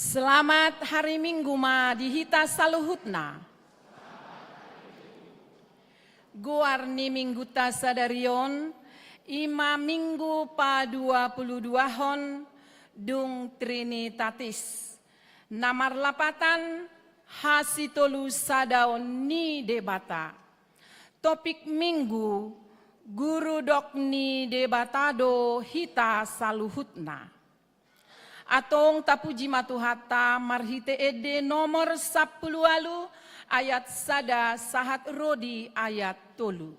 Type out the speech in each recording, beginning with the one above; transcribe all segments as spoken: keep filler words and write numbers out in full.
Selamat hari Minggu ma di hita saluhutna. Goar ni Mingguta sadari on, i ma Minggu paduapuluduahon dung Trinitatis, na marlapatan hasitolusadaon ni Debata. Topik Minggu, guru dok ni Debata do hita saluhutna. Antong tapuji ma Tuhanta marhite ende nomor sampulu ualu ayat sada sahat ro di ayat tolu.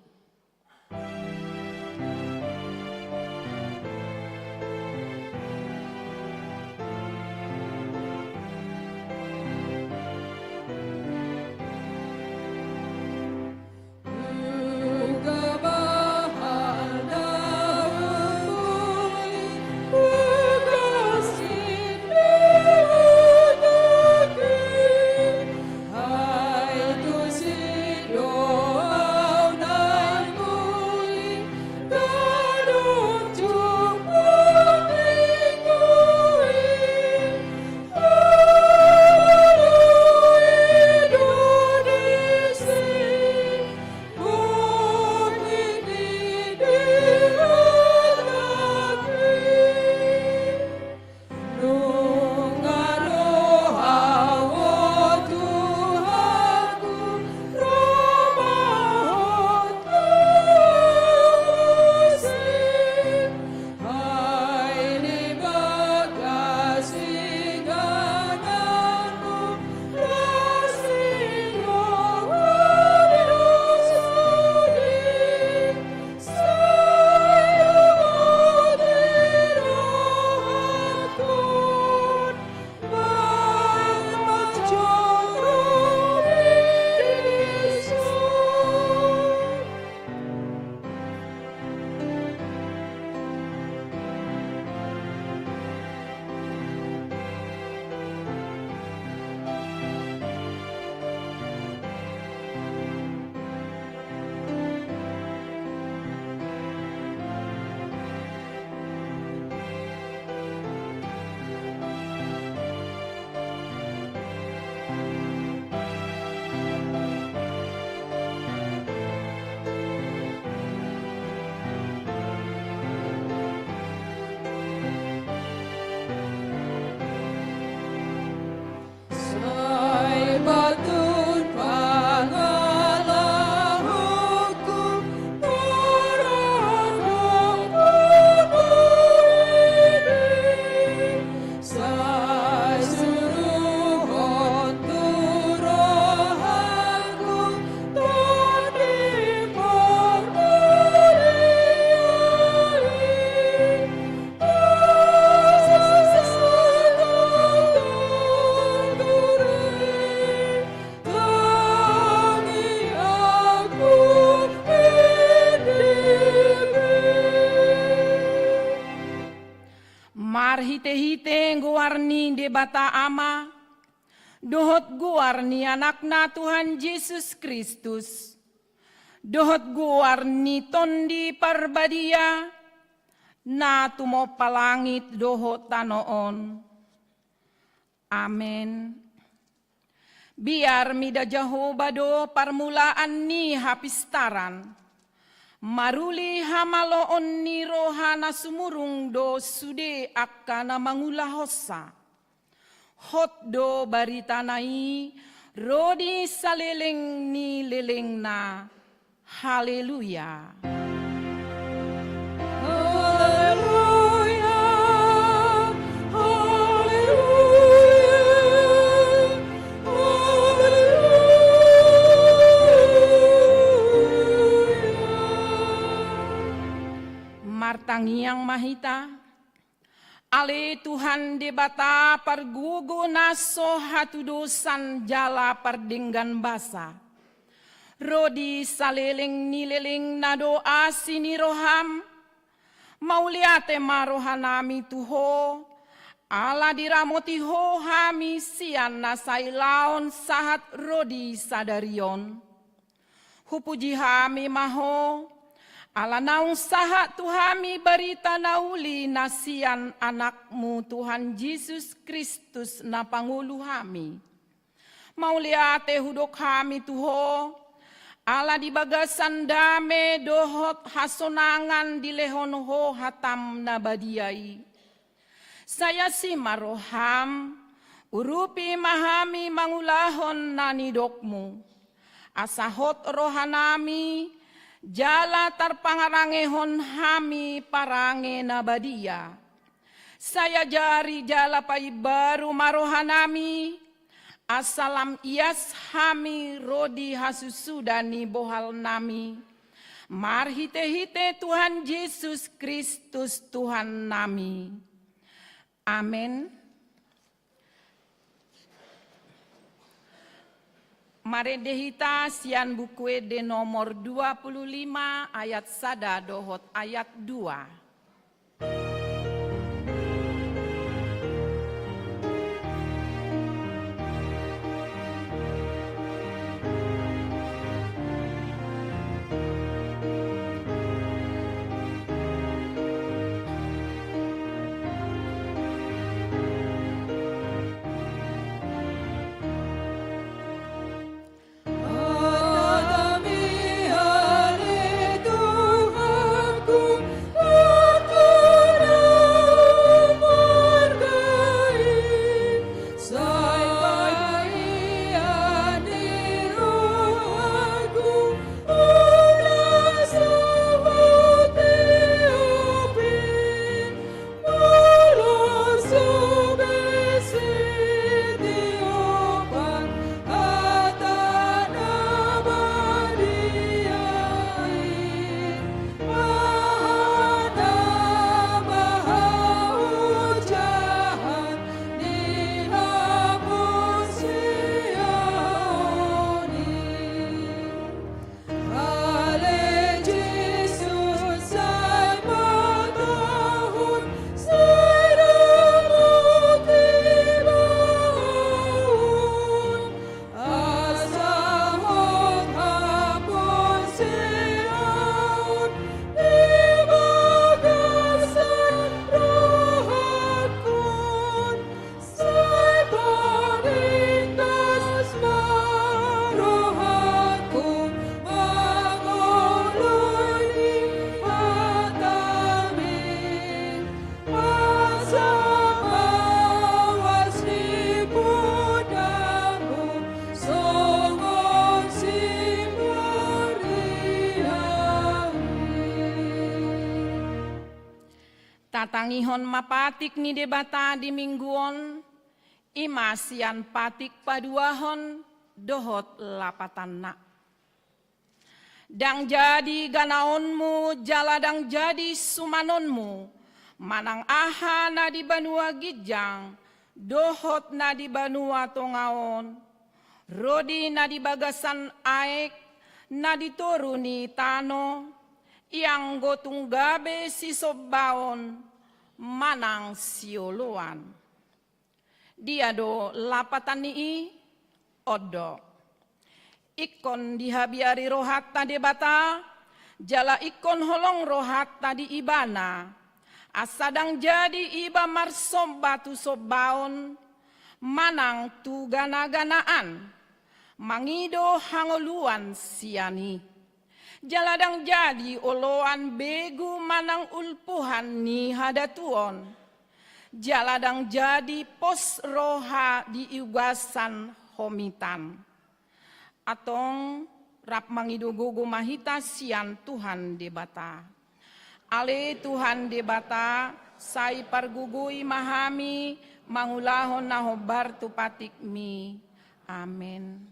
Marhitehite goar ni Debata Ama, dohot goar ni Anakna Tuhan Jesus Kristus, dohot goar ni Tondi Parbadia, na tumompa langit dohot tano on. Amen. Biar mida Jahowa do parmulaan ni hapistaran. Maruli hamaloon ni roha na sumurung do sude angka na mangulahonsa. Hot do baritana i ro di saleleng ni lelengna. Haleluya. Haleluya. Haleluya. Haleluya. Martangiang ma hita. Ale Tuhan Debata pargogo na so hatudosan jala pardenggan basa. Ro di saleleng ni lelengna do asi ni roham, mauliate ma rohanami tu Ho, ala diramoti Ho hami sian na sailaon sahat ro di sadari on. Hupuji hami ma Ho, Ala naung sahat tu hami barita na uli na sian Anakmu Tuhan Jesus Kristus na pangolu hami. Mauliate hudok hami tu Ho, ala di bagasan dame dohot hasonangan dilehon Ho hataM na badia i. Sai asi ma rohaM, urupi ma hami mangulahon na nidokMu. Asa hot rohanami, jala tarpangarangehon hami parange na badia. Sai ajari jala paimbaru ma rohanami, asa lam ias hami ro di hasusuda ni bohalnami. Marhitehite Tuhan Jesus Kristus Tuhannami. Amen. Marende hita sian Buku Ende nomor dua puluh lima ayat sada dohot ayat dua. Tatangihon ma patik ni Debata di minggu on, i ma sian patik paduahon dohot lapatanna. Ndang jadi ganaonmu jala ndang jadi sumanonmu manang aha na di banua ginjang dohot na di banua tonga on, rodi na di bagasan aek, na di toru ni tano, i anggo tung gabe sisombaon manang sioloan. Dia do lapatan ni i? On do. Ingkon dihabiari rohanta Debata, jala ingkon holong rohanta di Ibana, asa ndang jadi iba marsomba tu sombaon manang tu ganaganaan, mangido hangoluan sian i. Jala ndang jadi oloan begu manang ulpuhan ni hadatuon. Jala ndang jadi pos roha di ugasan homitan. Antong rap mangido gogo ma hita sian Tuhan Debata. Ale Tuhan Debata, sai pargogoi ma hami mangulahon na hombar tu patikmi. Amen.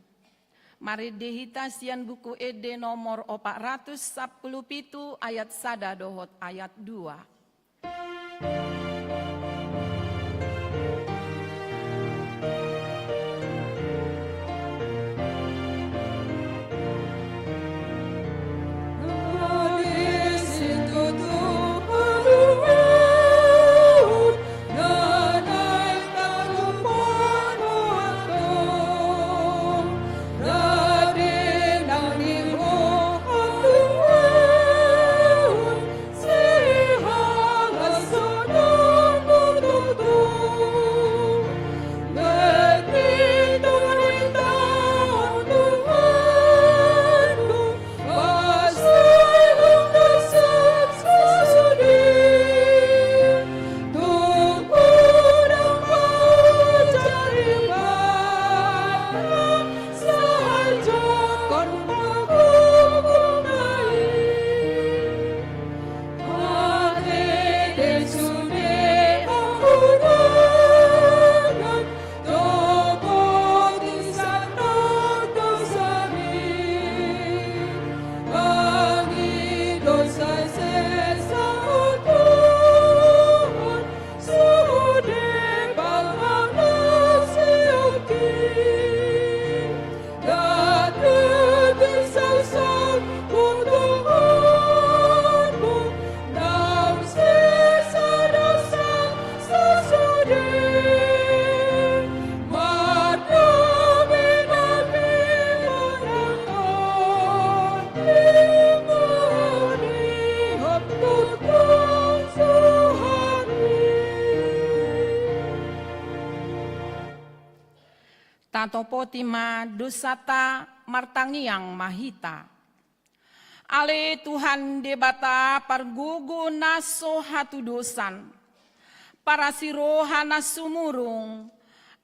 Marende hita sian Buku Ende nomor opat ratus sampulu pitu ayat sada dohot ayat dua. Tatopoti ma dosanta, martangiang ma hita. Ale Tuhan Debata pargogo na so hatudosan, parasi roha na sumurung,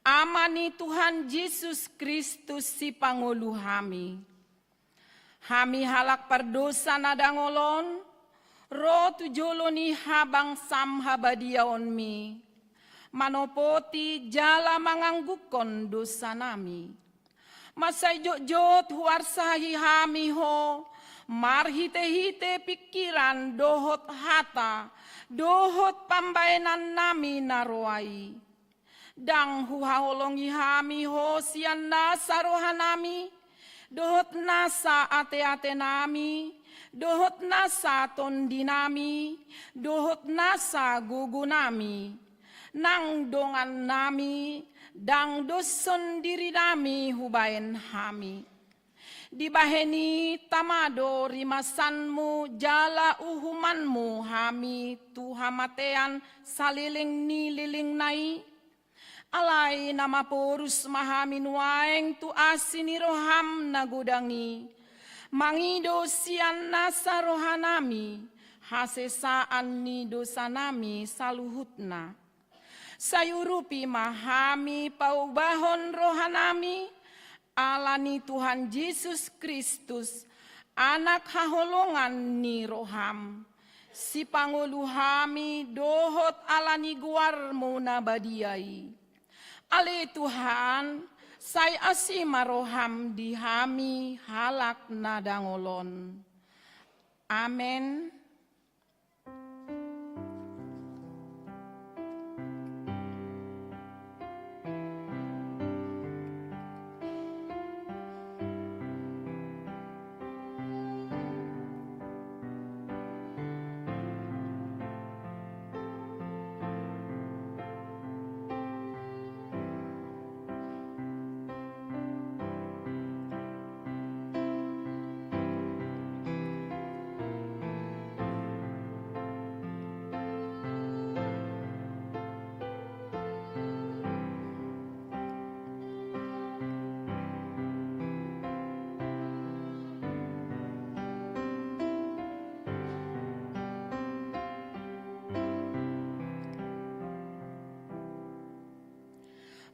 Ama ni Tuhan Jesus Kristus sipangolu hami. Hami halak pardosa na dangol on, ro tu jolo ni habangsam habadiaonmi, manopoti jala manganggukkon dosanami. Mansai jotjot huarsahi hami ho, marhitehite pingkiran dohot hata, dohot pambaenannami na roa i. Ndang huhaholongi hami ho sian nasa rohanami, dohot nasa ateatenami, dohot nasa tondinami, dohot nasa gogonami, nang dongannami, ndang doshon dirinami hubaen hami. Dibahen i tama do rimasanmu jala uhumanmu hami tu hamatean saleleng ni lelengna i. Alai na maporus ma hami nuaeng tu asi ni roham na godang i, mangido sian nasa rohanami hasesaan ni dosanami saluhutna. Sai urupi ma hami paubahon rohanami, ala ni Tuhan Jesus Kristus, Anak haholongan ni roham, sipangolu hami dohot ala ni goarmu na badia i. Ale Tuhan, sai asi ma roham di hami halak na dangol on. Amen.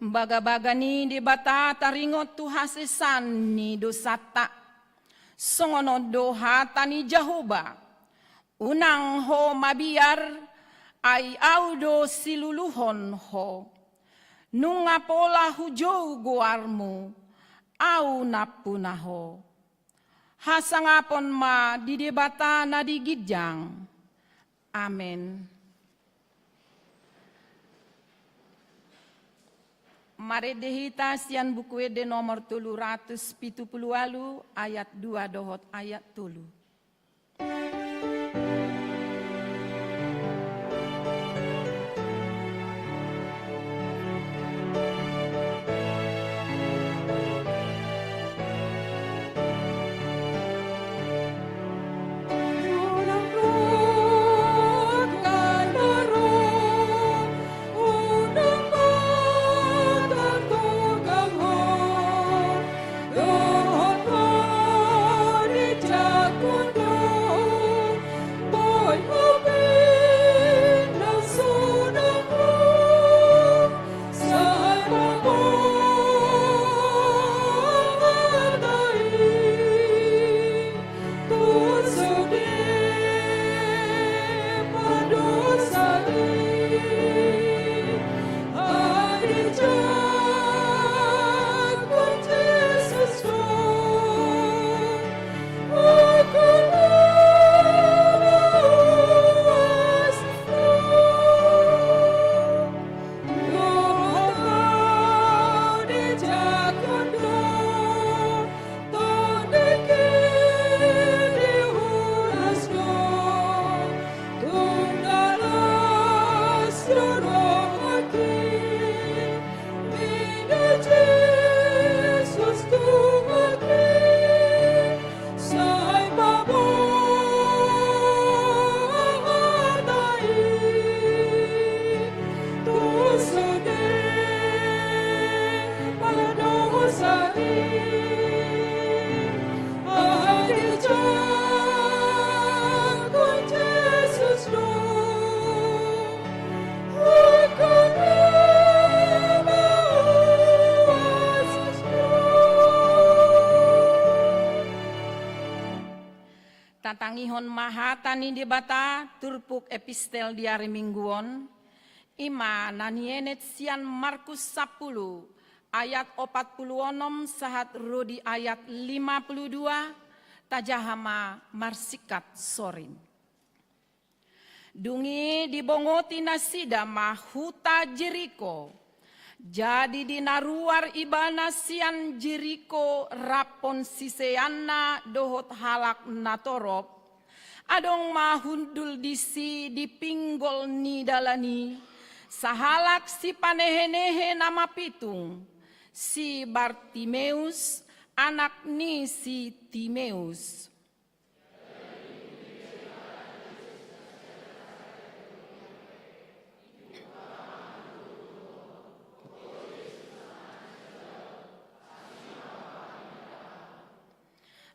Bagabaga ni Debata taringot tu hasesaan ni dosanta. Songon on do hata ni Jahowa: Unang ho mabiar, ai Ahu do siluluhon ho. Nunga pola hujou goarmu, Ahu nampuna ho. Hasangapon ma di Debata na di ginjang. Amen. Marende hita sian Buku Ende nomor tolu ratus pitu pulu ualu, ayat dua dohot ayat tolu. Tatangihon ma hata ni Debata turpuk epistel di ari Minggu on, i ma na nienet sian Markus sampulu ayat opat pulu onom sahat ro di ayat lima pulu dua, tajaha ma marsingkat soring. Dung i dibongoti nasida ma huta Jeriko. Jadi di na ruar ibana sian Jeriko rap siseanna dohot halak na torop, adong ma hundul disi di pinggol ni dalan i, sahalak sipanehenehe na mapitung, si Bartimeus, anak ni si Timeus.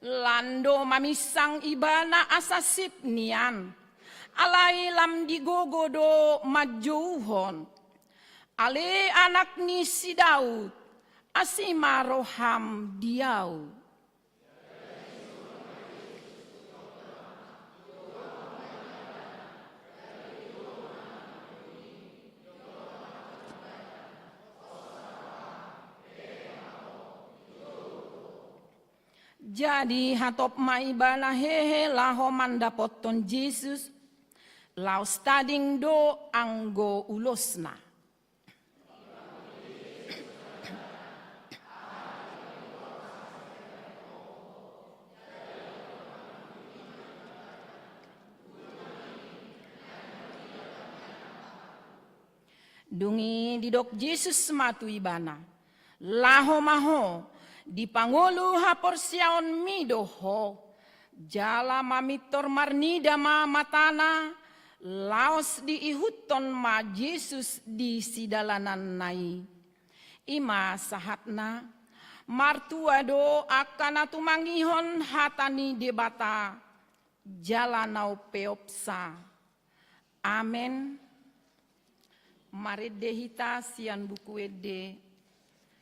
Lan do maminsang ibana asa sip nian, alai lam digogo do manjouhon: Ale anak ni si Daud, asi ma roham di ahu. Jadi hatop ma ibana hehe laho mandapothon Jesus, laos tading do anggo ulosna. Dung i didok Jesus ma tu ibana: Laho ma ho, dipangolu haporseaonmi do ho. Jala mamintor marnida ma matana, laos diihuthon ma Jesus di sidalananna i. I ma sahatna. Martua do angka na tumangihon hata ni Debata jala na umpeopsa. Amen. Marende hita sian Buku Ende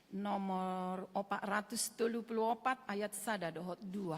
nomor opat ratus tolu pulu opat, ayat sada dohot dua.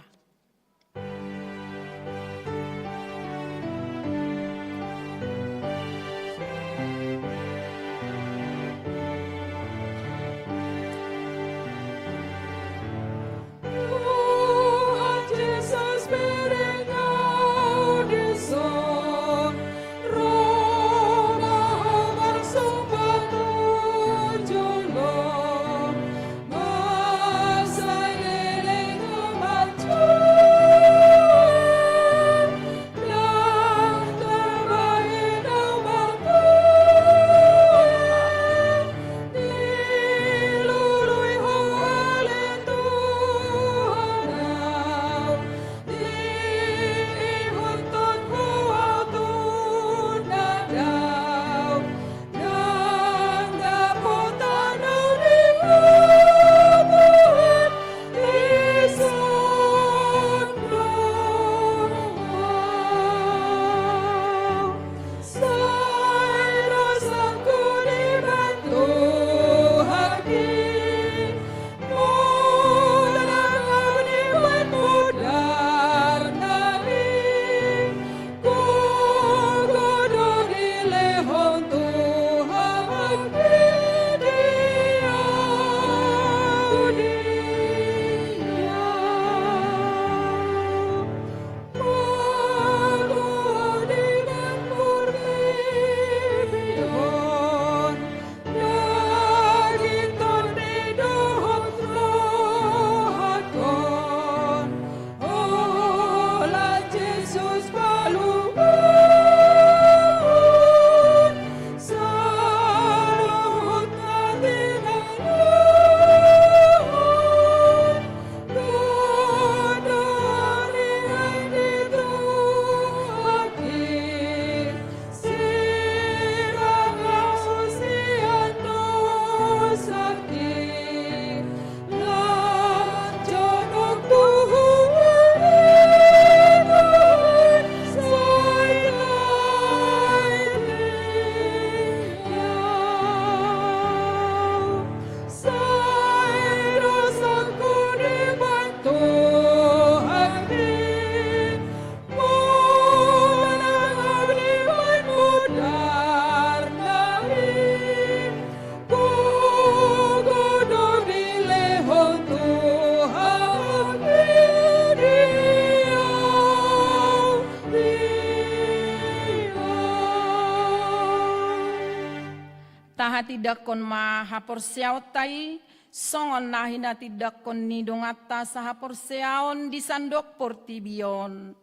Tindanghon ma haporseaonta i, songon na hinatindangkon ni donganta sahaporseaon di sandok portibi on.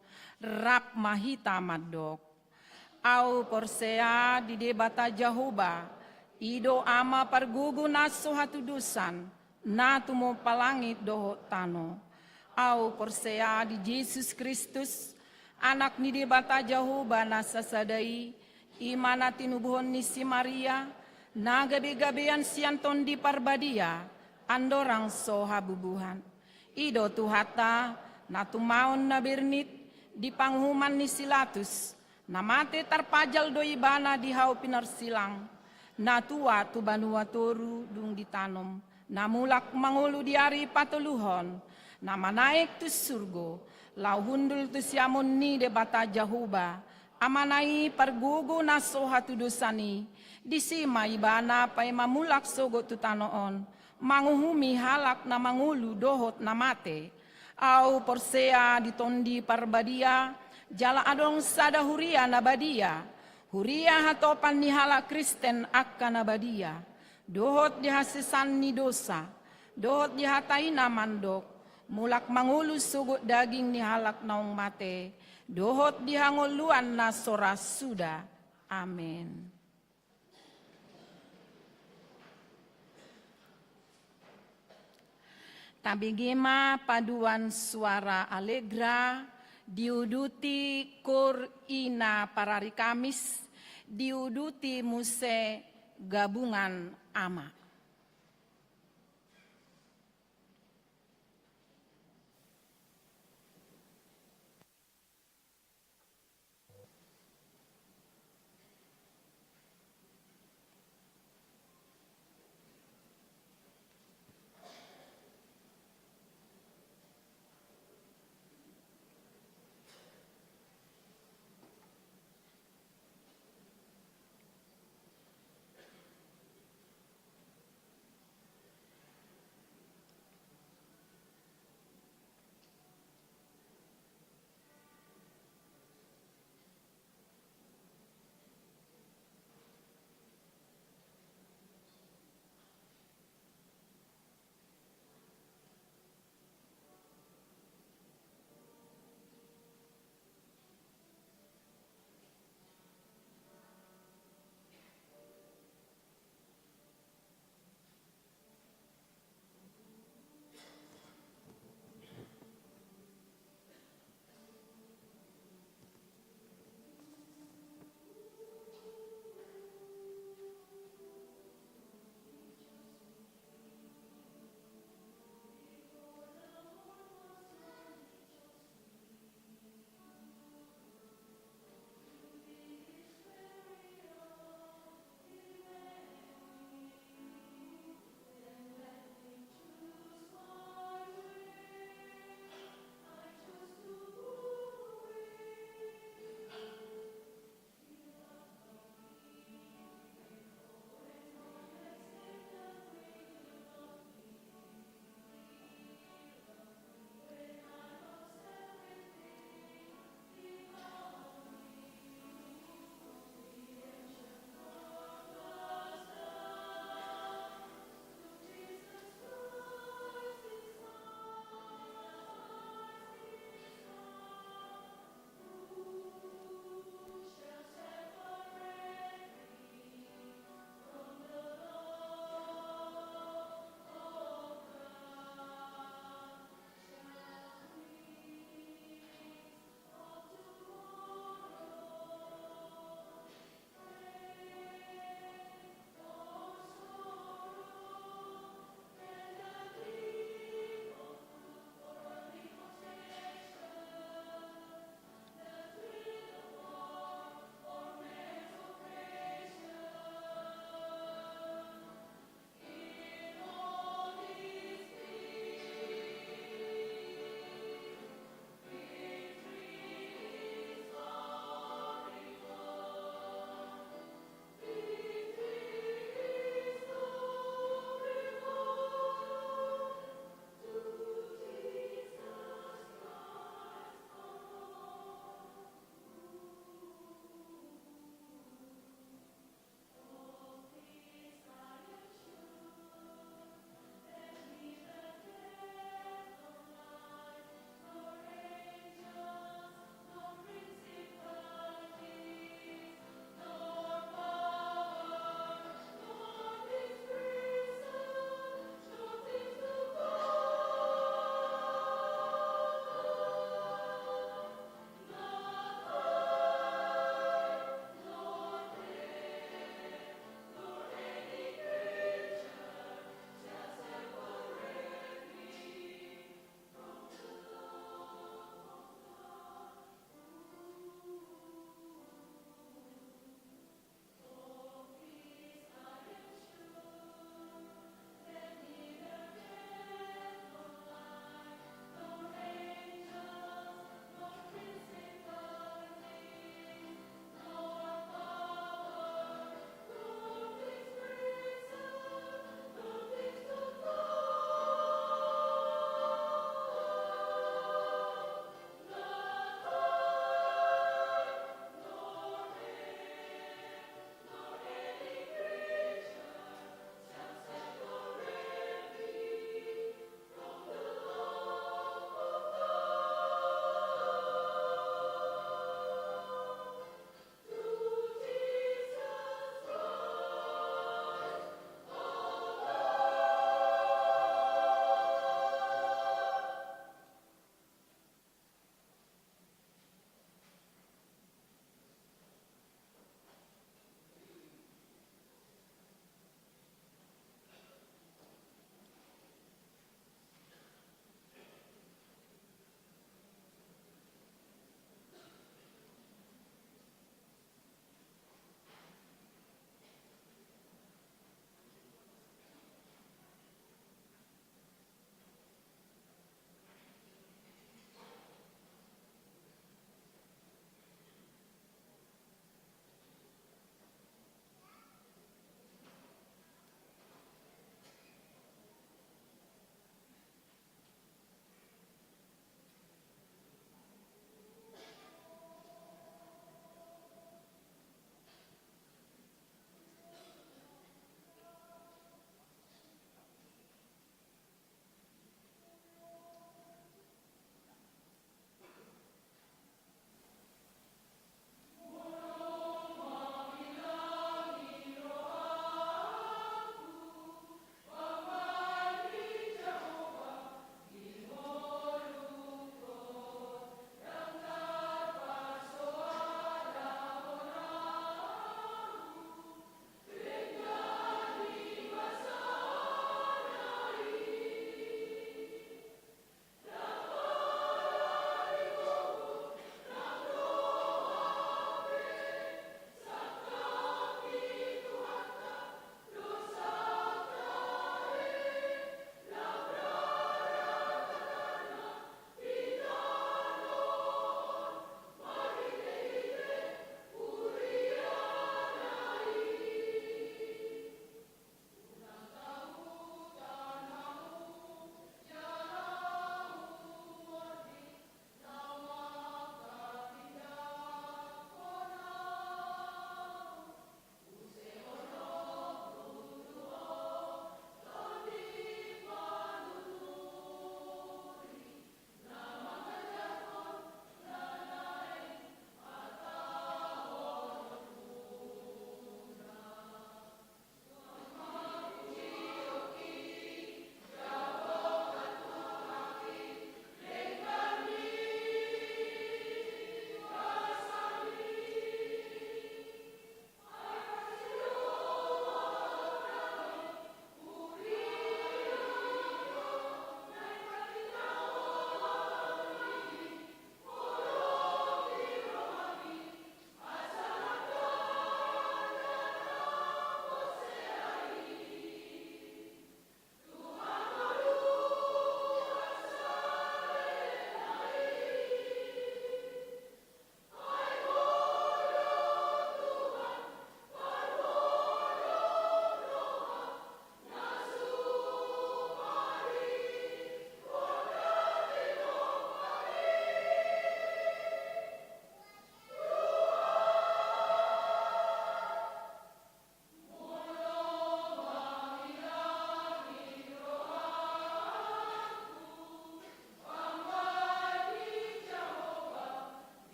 Rap ma hita mandok. Ahu porsea di Debata Jahowa, i do Ama pargogo na so hatudosan, na tumompa langit dohot tano. Ahu porsea di Jesus Kristus, Anak ni Debata Jahowa na sasada i, i ma na tinubuhon ni si Maria, na gabe-gabean sian Tondi Parbadia, andorang so habubuhan. I do Tuhanta, na tumaon na bernit, di panguhuman ni si Latus, na mate tarpajal do ibana di hau pinarsilang, na tua tu banua toru dung ditanom, na mulak mangolu di ari patoluhon, na manaek tu surgo, laho hundul tu siamun ni Debata Jahowa, Amana i pargogo na so hatudosan i, disi ma ibana paima mulak sogot tu tano on, manguhumi halak na mangolu dohot na mate. Ahu porsea di Tondi Parbadia, jala adong sada huria na badia, huria hatopan ni halak Kristen angka na badia, dohot di hasesaan ni dosa, dohot di hata i na mandok, mulak mangolu sogot daging ni halak naung mate, dohot di hangoluan na so ra suda. Amen. Tabege ma paduan suara Allegra, diuduti Kor Ina Parari Kamis, diuduti muse Gabungan Ama.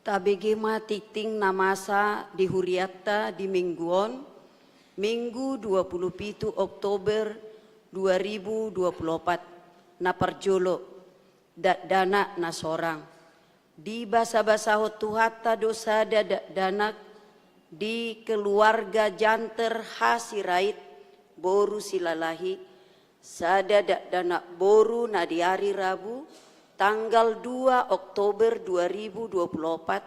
Tabege ma tingting na masa di hurianta di minggu on, Minggu dua puluh pitu Oktober dua ribu dua puluh opat, na parjolo, dakdanak na sorang. Dibasabasahon Tuhanta do sada dakdanak di keluarga Janter Hasirait, boru Silalahi, sada dakdanak boru na di ari Rabu, tanggal dua Oktober dua ribu dua puluh opat,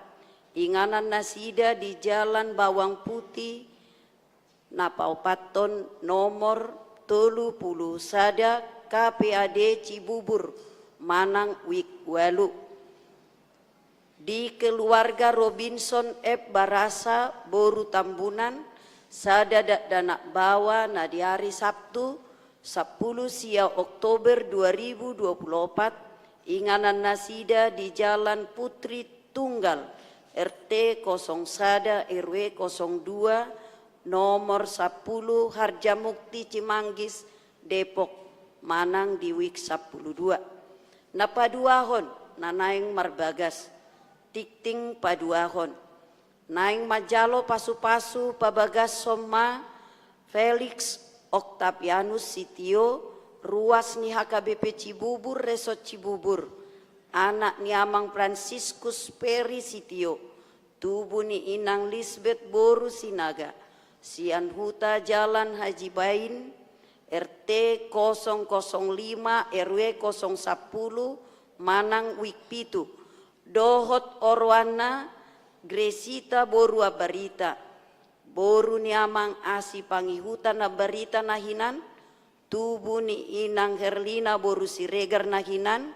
inganan nasida di Jalan Bawang Putih, na paopathon nomor tolu pulu sada K P A D Cibubur, manang wijk ualu. Di keluarga Robinson F Barasa, boru Tambunan, sada dakdanak baoa na di ari Sabtu, sampulu sia Oktober dua ribu dua puluh opat, inganan nasida di Jalan Putri Tunggal, R T kosong sada R W kosong dua, nomor sampulu Harjamukti Cimanggis, Depok, manang di wijk sampulu dua. Na paduahon, na naeng marbagas, tingting paduahon. Naeng manjalo pasupasu pabagashon ma Felix Octavianus Sitio, ruas ni H K B P Cibubur, Resort Cibubur, anak ni Amang Franciscus Peri Sitio, tubu ni Inang Lisbeth boru Sinaga, sian Huta Jalan Haji Bain, R T kosong kosong lima R W kosong sampulu, manang wijk pitu, dohot oroanna Gresita boru Ambarita, boru ni Amang Asi Pangihutan Ambarita na hinan, tubu ni Inang Herlina boru Siregar na hinan,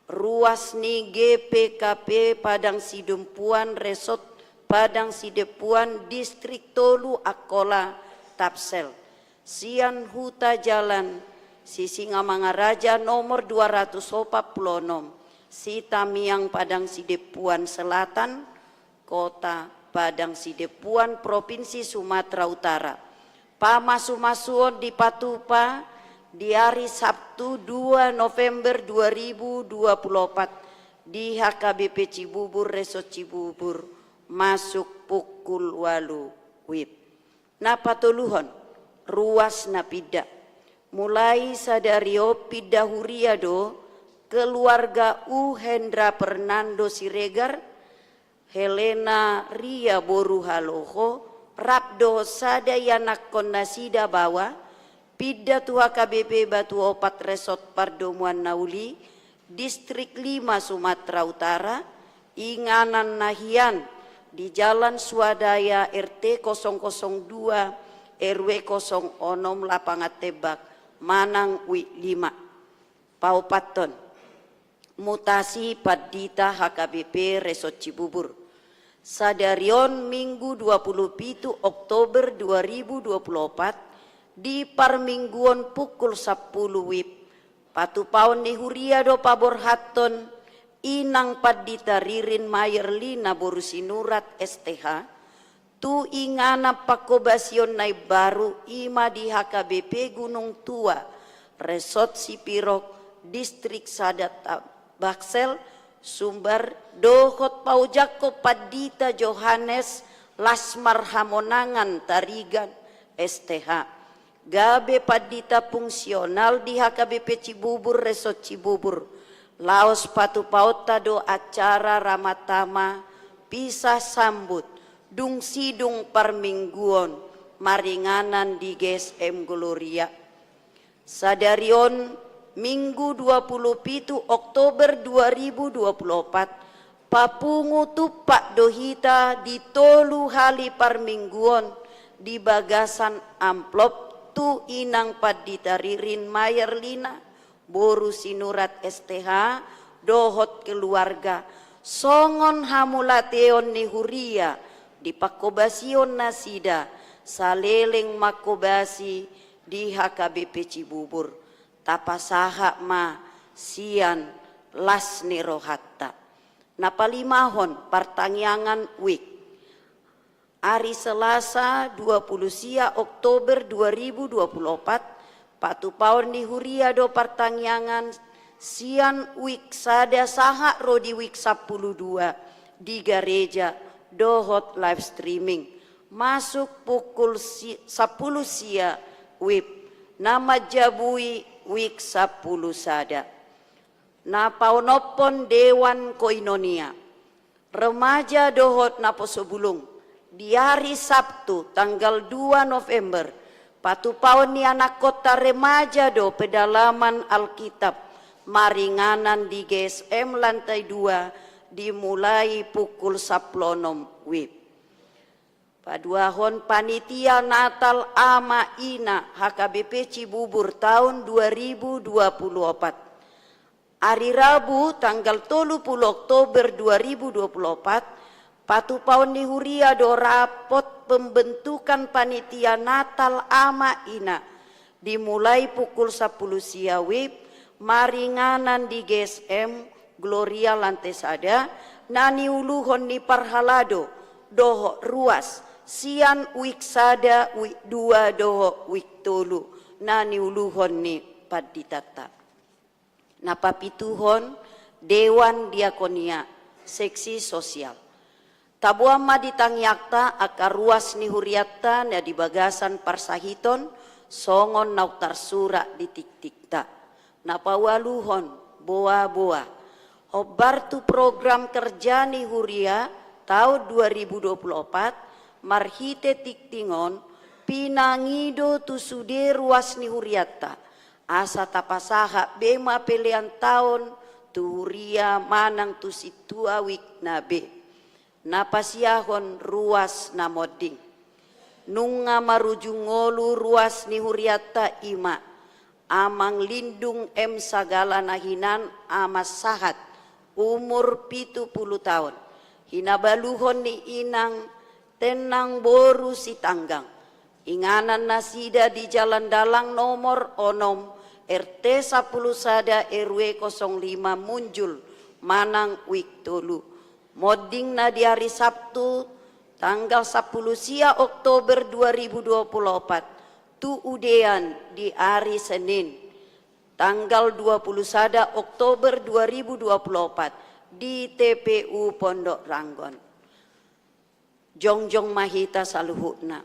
ruas ni G P K P Padang Sidempuan, Resort Padang Sidempuan, Distrik tolu Angkola, Tapsel, sian Huta Jalan Sisingamangaraja nomor dua ratus opat pulu onom, Sitamiang Padang Sidempuan Selatan, Kota Padang Sidempuan, Provinsi Sumatera Utara. Pamasumasuon dipatupa di ari Sabtu, dua November dua ribu dua puluh opat, di H K B P Cibubur, Resort Cibubur, masuk pukul ualu wib. Na patoluhon, ruas na pinda. Mulai sadari on pinda huria do keluarga U Hendra Fernando Siregar, Helena Ria boru Haloho, rap dohot sada ianakhon nasida baoa, pinda tu H K B P Batu Opat, Resort Pardomuan Nauli, Distrik lima Sumatera Utara, inganan na hian di Jalan Swadaya, R T kosong kosong dua, R W kosong onom, Lapangan Tembak, manang wijk lima. Paopathon, mutasi pandita H K B P Resort Cibubur. Sadari on Minggu dua puluh pitu Oktober dua ribu dua puluh opat, di parmingguon pukul sampulu wib, patupaon ni huria do paborhathon Inang Pandita Ririn Mayerlina boru Sinurat, S T H, tu inganan pangkobasion na imbaru, i ma di H K B P Gunung Tua, Resort Sipirok, Distrik sada Tabaksel, Sumbar, dohot paojakhon Pandita Johannes Lasmar Hamonangan Tarigan, S T H, gabe pandita fungsional di H K B P Cibubur, Resort Cibubur. Laos patupaonta do acara ramatama, pisah sambut, dung sidung parmingguon, maringanan di G S M Gloria. Sadari on Minggu dua puluh pitu Oktober dua ribu dua puluh opat, papungu tumpak do hita di tolu hali parmingguon di bagasan amplop tu Inang Pandita Ririn Mayerlina boru Sinurat, S T H, dohot keluarga, songon hamauliateon ni huria di pangkobasion nasida saleleng mangkobasi di H K B P Cibubur. Tapasahat ma sian las ni rohanta. Na palimahon, partangiangan wijk. Ari Selasa dua puluh sia Oktober dua ribu dua puluh opat, patupaon ni huria do partangiangan sian wijk sada sahat ro di wijk sampulu dua, di gareja dohot live streaming masuk pukul si-, sampulu sia wib, na manjabui wik sampulu sada. Na paonomhon Dewan Koinonia, remaja dohot naposobulung, di ari Sabtu tanggal dua November, patupaon ni anakkonta remaja do pendalaman Alkitab maringanan di G S M lantai dua, dimulai pukul sampulu onom wib. Paduahon panitia Natal Ama Ina H K B P Cibubur taon dua ribu dua puluh opat. Ari Rabu tanggal tolu puluh Oktober dua ribu dua puluh opat, patupaon ni huria do rapot pembentukan panitia Natal Ama Ina, dimulai pukul sampulu sia wib, maringanan di G S M Gloria lantai sada, na niuluhon ni parhalado dohot ruas sian wik sada, wik dua dohot wik tolu, na niuluhon ni panditanta. Na papituhon, Dewan Diakonia, seksi sosial. Taboan ma di tangiangta angka ruas ni hurianta na di bagasan parsahiton, songon naung tarsurat di tingtingta. Na paualuhon, boa-boa. Hombar tu program kerja ni huria taon dua ribu dua puluh opat, marhite tingting on, pinangido tu sude ruas ni hurianta, asa tapasahat be ma pelean taon tu huria manang tu sintua wikna be. Na pasiahon ruas na monding. Nunga marujung ngolu ruas ni hurianta, i ma Amang Lindung M Sagala na hinan Ama Sahat, umur pitu pulu taon, hinabaluhon ni inang Tenang boru Sitanggang. Inganan nasida di Jalan Dalang nomor onom, R T sampulu sada, R W kosong lima Munjul, manang wik tolu. Mondingna di ari Sabtu, tanggal sampulu sia Oktober dua ribu dua puluh opat, tu udean di ari Senin, tanggal dua puluh sada Oktober dua ribu dua puluh opat, di T P U Pondok Ranggon. Jongjong ma hita saluhutna.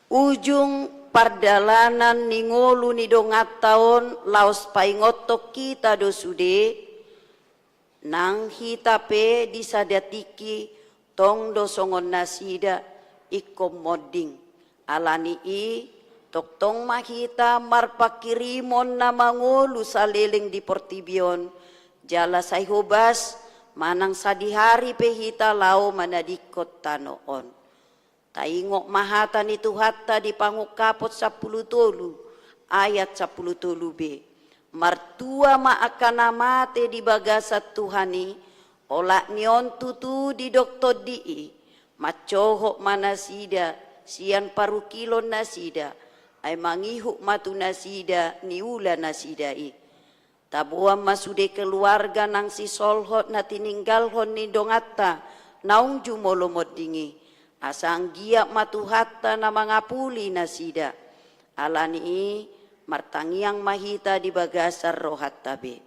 Ujung pardalanan ni ngolu ni donganta on laos paingothon hita do sude, nang hita pe di sada tingki tong do songon nasida ingkon monding. Ala ni i, tongtong ma hita marpanghirimon na mangolu saleleng di portibi on, jala sai hobas manang sadihari pe hita laho manadingkon tano on. Taingot ma hata ni Tuhanta di Pangungkapon sampulu tolu, ayat sampulu tolu B. Martua ma angka na mate di bagasan Tuhan i, olat ni on tutu didok Tondi i, mansohot ma nasida sian parungkilon nasida, ai mangihut ma tu nasida niula nasida i. Taboan ma sude keluarga nang sisolhot na tininggalhon ni donganta naung jumolo monding i, asa anggiat ma Tuhanta na mangapuli nasida. Ala ni i, martangiang ma hita di bagasan rohanta be.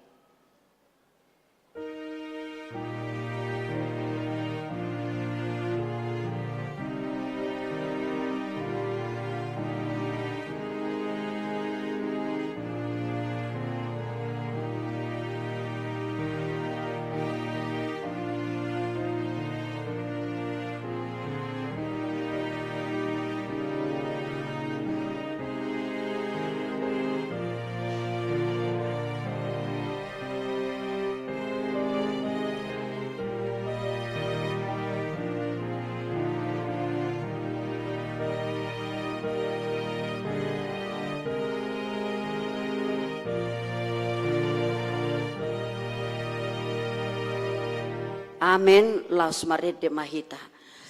Amen. Laos marende ma hita.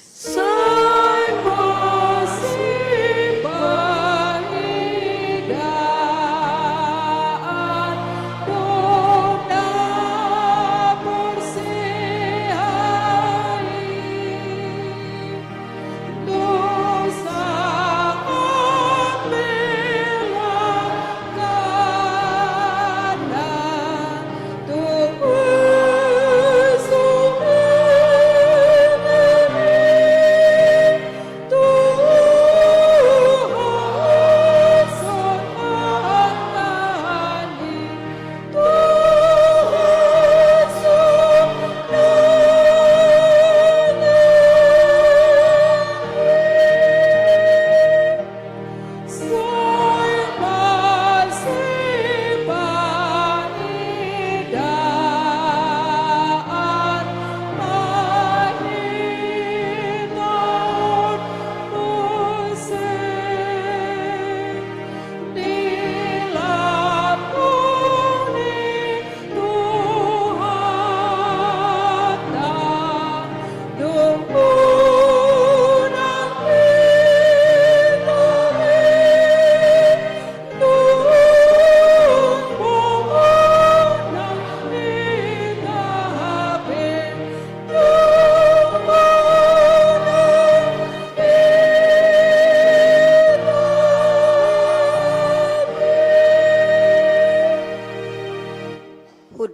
Sai masipaidaon do na porsea i, dosa on pe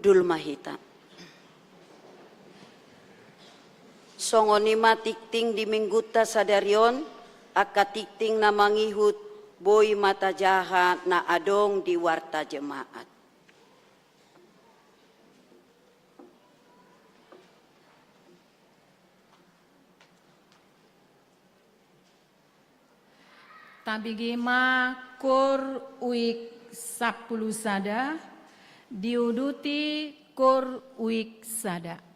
Hundul ma hita. Songon i ma tingting di Minggunta sadari on, angka tingting na mangihut boi ma tajaha na adong di warta jemaat. Tabege ma Koor uik sampulu sada, diuduti Koor uik sada.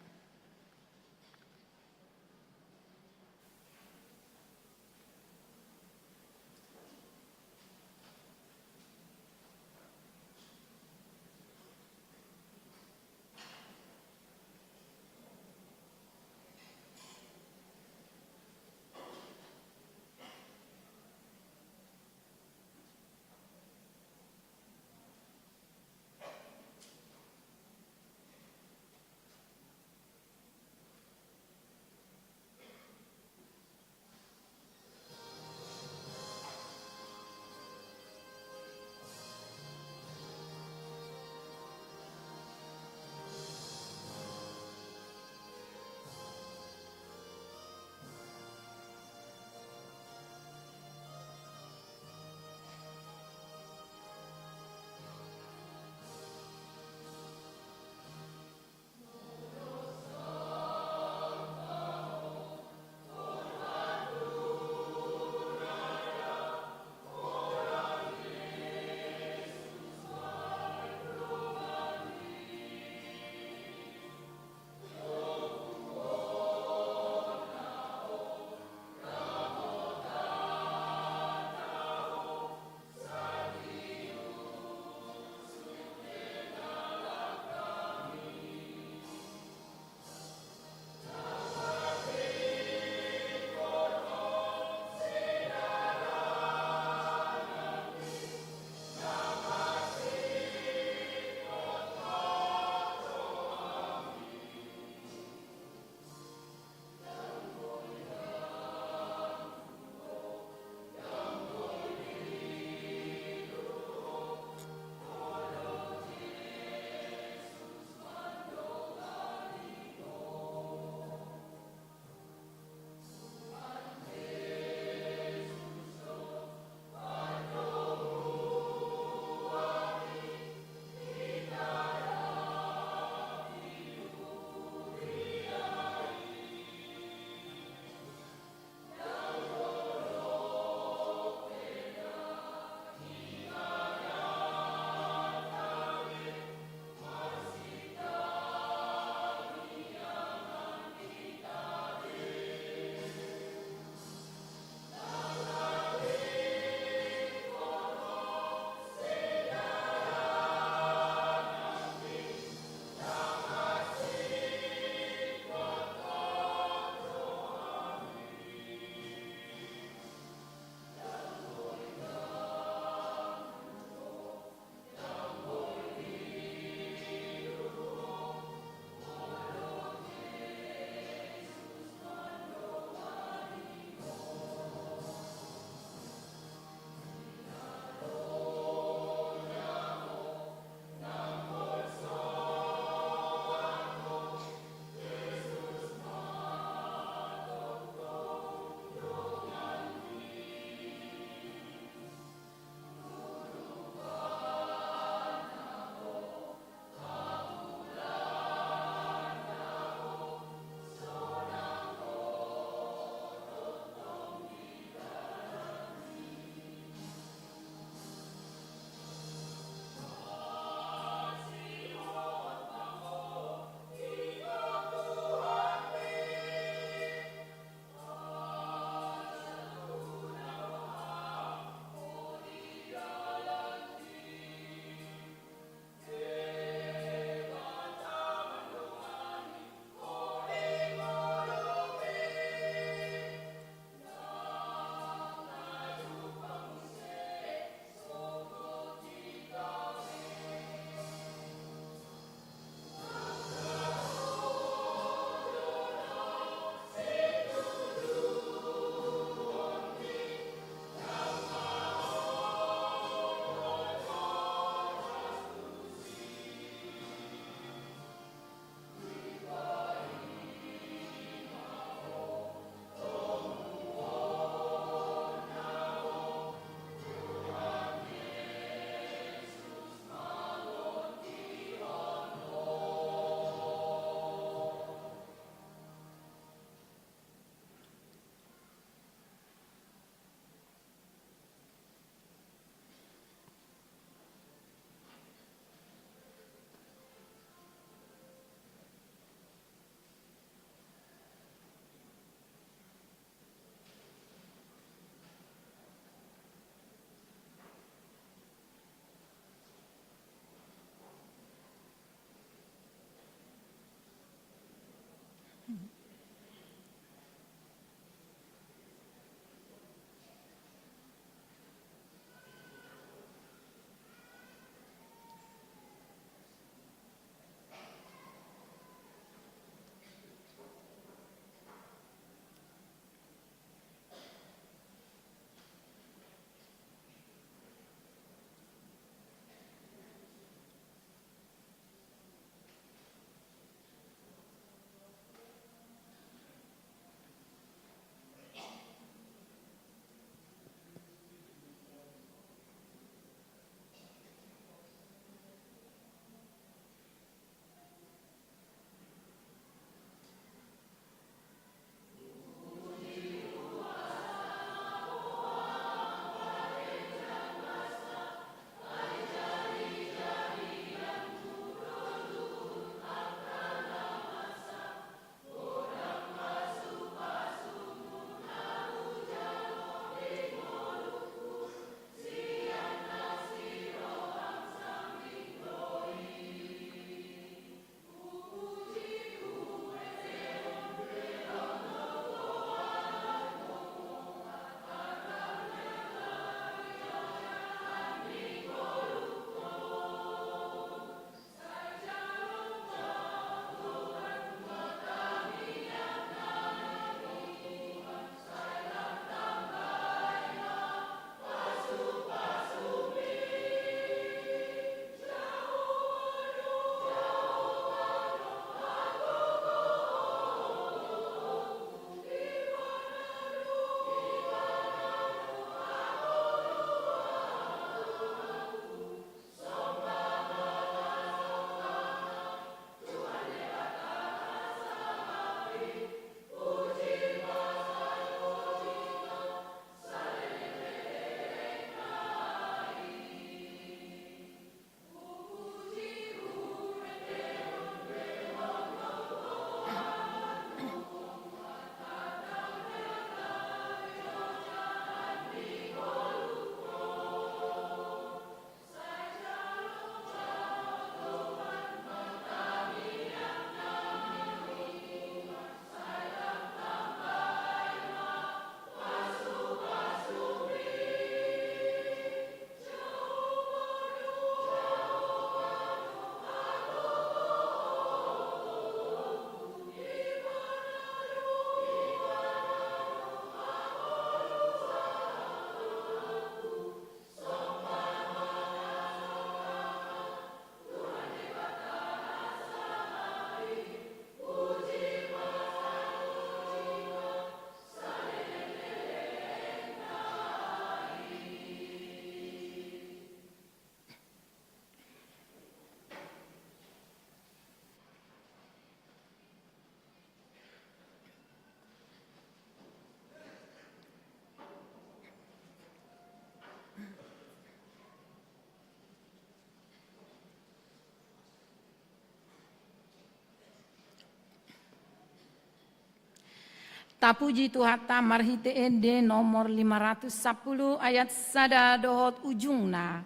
Tapuji Tuhanta marhite ende nomor lima ratus sapuluh ayat sada dohot ujungna,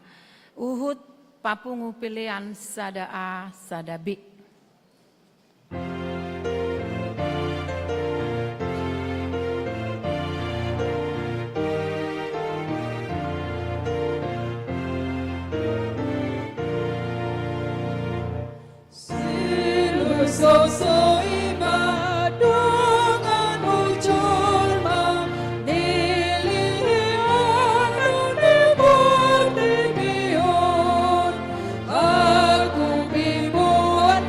huhut papungu pelean sada A sada B. Silus sosoi ma donganmu jolma, nilili anu di portibi on, aku bibuan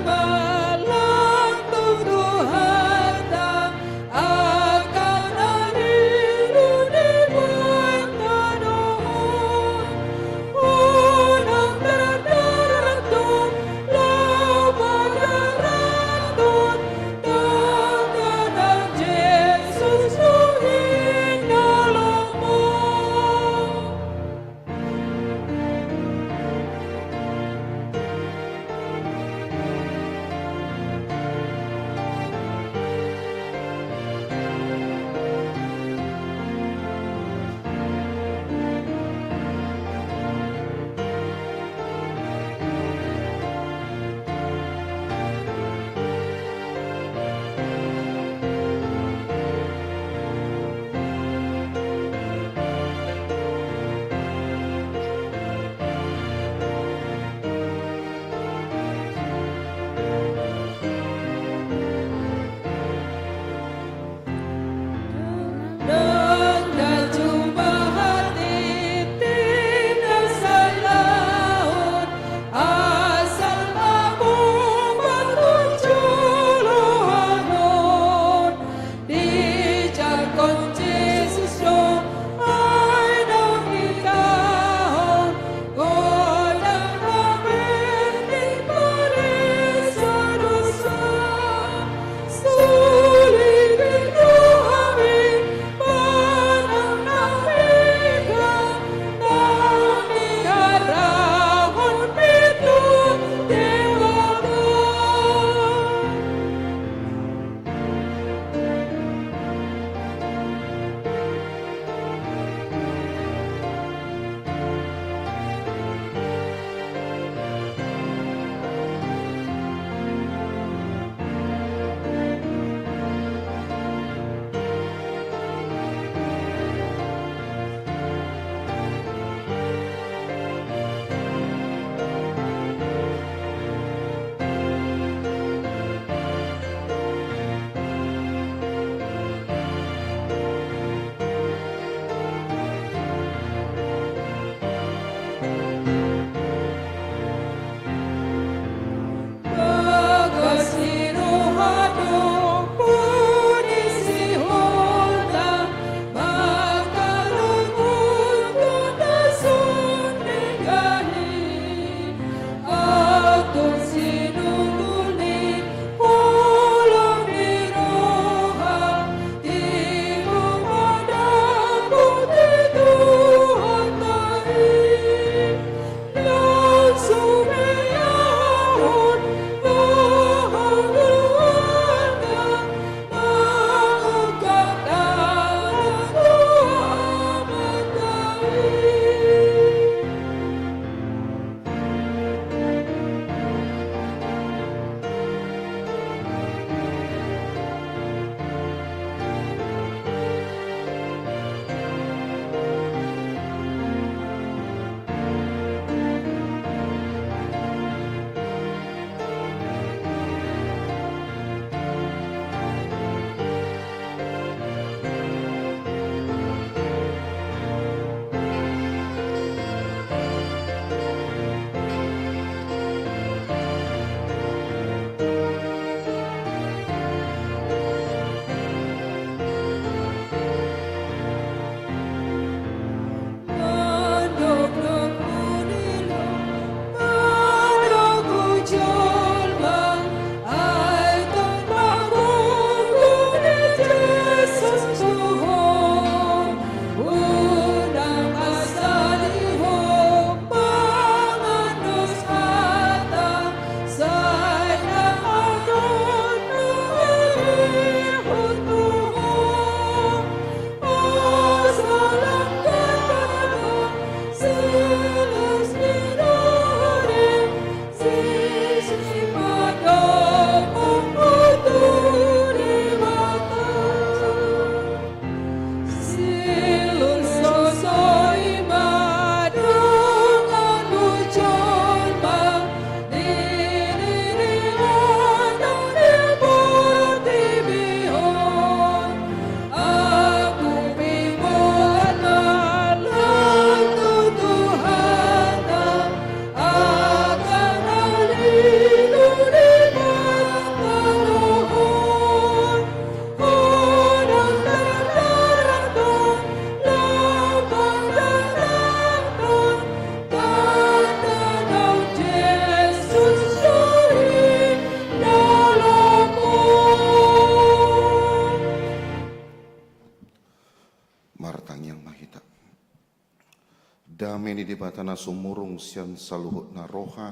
Hata na sumurung sian saluhut na roha,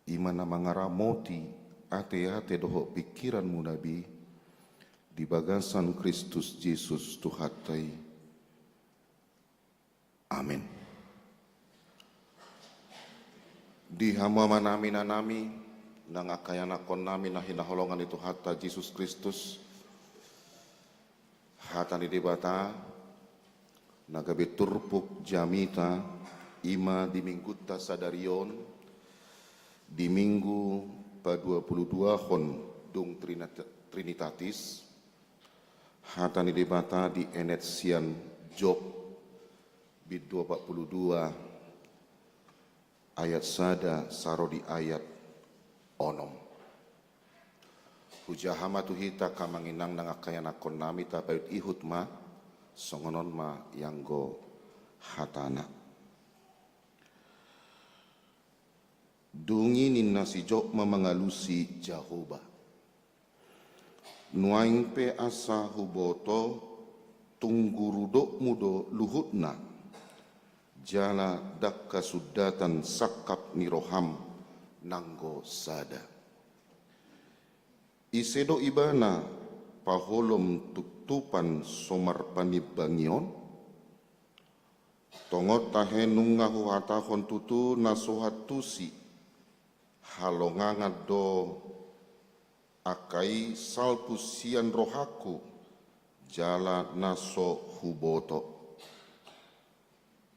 i ma na mangaramoti ateate dohot pingkiranmuna be, di bagasan Kristus Jesus Tuhanta i. Amen. Di hamu amanami, inanami, nang angka ianakkonnami na hinaholongan ni Tuhanta Jesus Kristus, hata ni Debata na gabe turpuk jamita, i ma di Minggunta sadari on, di Minggu paduapuluduahon dung Trinita-, Trinitatis, hata ni Debata dienet sian Job bindu opat pulu dua ayat sada sahat di ayat onom. Hujaha ma tu hita angka amang inang nang angka ianakkonnami, tapaihutihut ma, songon on ma ianggo hatana. Dung i ninna si Job ma mangalusi Jahowa: Nuaeng pe asa huboto, tung guru dokmu do luhutna, jala ndang hasundatan sangkap ni roham nanggo sada. Ise do ibana paholom tuptupan so marpanimbangion? Tongon tahe nunga huhatahon tutu na so hantusi, halongangan do angka i salpu sian rohangku, jala na so huboto.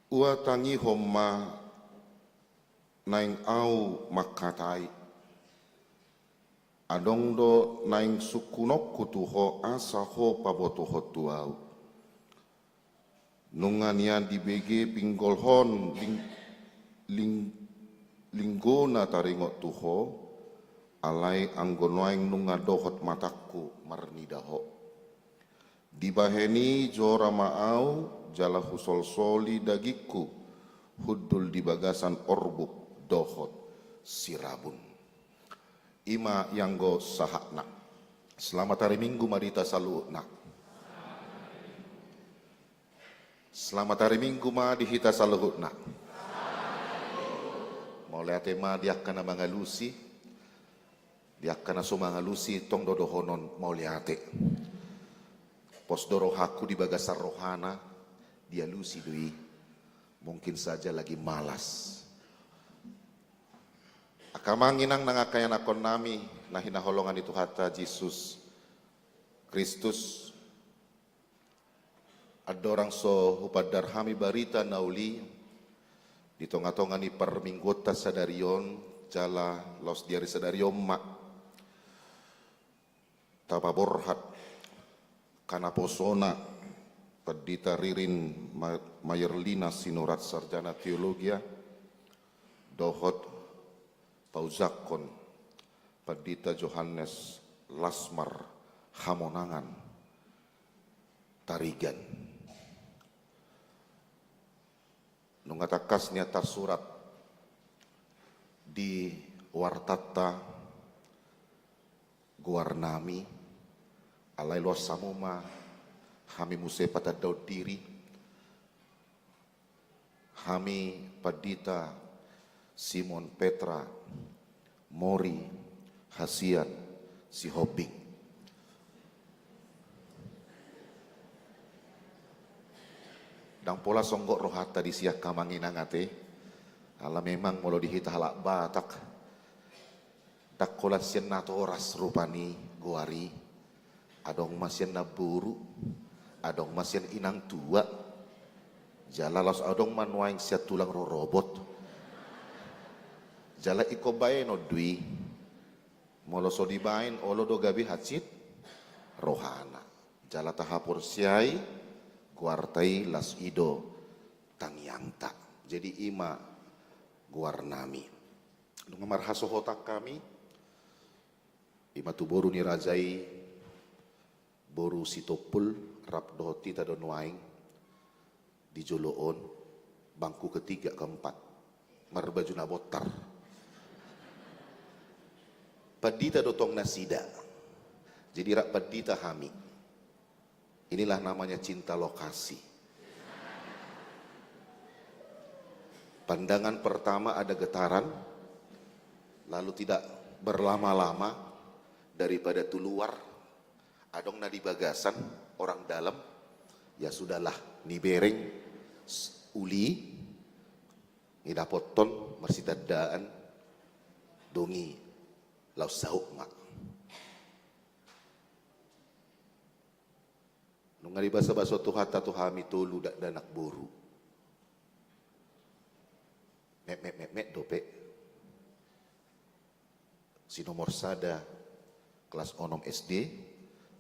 Ua tangihon ma naeng ahu manghatai. Adong do naeng sungkunonku tu ho asa ho pabotohon tu ahu. Nunga nian dibege pinggolhon ling-, ling-, linggona taringot tu ho, alai anggo nuaeng nunga dohot matangku marnida ho. Dibahen i jora ma ahu, jala husolsoli dagingku hundul di bagasan orbuk dohot sirabun. I ma ianggo sahatna. Selamat hari Minggu ma di hita saluhutna. Selamat hari Minggu ma di hita saluhutna. Mauliate ma di angka na mangalusi, di angka na so mangalusi tong do dohonon mauliate. Pos do rohangku di bagasan rohana, dialusi do i. Mungkin saja lagi malas. Angka amang inang nang angka ianakkonnami na hinaholongan ni Tuhanta Jesus Kristus, andorang so hupandar hami barita na uli di tongatonga ni parmingguonta sadari on, jala laos di ari sadari on ma tapaborhat angka naposona Pandita Ririn Ma-, Maerlina Sinurat, sarjana teologia, dohot paujangkon Pandita Johannes Lasmar Hamonangan Tarigan. Nunga tangkas nian tarsurat di wartanta goarnami, alai loas hamu ma hami muse patandaon diri, hami Pandita Simon Petra Mori Hasian Sihombing. Ndang pola songgop rohanta disi angka amang inang ate. Ala memang molo di hita halak Batak, ndang holan sian natoras rupani goar i. Adong ma sian namboru, adong ma sian inang tua. Jala laos adong ma nuaeng sian tulang rorobot. Jala ingkon baenon do i. Molo so dibaen, olo do gabe hansit rohana. Jala tahaporseai goarta i, laos i do tangiangta. Jadi i ma goarnami. Nunga marhasohotan hami, i ma tu boru ni raja i, boru Sitompul, rap dohot hita do nuaeng di jolo on, bangku ketiga, keempat, marbaju na bontar. Pandita do tong nasida. Jadi rap pandita hami. Inilah namanya cinta lokasi. Pandangan pertama ada getaran, lalu tidak berlama-lama, daripada tu luar, adong na di bagasan, orang dalam, ya sudahlah, nibereng, s-, uli, nidapothon, marsitandaan, dung i laos saut ma. Nunga dibasabasahon Tuhanta tu hami tolu dakdanak boru. Metmet, metmet dope. Si nomor sada kelas onom S D,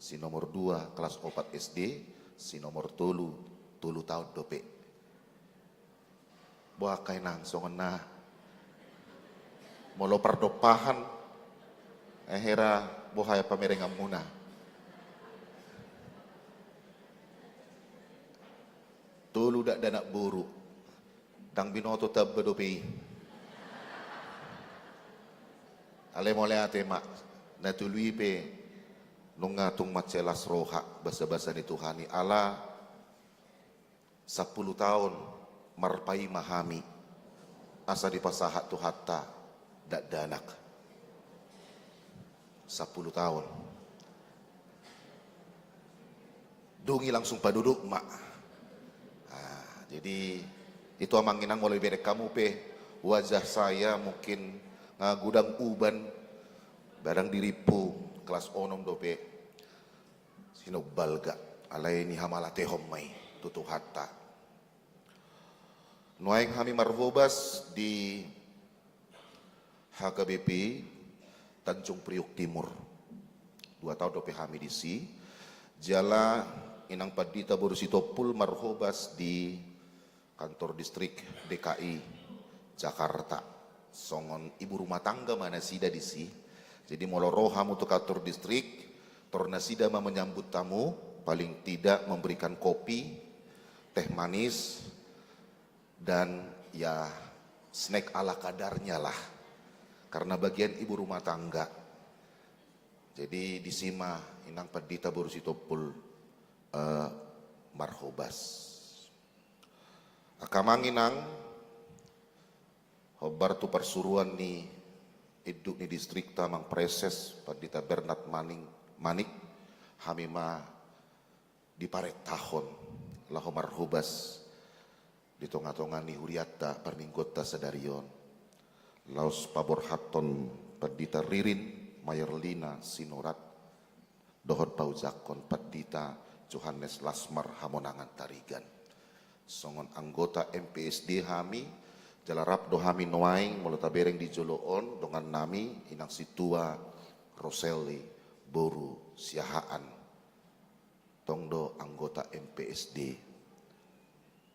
si nomor dua kelas opat S D, si nomor tolu, tolu taon dope. Boha angka inang, songon na molo pardompahan, eh, hera boha pamerenganmuna. Tolu dakdanak boru. Ndang binoto tamba dope i. Alai mauliate ma, na tolu i pe nunga tung mansai las roha basabasa ni Tuhan i, ala sampulu taon marpaima hami, asa dipasahat Tuhanta dakdanak. Sampulu taon. Dung i langsung paduduk ma. Ah, jadi itu amang inang, molo ibereng hamu pe wajah saya mungkin nga godang uban, barang dirimpu, kelas onom dope. Sinombal ga, alai nihamalatehon ma i tu Tuhanta. Nuaeng hami marhobas di H K B P Tanjung Priok Timur. Dua taon dope hami disi. Jala inang pandita boru Sitompul marhobas di kantor distrik D K I Jakarta. Songon ibu rumah tangga ma nasida disi. Jadi molo ro hamu tu kantor distrik, tor nasida ma menyambut hamu, paling tidak memberikan kopi, teh manis, dan ya, snack ala kadarnya lah. Karena bagian ibu rumah tangga. Jadi disi ma inang pandita boru Sitompul, eh, marhobas. Angka amang inang, hombar tu parsuruan ni induk ni distrikta, Amang Praeses Pandita Bernard Maning, Manik, hami ma diparentahon laho marhobas di tongatonga ni hurianta parmingguonta sadari on. Laos paborhathon Pandita Ririn Mayerlina Sinurat dohot paojakhon Pandita Johannes Lasmar Hamonangan Tarigan. Songon anggota M P S D hami, jala rap do hami nuaeng molo tabereng di jolo on dongannami inang sintua Roselli boru Siahaan. Tong do anggota M P S D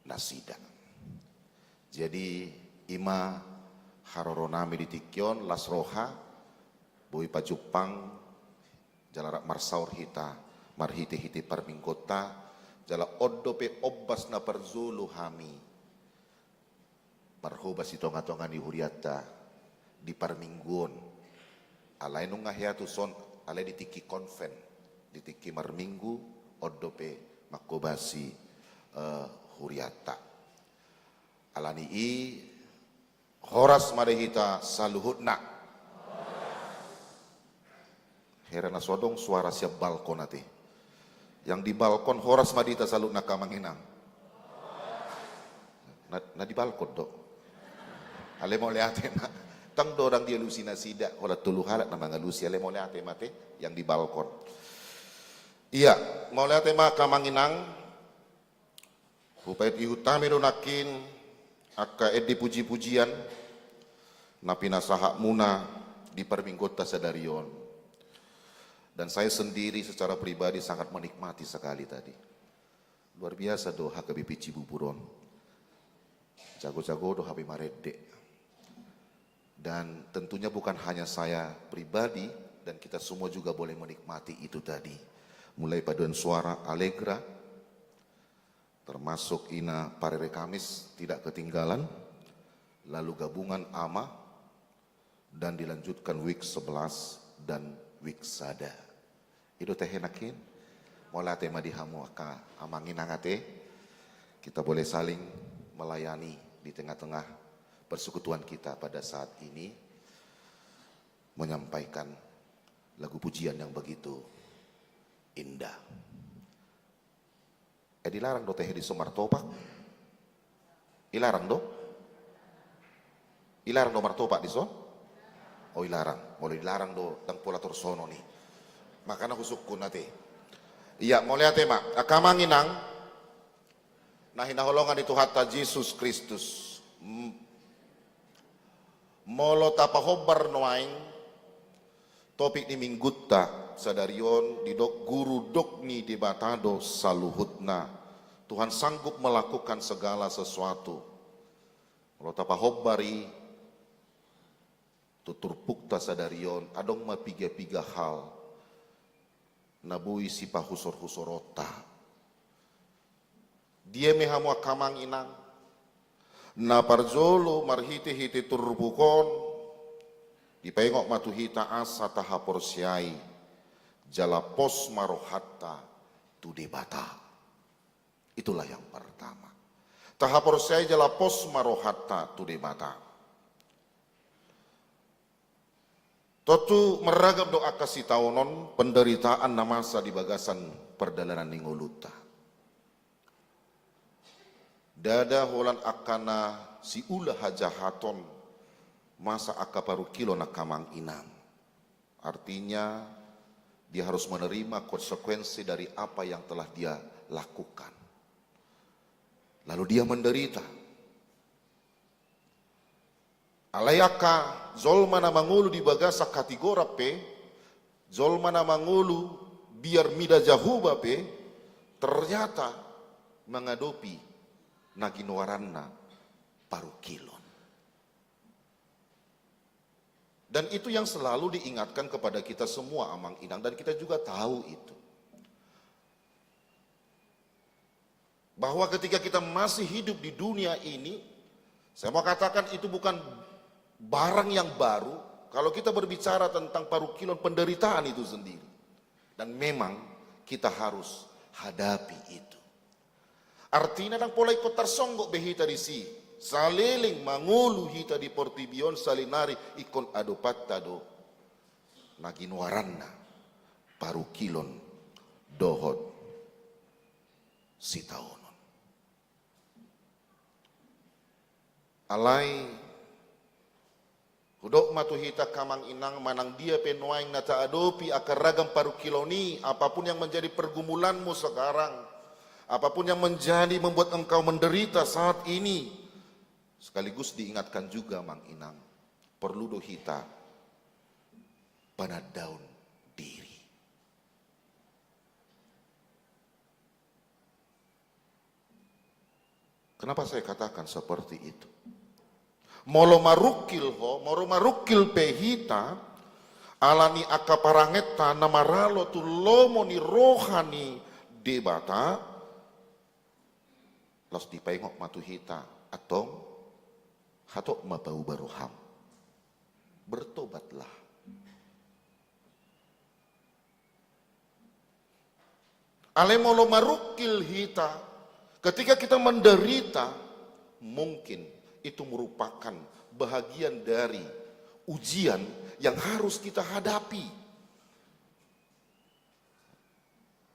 nasida. Jadi ima haroronami di tingki on, las roha, boi pajumpang, jala rap marsaor hita marhitehite parmingguonta, jala on dope ombas na parjolo hami marhobas di tongatonga ni hurianta di parmingguon. Alai nunga hea tuson, alai di tingki konven, di tingki marminggu, on dope manghobasi, eh, hurianta. Alani i, horas ma di hita saluhutna. Hera na so adong suara sian balkon ate. Yang di balkon horas ma di hita saluhutna, angka amang inang. Na, na di balkon do. Alai mauliate ma. Tong do ndang dialusi nasida, holan tolu halak na mangalusi, alai mauliate ma ate yang di balkon. Ia, mauliate ma, angka amang inang. Hupaihut-ihut hami do nangkin angka ende puji-pujian na pinasahatmuna di parmingguonta sadari on. Dan saya sendiri secara pribadi sangat menikmati sekali tadi. Luar biasa do H K B P Cibubur on. Jago-jago do hami marende. Dan tentunya bukan hanya saya pribadi, dan kita semua juga boleh menikmati itu tadi. Mulai paduan suara Allegra, termasuk Ina Parere Kamis tidak ketinggalan, lalu gabungan Ama, dan dilanjutkan Wijk sebelas dan Wijk sada. I do tahe nangkin, mauliate ma di hamu angka amang inang ate, kita boleh saling melayani di tengah-tengah Persekutuan kita pada saat ini menyampaikan lagu pujian yang begitu indah. Eh, dilarang do tehe dison martopak? Ilarang do? Ilarang do martopak dison? Oh, ilarang. Molo dilarang do, ndang pola torsonon i. Makana husungkun ate. Ia, mauliate ma. Angka amang inang na hinaholongan ni Tuhanta Jesus Kristus. M-, molo tapahombar nuaeng topik ni minggunta sadari on, didok guru dok ni Debata do saluhutna. Tuhan sanggup melakukan segala sesuatu. Molo tapahombar i tu turpukta sadari on, adong ma piga-piga hal na boi sipahusor-husoronta. Dia ma i hamu angka amang inang? Na parjolo, marhite-hite turpuk on, dipaingot ma tu hita asa tahaporseai jala pos ma rohanta tu Debata. Itulah yang pertama. Tahaporseai jala pos ma rohanta tu Debata. Tontu marragam do angka sitaonon penderitaan na masa di bagasan pardalanan ni ngolunta. Ndada holan angka na siula hajahaton masa angka parungkilon angka amang inang. Artinya, dia harus menerima konsekuensi dari apa yang telah dia lakukan. Lalu dia menderita. Alai angka jolma na mangolu di bagasan Katigoran pe, jolma na mangolu biar mida Jahowa pe, ternyata mangadopi na ginoaranna parungkilon. Dan itu yang selalu diingatkan kepada kita semua, amang inang, dan kita juga tahu itu. Bahwa ketika kita masih hidup di dunia ini, saya mau katakan itu bukan barang yang baru. Kalau kita berbicara tentang parungkilon, penderitaan itu sendiri. Dan memang kita harus hadapi itu. Artina ndang pola ingkon tarsonggot be hita disi. Saleleng mangolu hita di portibi on, saonari ingkon adopanta do na ginoaranna parungkilon dohot sitaonon. Alai hudok ma tu hita angka amang inang, manang dia pe nuaeng na taadopi angka ragam parungkilon i, apapun yang menjadi pergumulanmu sekarang, apapun yang menjadi membuat engkau menderita saat ini, sekaligus diingatkan juga, amang inang, perlu do hita panandaon diri. Kenapa saya katakan seperti itu? Molo marungkil ho, molo marungkil pe hita, ala ni angka parangenta na maralo tu lomo ni roha ni Debata, laos dipaingot ma tu hita, antong, hatop ma pauba roham. Bertobatlah. Alai molo marungkil hita, ketika kita menderita, mungkin itu merupakan bahagian dari ujian yang harus kita hadapi.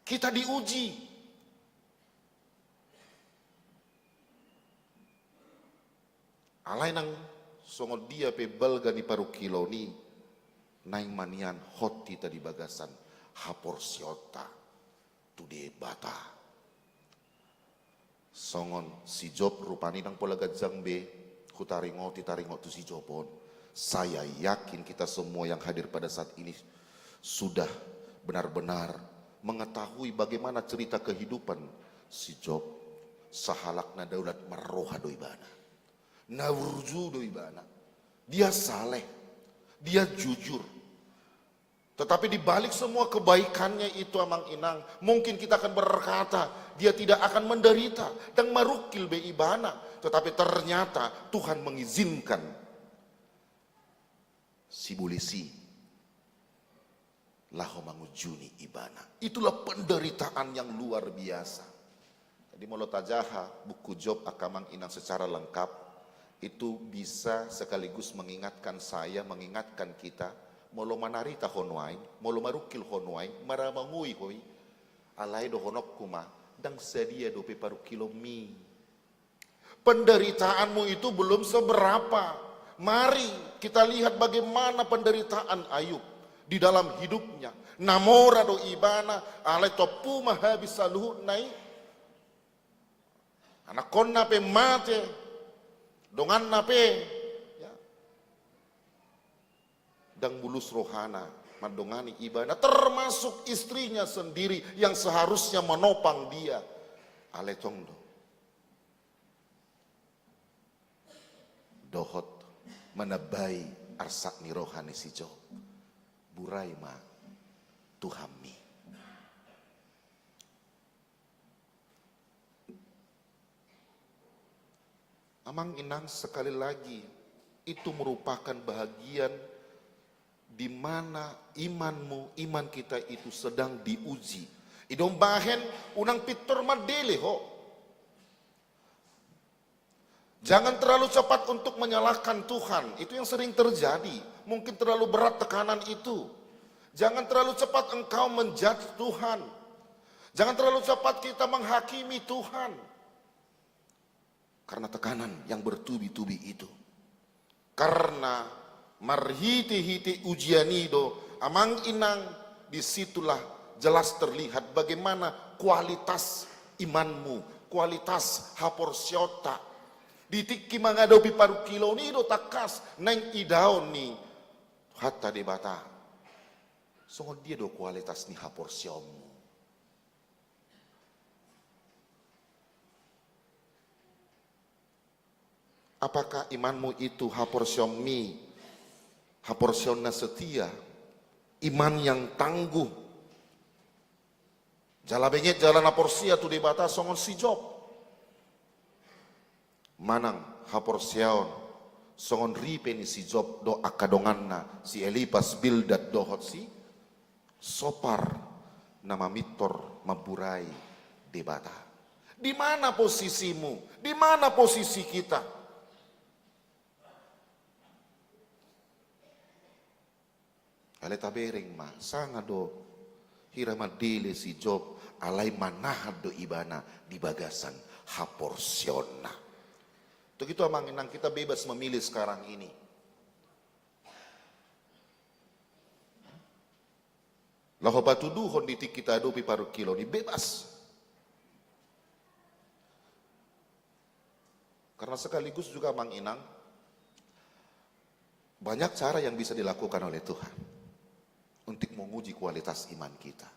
Kita diuji. Alai nang songon dia pe balga ni parungkilon i, naeng ma nian hot hita di bagasan haporseaonta tu Debata. Songon si Job rupani, ndang pola ganjang be hutaringoti taringot tu si Job on. Saya yakin kita semua yang hadir pada saat ini sudah benar-benar mengetahui bagaimana cerita kehidupan si Job. Sahalak na daulat marroha do ibana. Na burju do ibana. Dia saleh. Dia jujur. Tetapi di balik semua kebaikannya itu, amang inang, mungkin kita akan berkata, dia tidak akan menderita, ndang marungkil be ibana. Tetapi ternyata Tuhan mengizinkan si polisi laho mangunjuni ibana. Itulah penderitaan yang luar biasa. Jadi molo tajaha buku Job, angka amang inang, secara lengkap, Itu bisa sekaligus mengingatkan saya, mengingatkan kita, molo manarita ho nuaeng, molo marungkil ho nuaeng, maramangui ho i, alai dohononku ma, ndang sadia dope parungkilonmi. Penderitaanmu itu belum seberapa. Mari kita lihat bagaimana penderitaan Ayub di dalam hidupnya. Na mora do ibana, alai tompu ma habis saluhutna i. Anakkonna pe mate, donganna pe, ya. Ndang bulus rohana mandongani ibana, termasuk istrinya sendiri yang seharusnya menopang dia. Alai tong do. Dohot manambai arsak ni roha ni si Job. Burai ma Tuhanmi. Amang inang, sekali lagi, itu merupakan bahagian di mana imanmu, iman kita itu sedang diuji. I do umbahen unang pintor mandele ho. Jangan terlalu cepat untuk menyalahkan Tuhan. Itu yang sering terjadi. Mungkin terlalu berat tekanan itu. Jangan terlalu cepat engkau menjudge Tuhan. Jangan terlalu cepat kita menghakimi Tuhan. Karena tekanan yang bertubi-tubi itu. Karena marhite-hite ujian i do, amang inang, disitulah jelas terlihat bagaimana kualitas imanmu, kualitas haporseaonta. Di tingki mangadopi parungkilon i do tangkas naeng idaon ni Tuhanta Debata. Songon dia do kualitas ni haporseaonmu? Apakah imanmu itu haporseaonmi, haporseaon na setia, iman yang tangguh? Jala benget jala na porsea tu Debata songon si Job. Manang haporseaon songon ripe ni si Job dohot angka donganna, si Elifas, Bildad dohot si Sopar na mamintor mamburai Debata. Di mana posisimu? Di mana posisi kita? Alai tabereng ma, sanga do hira mandele si Job, alai manahan do ibana di bagasan haporseaonna. Untuk itu, amang inang, kita bebas memilih sekarang ini. Laho patuduhon di tingki tahadopi parungkilon i, bebas. Karena sekaligus juga, amang inang, banyak cara yang bisa dilakukan oleh Tuhan untuk menguji kualitas iman kita.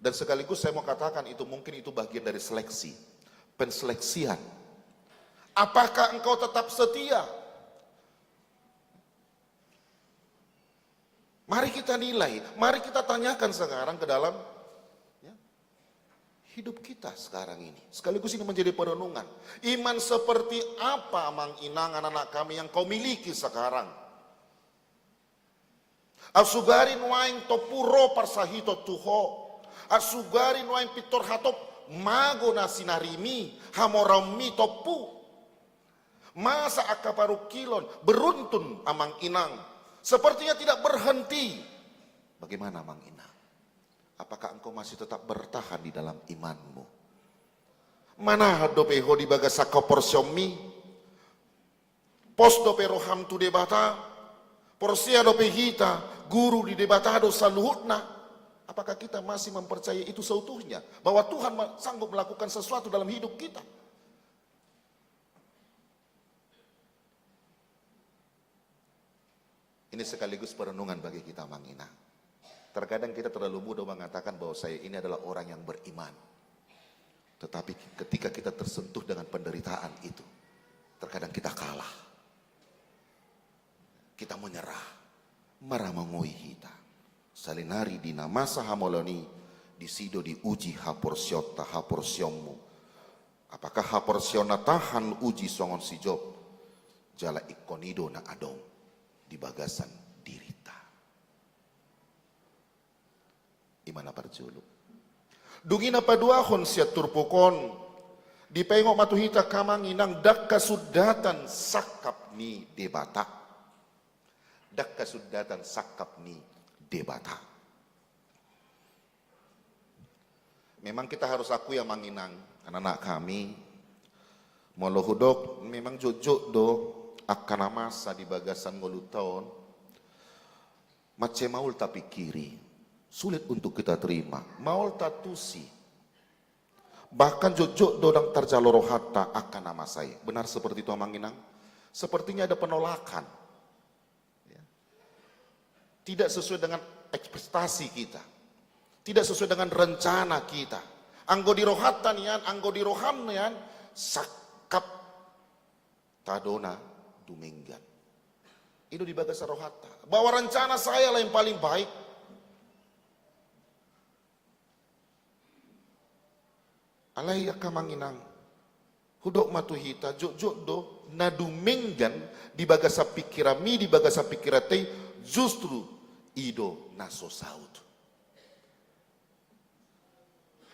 Dan sekaligus saya mau katakan, itu mungkin itu bagian dari seleksi, penseleksian. Apakah engkau tetap setia? Mari kita nilai, mari kita tanyakan sekarang ke dalam, ya, hidup kita sekarang ini. Sekaligus ini menjadi perenungan. Iman seperti apa, amang inang, anak-anak kami, yang kau miliki sekarang? Asugari nuaeng tompu ro parsahiton tu ho. Asugari nuaeng pintor hatop mago na sinarimi, hamoraonmi tompu. Masa angka parungkilon beruntun, amang inang, sepertinya tidak berhenti. Bagaimana, amang inang? Apakah engkau masih tetap bertahan di dalam imanmu? Manahan dope ho di bagasan haporseaonmi? Pos dope roham tu Debata? Porsea dope hita, guru ni Debata do saluhutna? Apakah kita masih mempercayai itu seutuhnya, bahwa Tuhan ma-, sanggup melakukan sesuatu dalam hidup kita? Ini sekaligus perenungan bagi kita, amang inang. Terkadang kita terlalu mudah mengatakan bahwa saya ini adalah orang yang beriman. Tetapi ketika kita tersentuh dengan penderitaan itu, terkadang kita kalah. Kita menyerah. Maramangui hita. Saonari di na masa hamaulion i, disi do diuji haporseaonta, haporseaonmu. Apakah haporseaon na tahan uji songon si Job? Jala ingkon i do na adong di bagasan dirinta. I ma na parjolo. Dung i na paduahon sian turpuk on, Dipaingot ma tu hita angka amang inang, ndang hasundatan sangkap ni Debata. Ndang hasundatan sangkap ni Debata. Memang kita harus akui amang inang, anak-anak kami, molo hudok memang jotjot do angka na masa di bagasan ngolunta on, mansai maol tapingkiri, sulit untuk kita terima, maol taantusi. Bahkan jotjot do ndang tarjalo rohanta angka na masa i. Benar seperti itu amang inang? Sepertinya ada penolakan. Ya. Tidak sesuai dengan ekspektasi kita. Tidak sesuai dengan rencana kita. Anggo di rohanta nian, anggo di roham nian, sangkap tadok na dumenggan. I do di bagasan rohanta. Bahwa rencana saya lah yang paling baik. Alai angka amang inang, hudok ma tu hita, jotjot do na dumenggan di bagasan pingkiranmi, di bagasan pingkiranta i, justru i do na so saut.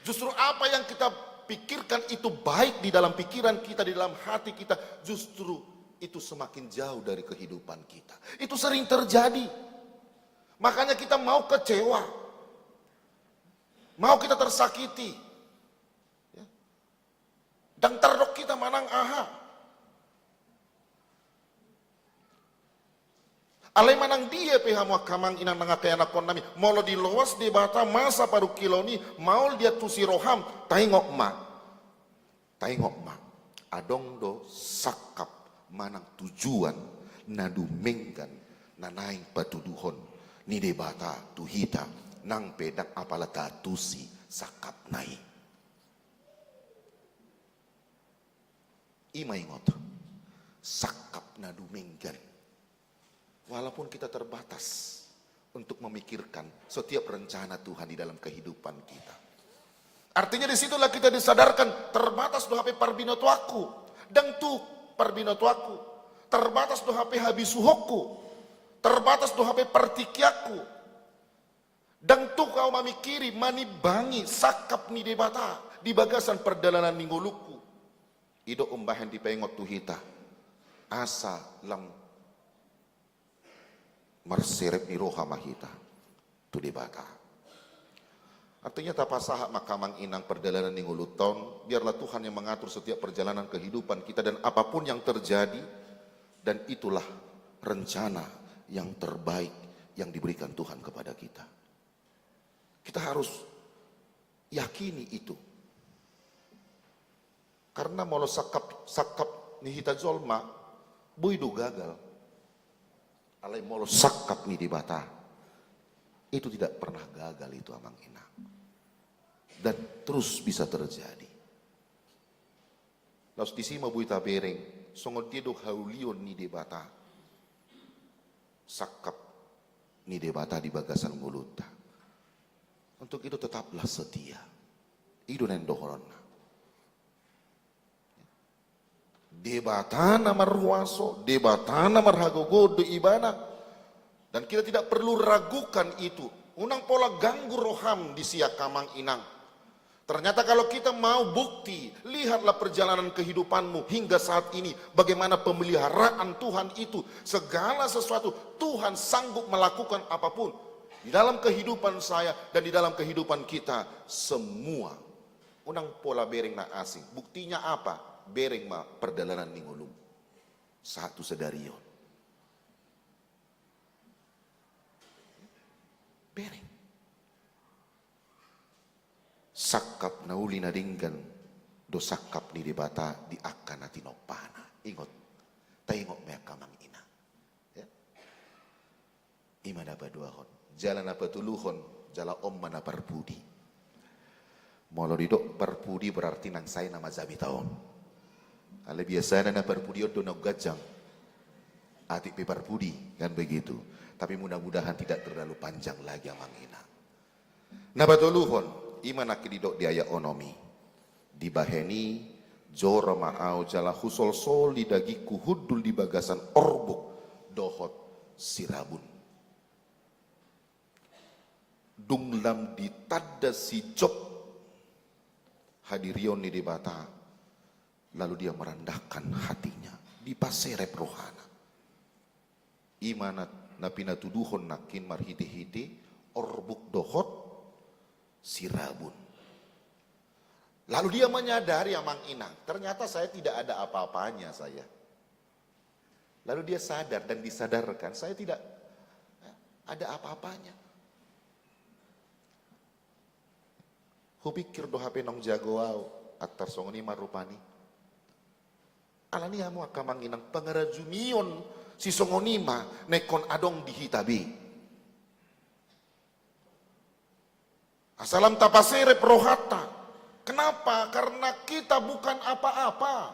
Justru apa yang kita pikirkan itu baik di dalam pikiran kita, di dalam hati kita, justru itu semakin jauh dari kehidupan kita. Itu sering terjadi. Makanya kita mau kecewa. Mau kita tersakiti. Ya. Ndang tardok hita manang aha. Alai manang dia pe hamu angka amang inang nang angka ianakhonnami, molo diloas Debata masa parungkilon i, maol diantusi roham, taingot ma. Taingot ma. Adong do sangkap manang tujuan na dumenggan na naeng patuduhon ni Debata tu hita, nang pe ndang apala taantusi sangkapna i. I ma ingot, sangkap na dumenggan. Walaupun kita terbatas untuk memikirkan setiap rencana Tuhan di dalam kehidupan kita. Artinya di situlah kita disadarkan, terbatas do hape parbinotoanku, ndang tuk parbinotoanku, terbatas do hape habisuhonku, terbatas do hape partingkianku. Ndang tuk au mamingkiri, manimbangi sangkap ni Debata di bagasan pardalanan ni ngolungku. I do umbahen dipaingot tu hita, asa lam marserep ni roha ma hita tu Debata. Artinya tapasahat ma angka amang inang pardalanan ni ngolunta on, biarlah Tuhan yang mengatur setiap perjalanan kehidupan kita dan apapun yang terjadi, dan itulah rencana yang terbaik yang diberikan Tuhan kepada kita. Kita harus yakini itu. Karena molo sangkap, sangkap ni hita jolma, boi do gagal. Alai molo sangkap ni Debata, itu tidak pernah gagal itu amang inang. Dan terus bisa terjadi. Laos disi ma boi tabereng, songon dia do haulion ni Debata. Sangkap ni Debata di bagasan ngolunta. Untuk itu tetaplah setia. I do na nidohononna. Debata na marhuaso, Debata na marhagogoon do Ibana. Dan kita tidak perlu ragukan itu. Unang pola ganggu roham disi angka amang inang. Ternyata kalau kita mau bukti, lihatlah perjalanan kehidupanmu hingga saat ini, bagaimana pemeliharaan Tuhan itu. Segala sesuatu Tuhan sanggup melakukan apapun di dalam kehidupan saya dan di dalam kehidupan kita semua. Unang pola bereng na asing. Buktinya apa? Bereng ma pardalanan ni ngolum. Sahat tu sadari on. Bereng. Sangkap na uli na denggan do sangkap ni Debata di angka na tinompana. Ingot, taingot ma i angka amang inang. Ya. I ma na paduahon. Jala na patoluhon, jala on ma na parpudi. Molo didok parpudi berarti nang sai nama jamita on. Alai biasana na parpudi on do naung ganjang. Atik pe parpudi, kan begitu. Tapi mudah-mudahan tidak terlalu panjang lagi amang inang. Na patoluhon, i ma nangkin didok di ayat onom i. Dibahen i, joro ma au jala husolsoli dagingku hundul di bagasan orbuk dohot sirabun. Dung lam ditanda si Job hadirion ni Debata, Lalu dia merendahkan hatinya, dipaserep rohana. I ma na, na pinatuduhon nangkin marhite-hite orbuk dohot sirabun. Lalu dia menyadari, amang inang, ternyata saya tidak ada apa-apanya saya. Lalu dia sadar dan disadarkan, saya tidak ada apa-apanya. Hupikir do hape naung jago au, antar songon i ma rupani. Alani i hamu angka amang inang, pangarajumion sisongon i ma na ingkon adong di hita be. Asa lam tapaserep rohanta. Kenapa? Karena kita bukan apa-apa.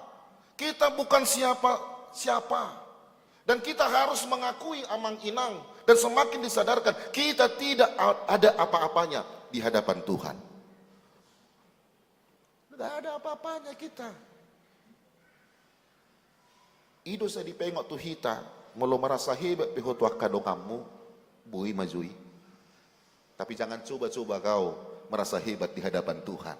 Kita bukan siapa-siapa. Dan kita harus mengakui, amang inang, dan semakin disadarkan, kita tidak a-, ada apa-apanya di hadapan Tuhan. Tidak ada apa-apanya kita. I do sai dipaingot tu hita, molo merasa hebat pe ho tu angka donganmu, boi ma jo i. Tapi jangan coba-coba kau merasa hebat di hadapan Tuhan.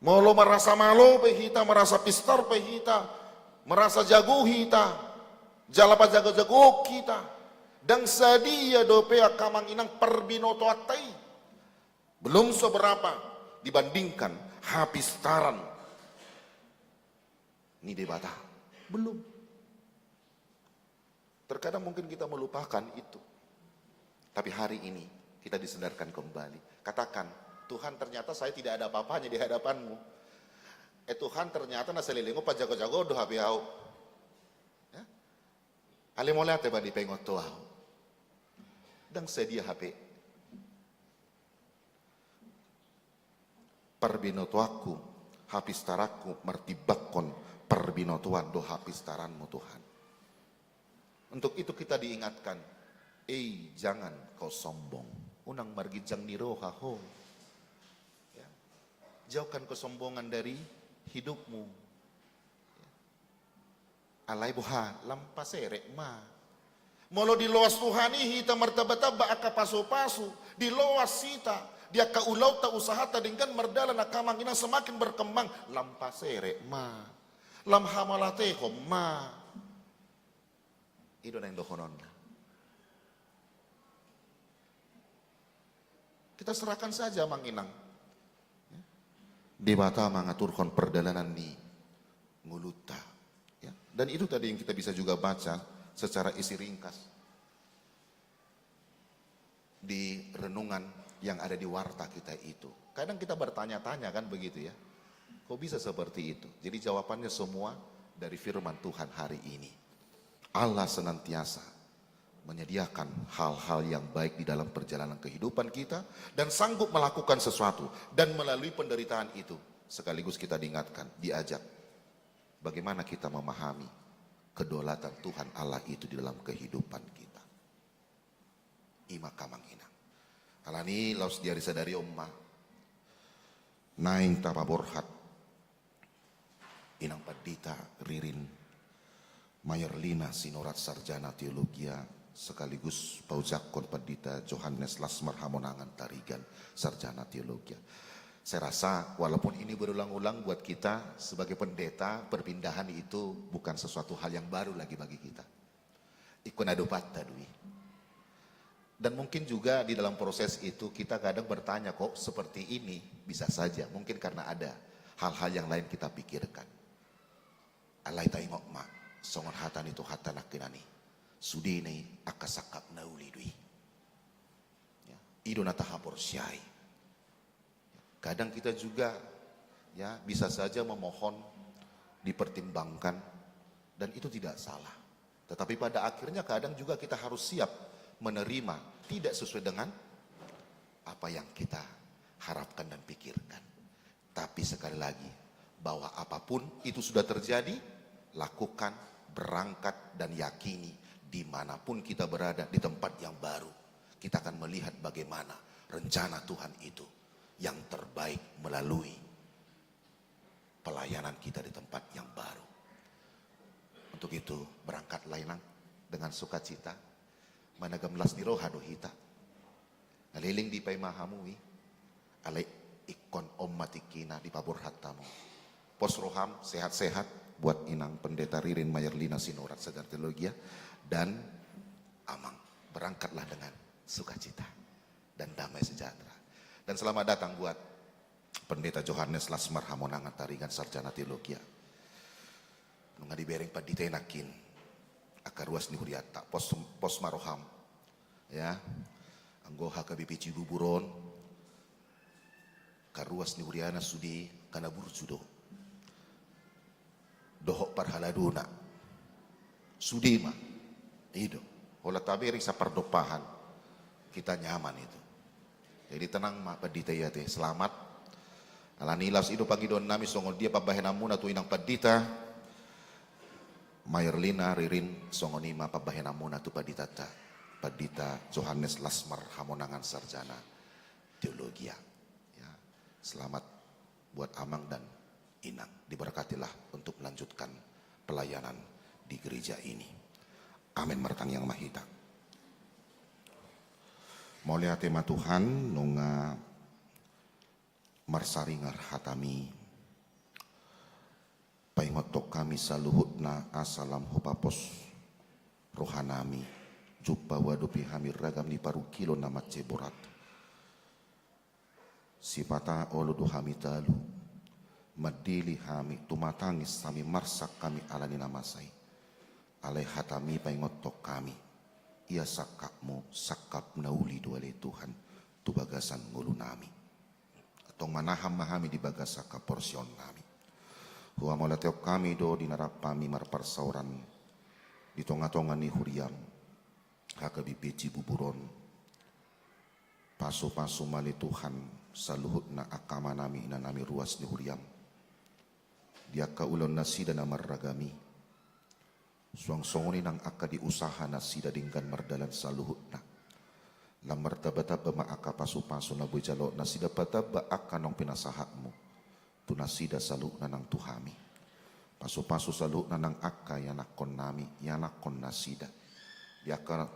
Molo merasa malo pe hita, merasa pistar pe hita, merasa jago hita, jala pajago-jagohon hita, ndang sadia dope angka amang inang parbinotoanta i. Belum seberapa dibandingkan hapistaran ni Debata. Belum. Terkadang mungkin kita melupakan itu. Tapi hari ini kita disadarkan kembali. Katakan, "Tuhan, ternyata saya tidak ada apa-apanya di hadapan-Mu. Eh Tuhan, ternyata na saleleng on pajago-jagoon do hape au." Ya? Alai mauliate ma dipaingot tu au. Ndang sadia hape parbinotoanku, hapistaranku martimbangkon parbinotoan dohot hapistaran-Mu, Tuhan. Untuk itu kita diingatkan, "Ei, jangan kau sombong, unang marginjang ni roha ho." Ya. Jauhkan kesombongan dari hidupmu. Ya. Alai boha, lam paserep ma. Molo diloas Tuhan i hita martamba-tamba angka pasu-pasu, diloas hita di angka ulaonta, usahanta, denggan mardalan, angka amang inang, semakin berkembang, lam paserep ma. Lam hamauliatehon ma. I do naeng dohononna. Kita serahkan saja, amang inang. Ya. Debata mangaturhon pardalanan ni ngolunta. Ya. Dan itu tadi yang kita bisa juga baca secara isi ringkas di renungan yang ada di warta kita itu. Kadang kita bertanya-tanya, kan begitu ya. Kok bisa seperti itu? Jadi jawabannya semua dari firman Tuhan hari ini. Allah senantiasa menyediakan hal-hal yang baik di dalam perjalanan kehidupan kita dan sanggup melakukan sesuatu, dan melalui penderitaan itu sekaligus kita diingatkan, diajak bagaimana kita memahami kedaulatan Tuhan Allah itu di dalam kehidupan kita. I ma, angka amang inang. Alani i laos di ari sadari on ma naeng tapaborhat Inang Pandita Ririn Mayor Lina Sinurat, Sarjana Teologia, sekaligus paujangkon Pandita Johannes Lasmar Hamonangan Tarigan, Sarjana Teologia. Saya rasa walaupun ini berulang-ulang buat kita sebagai pendeta, perpindahan itu bukan sesuatu hal yang baru lagi bagi kita. Ingkon adopanta do i. Dan mungkin juga di dalam proses itu kita kadang bertanya, "Kok seperti ini?" Bisa saja, mungkin karena ada hal-hal yang lain kita pikirkan. Alai taingot ma, songon hata ni Tuhanta nangkinan i, sudena i angka sangkap na uli do i. Ya, i do na tahaporseai. Kadang kita juga, ya, bisa saja memohon dipertimbangkan, dan itu tidak salah. Tetapi pada akhirnya kadang juga kita harus siap menerima tidak sesuai dengan apa yang kita harapkan dan pikirkan. Tapi sekali lagi, bahwa apapun itu sudah terjadi, lakukan, berangkat, dan yakini, dimanapun kita berada, di tempat yang baru, kita akan melihat bagaimana rencana Tuhan itu yang terbaik melalui pelayanan kita di tempat yang baru. Untuk itu, berangkatlah, Inang, dengan sukacita, manang las ni roha do hita. Naleleng dipaima hamu i, alai ingkon On, on ma tingkina, dipaborhat hamu. Pos roham, sehat-sehat buat Inang Pendeta Ririn Mayor Lina Sinurat Sarjana Teologia dan Amang. Berangkatlah dengan sukacita dan damai sejahtera. Dan selamat datang buat Pendeta Johannes Lasmar Hamonangan Taringan Sarjana Teologia. Nunga dibereng pandita i nangkin angka ruas ni hurianta, pos, pos ma roham. Ya. Anggo H K B P Cibubur on, angka ruas ni huriana sude angka na burju do. Dohot parhaladona. Sude ma. I do. Holan tabereng sapardompahan. Kita nyaman itu. Jadi tenang ma pandita i ate, selamat. Alani i laos i do pangidoannami songon dia pambahenanmuna tu Inang Pandita Mayor Lina Ririn, songon i ma pambahenanmuna tu panditanta, Pandita Johannes Lasmar Hamonangan Sarjana Teologia. Ya, selamat buat Amang dan Inang. Diberkatilah untuk melanjutkan pelayanan di gereja ini. Amin. Martangiang ma hita. Mauliate ma Tuhan, nunga marsaringar hataMi. Paingothon hami saluhutna asa lam hupapos rohanami, jumpa huadopi hami ragam ni parungkilon na mansai borat. Sipata olo do hami talu, mandele hami, tumatangis hami, marsak hami alani na masa i. Alai hataMi paingothon hami, ia sangkapMu, sangkap na uli do ale Tuhan, tu bagasan ngolunami. Antong manahan ma hami di bagasan haporseaonnami. Huamauliatehon hami do di na rap hami marparsaoran di tongatonga ni huriaM, H K B P Cibubur on. Pasupasu ma ale Tuhan saluhutna angka amanami inanami ruas ni huriaM. Di angka ulaon nasida na marragam i. Suang songon i nang angka di usaha nasida denggan mardalan saluhutna. Lam martambatamba ma angka pasupasu na boi jaloon nasida, patamba angka naung pinasahatMu tu nasida saluhutna nang tu hami. Pasupasu saluhutna nang angka ianakkonnami, ianakkon nasida. Di angka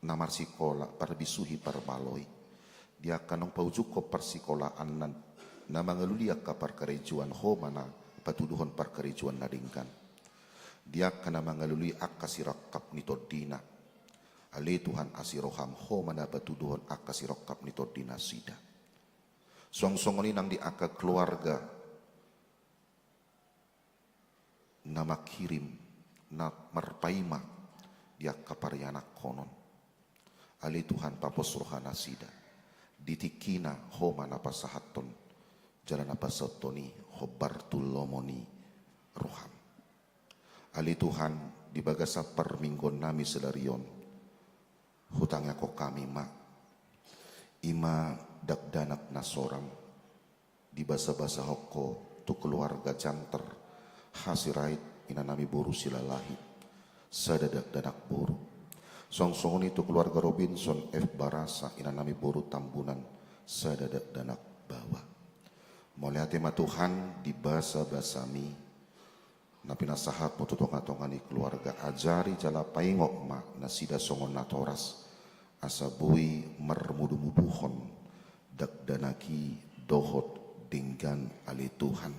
na marsikola, parbisuhi, parbaloi. Di angka naung paujunghon parsikolaan na, na mangalului angka parkarejoan, Ho ma na patuduhon parkarejoan na denggan. Di angka na mangalului angka sirangkap ni tondina. Ale Tuhan, asi rohaM, Ho ma na patuduhon angka sirangkap ni tondi nasida. Suang songon i nang di angka keluarga na mangkirim, na marpaima di angka parianakhonon. Ale Tuhan, papos roha nasida. Di tingkina Ho ma na pasahathon jala na pasahathon i hombar tu lomo ni rohaM. Ale Tuhan, di bagasan parmingguonnami sadari on, hutangiangkon hami ma, i ma dakdanak na sorang, dibasabasahon Ho tu keluarga Janter Hasirait, inanami boru Silalahi, sada dakdanak boru. Suang songon i tu keluarga Robinson F Barasa, inanami boru Tambunan, sada dakdanak baoa. Mauliate ma Tuhan di basabasaMi na pinasahatMu tu tongatonga ni keluarga, ajari jala paingot ma nasida songon natoras, asa boi marmudumuduhon dakdanak i dohot denggan ale Tuhan.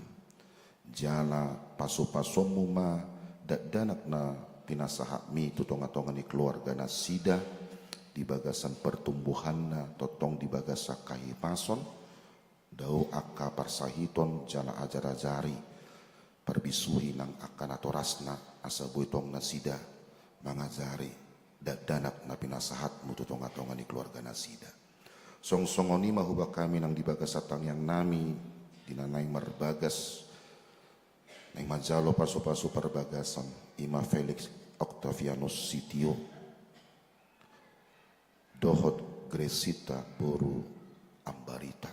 Jala pasupasuonMu ma dakdanak na pinasahatMi tu tongatonga ni keluarga nasida, di bagasan pertumbuhanna, tongtong di bagasan hahipason, dao angka parsahiton jala ajarajari, parbisuhi nang angka natorasna, asa boi tong nasida mangajari dakdanak na pinasahatMu tu tongatonga ni keluarga nasida. Suang songon i ma hubahen hami nang di bagasan tangiangnami, di na naeng marbagas, naeng manjalo pasupasu parbagason, i ma Felix Octavianus Sitio dohot Gresita boru Ambarita.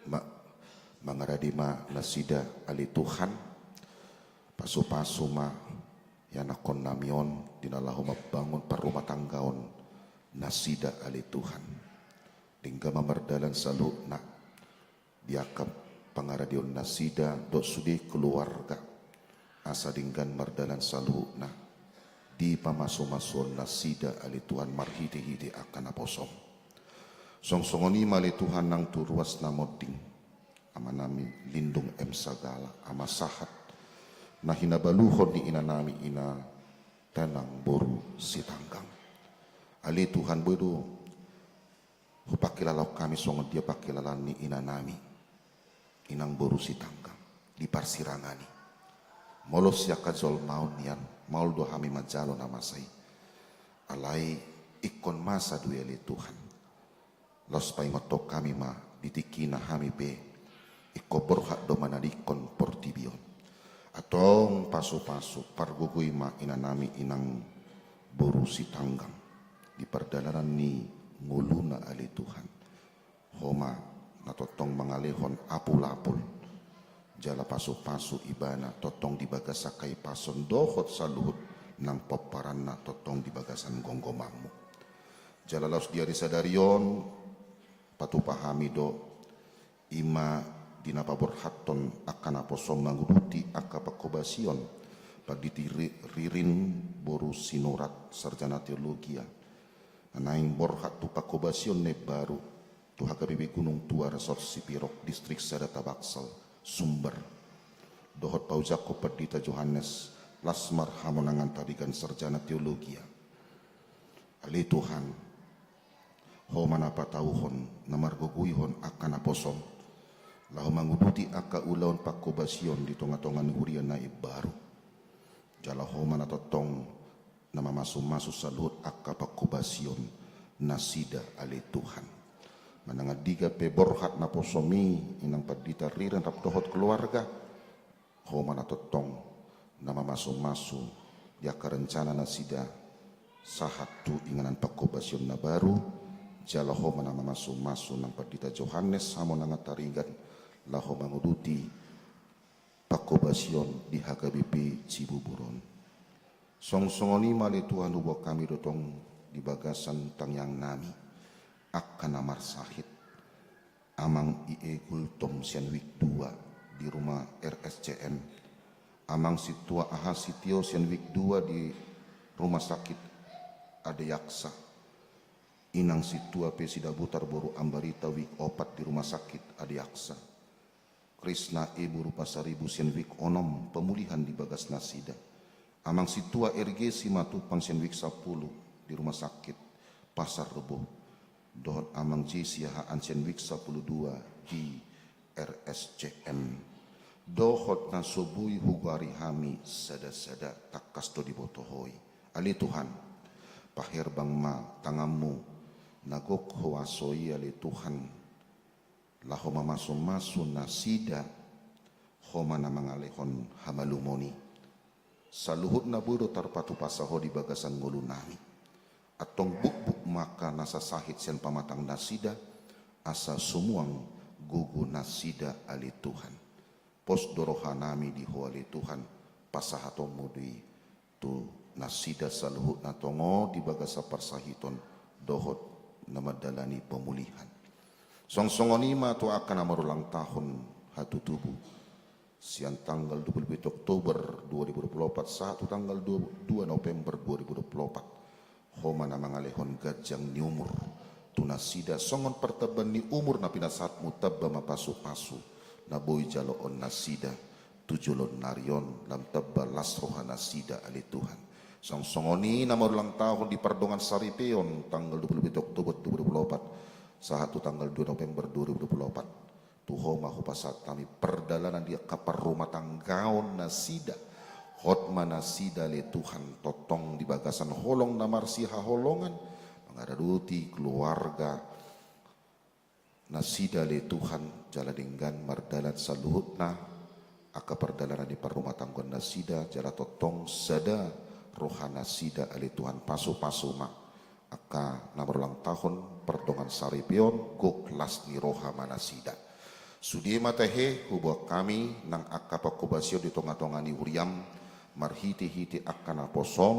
Ma-, mangarade ma nasida ale Tuhan, pasupasu ma ianakkonnami on di na laho mambangun parrumatanggaon nasida ale Tuhan. Denggan ma mardalan saluhutna di angka pangaradeon nasida dohot sude keluarga, asa denggan mardalan saluhutna di pamasumasuon nasida ale Tuhan marhitehite angka naposoM. Suang songon i ma ale Tuhan nang tu ruas na monding, Amanami Lindung M Sagala, Ama Sahat, na hinabaluhon ni inanami Ina Tenang boru Sitanggang. Ale Tuhan, boi do hupangkilalahon hami songon dia pangkilalaan ni inanami Inang boru Sitanggang di parsirangan i. Molo sian hajolmaon nian, maol do hami manjalo na masa i. Alai ingkon masa do i, ale Tuhan. Laos paingothon hami ma, di tingkina hami pe ingkon borhat do manadingkon portibi on. Antong pasupasu, pargogoi ma inanami Inang boru Sitanggang di pardalanan ni ngoluna, ale Tuhan. Ho ma na tongtong mangalehon apulapul, jala pasupasu ibana tongtong di bagasan hahipason dohot saluhut nang pomparanna tongtong di bagasan gomgomanmu. Jala laos di ari sadari on, patupa hami do, i ma di na paborhathon angka naposom manguduti angka panghobasion Pandita Ri-, Ririn boru Sinurat, sarjana teologia, na naeng borhat tu panghobasion na imbaru tu H K B P Gunung Tua, Resort Sipirok, Distrik Sada Tabaksal, Sumbar, dohot paujangkon Pandita Johannes Lasmar Hamonangan Tarigan, sarjana teologia. Ale Tuhan, Ho ma na patauhon, na margogoihon angka naposom laho manguduti angka ulaon panghobasion di tongatonga ni huria na imbaru. Jala Ho ma na tongtong na mamasumasu saluhut angka panghobasion nasida, ale Tuhan. Manang andigan pe borhat naposom i, Inang Pandita Ririn rap dohot keluarga, Ho ma na tongtong na mamasumasu di angka rencana nasida sahat tu inganan panghobasion na baru, jala Ho ma na mamasumasu nang Pandita Johannes Hamonangan Tarigan laho manguduti panghobasion di H K B P Cibubur on. Songon i ma, ale Tuhan, huboan hami do tong di bagasan tangiangnami angka na marsahit. Amang I E Gultom sian Wik dua di rumah R S C M. Amang Sintua Aha Sitio sian Wik dua di rumah sakit Ade Aksa. Inang Sintua P Sidabutar boru Ambarita, Wik opat di rumah sakit Ade Aksa. Krisna E boru Pasaribu sian Wik onom, pemulihan di bagas nasida. Amang Sintua R G Simatupang sian Wik sampulu di rumah sakit Pasar Rebo. Dohot Amang J Siahaan sian Wik sampulu dua di R S C M. Dohot na so boi hugoari hami sadasada, tangkas do diboto Ho i. Ale Tuhan, paherbang ma tanganmu na gok huaso i, ale Tuhan, laho mamasumasu nasida, Ho ma na mangalehon hamalumon i. Saluhutna boi do tarpatupasa Ho di bagasan ngolunami. Antong bukbuk ma angka na sasahit sian pamatang nasida, asa sumuang gogo nasida, ale Tuhan. Pos do rohanami di Ho, ale Tuhan, pasahatonmu do i tu nasida saluhutna tongon di bagasan parsahiton dohot na mandalani pemulihan. Songon i ma tu angka na marulang tahun hatutubu, sian tanggal dua puluh pitu Oktober dua ribu dua puluh opat sahat tu tanggal dua, dua November dua ribu dua puluh opat. Ho ma na mangalehon ganjang ni umur tu nasida, songon partambaon ni umur na pinasahatmu, tamba ma pasupasu na boi jaloon nasida tu joloan ni ari on, lam tamba las roha nasida, ale Tuhan. Songon i na marulang tahun di pardongan saripeon tanggal dua puluh pitu Oktober dua ribu dua puluh opat sahat tu tanggal dua November dua ribu dua puluh opat. Tu Ho ma hupasahat hami pardalanan di angka parrumatanggaon nasida. Hot ma nasida, ale Tuhan, tongtong di bagasan holong na marsihaholongan, mangaradoti keluarga nasida, ale Tuhan, jala denggan mardalan saluhutna angka pardalanan di parrumatanggaon nasida, jala tongtong sada roha nasida, ale Tuhan, pasupasu ma angka na marulang tahun pardongan saripeon, gok las ni roha ma nasida. Sude ma tahe huboan hami nang angka panghobasion di tongatonga ni huriam, marhitehite angka naposom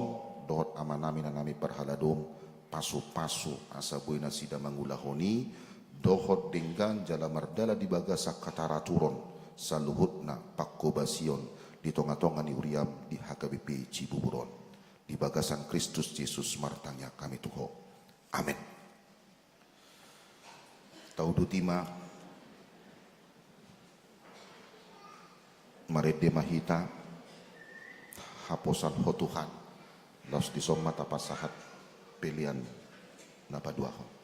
dohot amanami inanami parhalado, pasupasu asa boi nasida mangulahon i, dohot denggan jala mardalan di bagasan hataraturon saluhutna panghobasion di tongatonga ni huriam di H K B P Cibubur on. Di bagasan Kristus Jesus martangiang hami tu Ho. Amen. Tauduti ma Marende ma hita, haposan Ho Tuhan, laos dison ma tapasahat pelean na paduahon.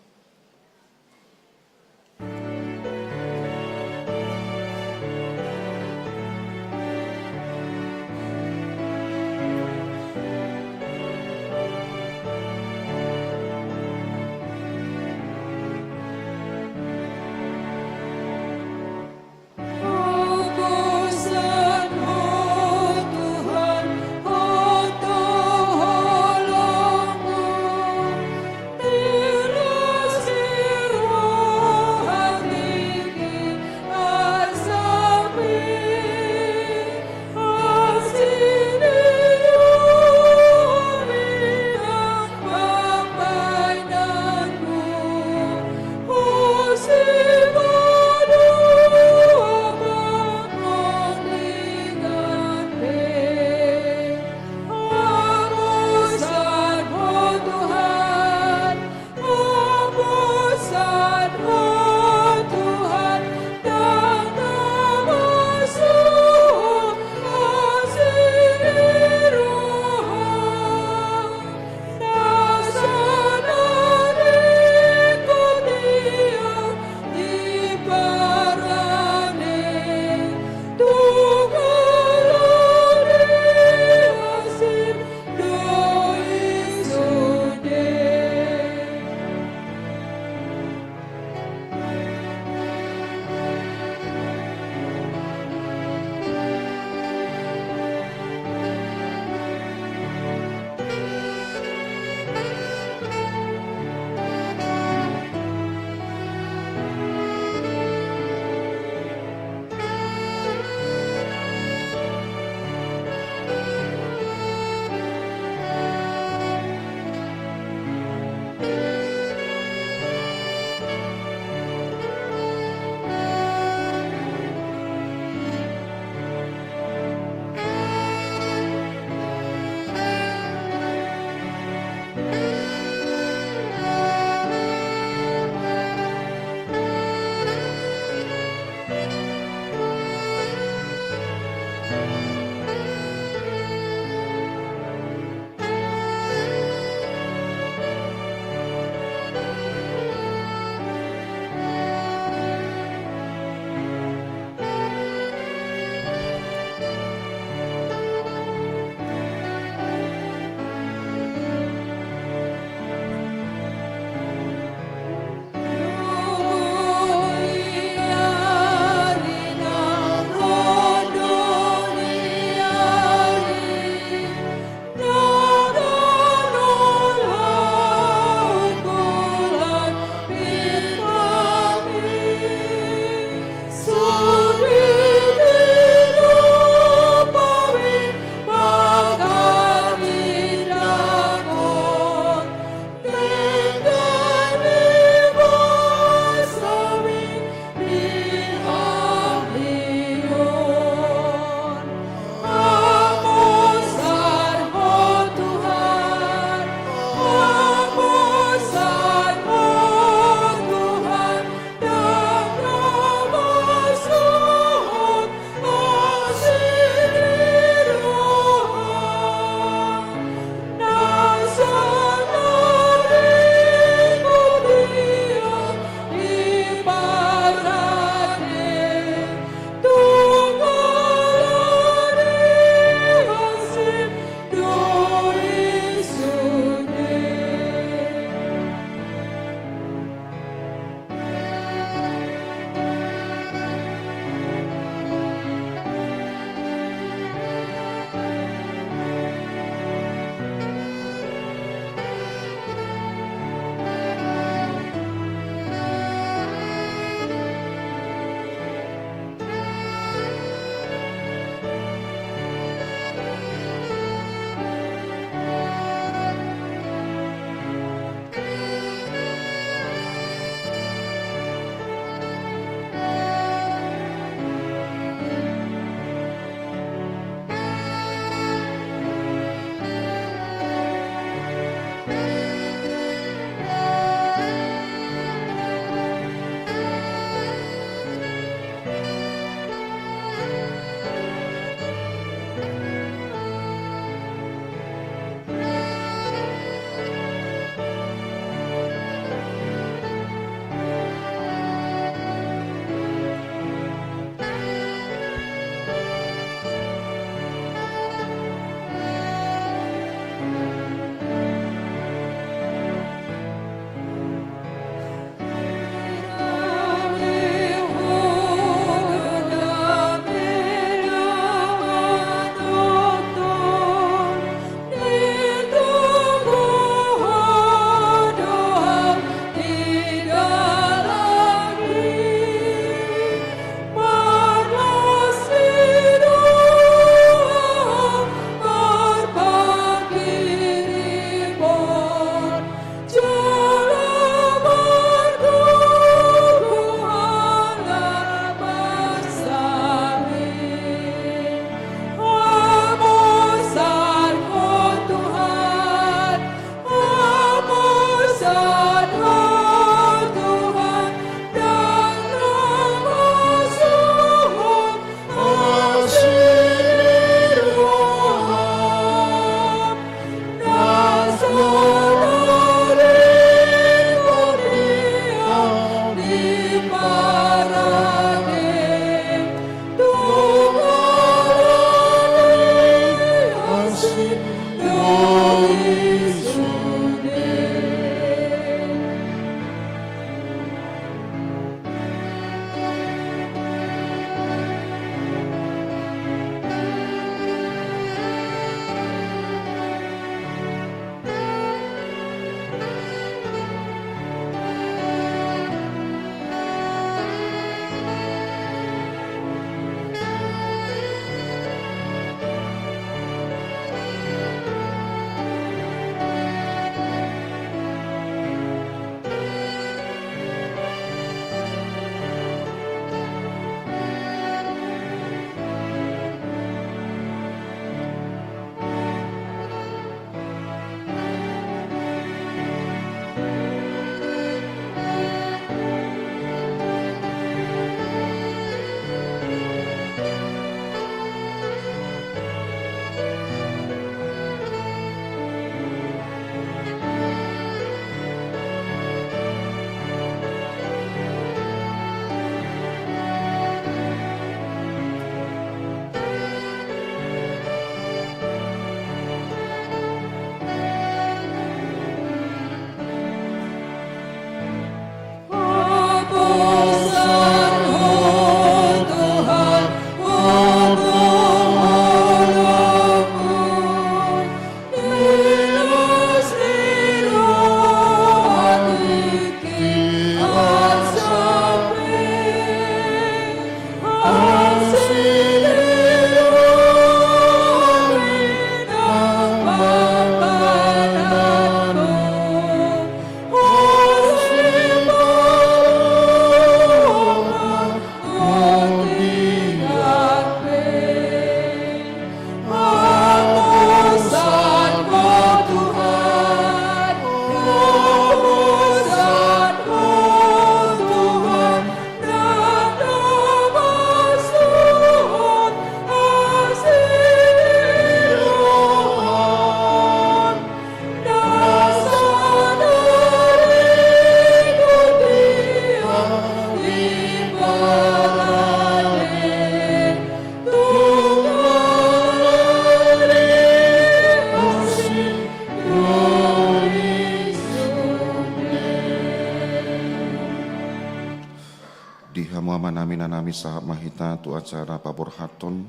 Di hamu amanami, inanami, sahat ma hita tu acara paborhathon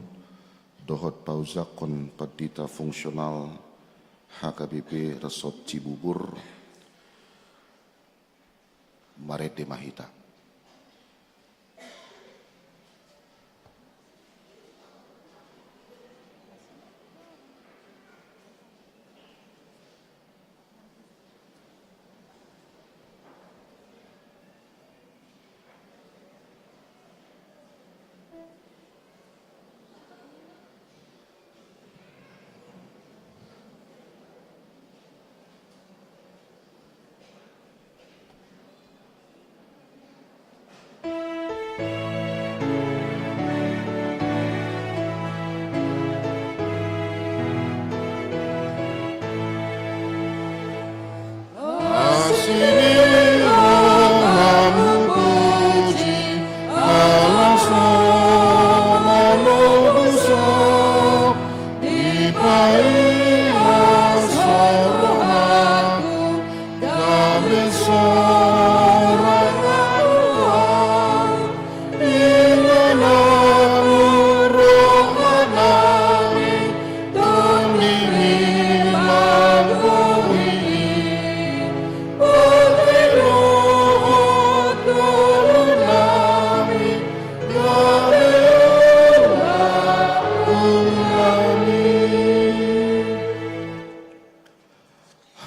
dohot paujakhon pandita fungsional H K B P Resort Cibubur. Marende ma hita.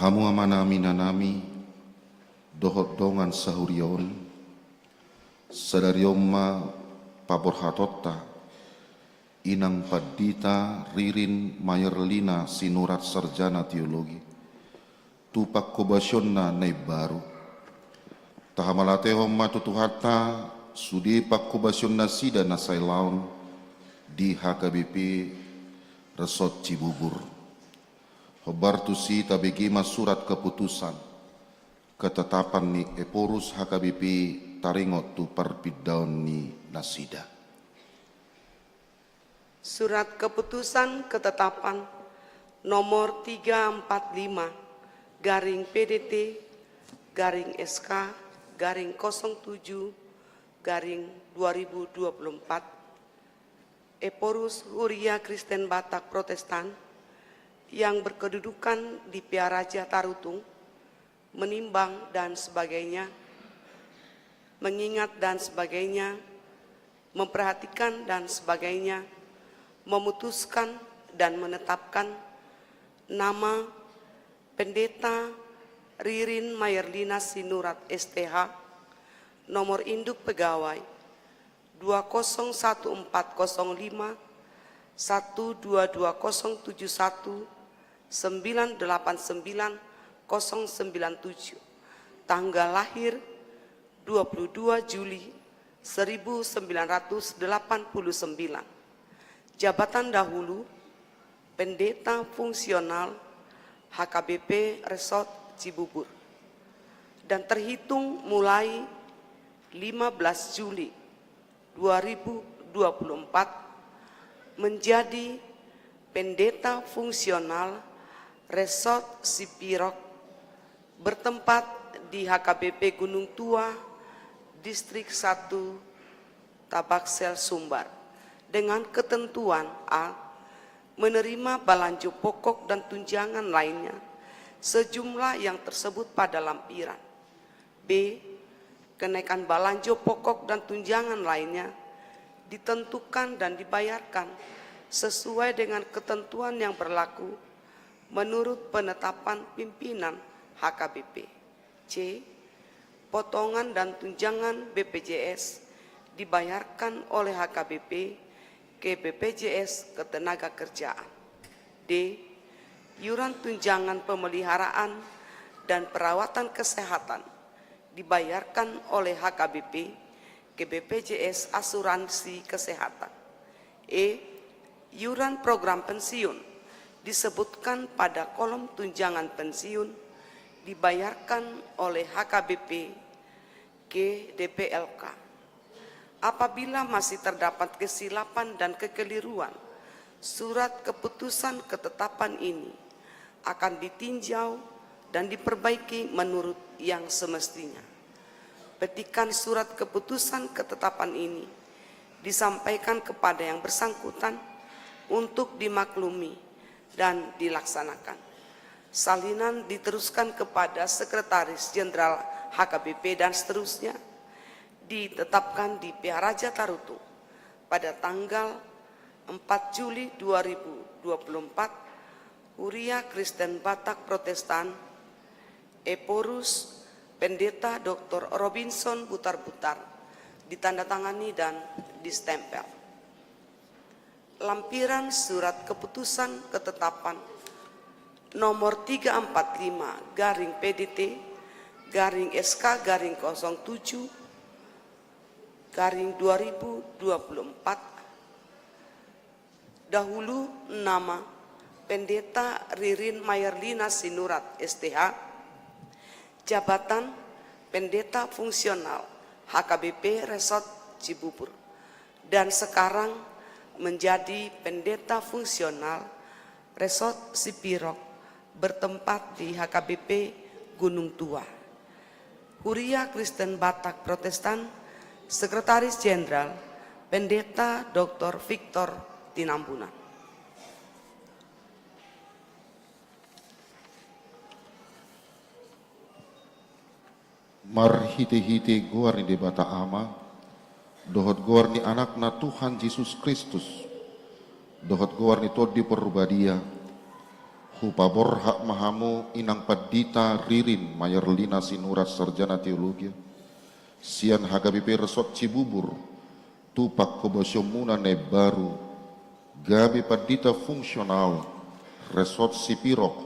Hamu amanami, inanami, dohot dongan sahuria on, sadari on ma paborhatonta Inang Pandita Ririn Maerlina Sinurat, sarjana teologi, tu panghobasionna na imbaru. Tahamauliatehon ma tu Tuhanta sude panghobasionnansida na sailaon di H K B P Resort Cibubur. Hombar tusi tabege ma surat keputusan ketetapan ni Ephorus H K B P taringot tu parpindaon ni nasida. Surat keputusan ketetapan Nomor tiga empat lima garing P D T garing S K garing kosong tujuh garing dua ribu dua puluh empat, Ephorus Huria Kristen Batak Protestan yang berkedudukan di Pearaja Tarutung, menimbang dan sebagainya, mengingat dan sebagainya, memperhatikan dan sebagainya, memutuskan dan menetapkan nama Pendeta Ririn Mayerlina Sinurat S T H, nomor induk pegawai dua kosong satu empat kosong lima, satu dua dua kosong tujuh satu, sembilan delapan sembilan kosong sembilan tujuh, tanggal lahir dua puluh dua Juli seribu sembilan ratus delapan puluh sembilan. Jabatan dahulu, Pendeta Fungsional H K B P Resort Cibubur. Dan terhitung mulai lima belas Juli dua ribu dua puluh empat, menjadi Pendeta Fungsional Resort Sipirok, bertempat di H K B P Gunung Tua, Distrik satu, Tabaksel, Sumbar, dengan ketentuan: A, menerima balanjo pokok dan tunjangan lainnya sejumlah yang tersebut pada lampiran. B, kenaikan balanjo pokok dan tunjangan lainnya ditentukan dan dibayarkan sesuai dengan ketentuan yang berlaku menurut penetapan pimpinan H K B P. C, potongan dan tunjangan B P J S dibayarkan oleh H K B P ke B P J S Ketenagakerjaan. D, iuran tunjangan pemeliharaan dan perawatan kesehatan dibayarkan oleh H K B P ke B P J S Asuransi Kesehatan. E, iuran program pensiun disebutkan pada kolom tunjangan pensiun dibayarkan oleh H K B P ke D P L K. Apabila masih terdapat kesilapan dan kekeliruan, surat keputusan ketetapan ini akan ditinjau dan diperbaiki menurut yang semestinya. Petikan surat keputusan ketetapan ini disampaikan kepada yang bersangkutan untuk dimaklumi dan dilaksanakan. Salinan diteruskan kepada Sekretaris Jenderal H K B P dan seterusnya, ditetapkan di Pearaja Tarutung pada tanggal empat Juli dua ribu dua puluh empat, Huria Kristen Batak Protestan, Ephorus, Pendeta Doktor Robinson Butarbutar, ditandatangani dan distempel. Lampiran surat keputusan ketetapan nomor tiga empat lima garing P D T garing S K garing kosong tujuh garing dua ribu dua puluh empat. Dahulu nama Pendeta Ririn Mayerlina Sinurat S T H, jabatan Pendeta Fungsional H K B P Resort Cibubur, dan sekarang menjadi Pendeta Fungsional Resort Sipirok, bertempat di H K B P Gunung Tua. Huria Kristen Batak Protestan, Sekretaris Jenderal, Pendeta Doktor Victor Tinambunan. Marhitehite goar ni Debata Ama, dohot goar ni Anakna Tuhan Jesus Kristus, dohot goar ni Tondi Parbadia, hupaborhat ma hamu Inang Pandita Ririn Mayerlina Sinurat Sarjana Teologia, sian H K B P Resort Cibubur, tu panghobasionmuna na imbaru, gabe pandita fungsional Resort Sipirok,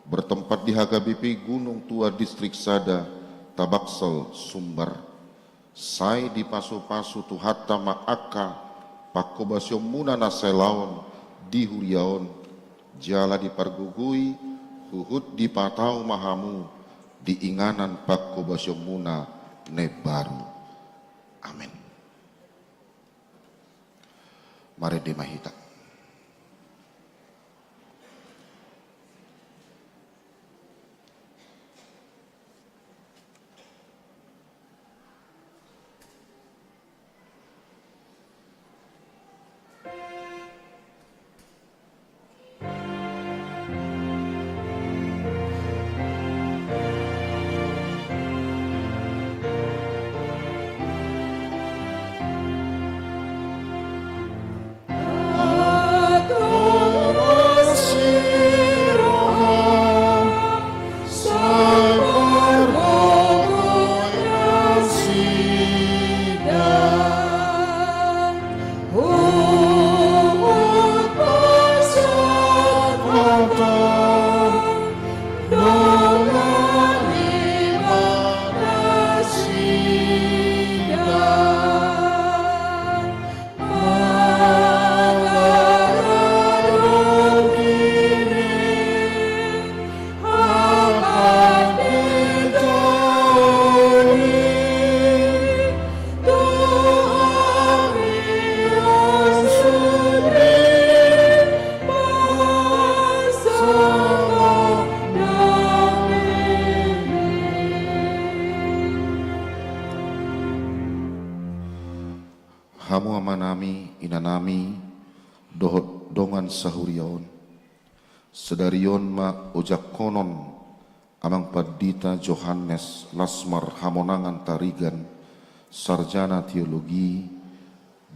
bertempat di H K B P Gunung Tua Distrik Sada, Tabaksel, Sumbar. Sai dipasupasu Tuhanta ma angka panghobasionmuna na salelengon di huria on, jala dipargogoi huhut dipatau ma hamu di inganan panghobasionmuna na imbaru. Amen. Marende ma hita. sahuria on. Sadari on ma ojak honon Amang Pandita Johannes Lasmar Hamonangan Tarigan, sarjana teologi,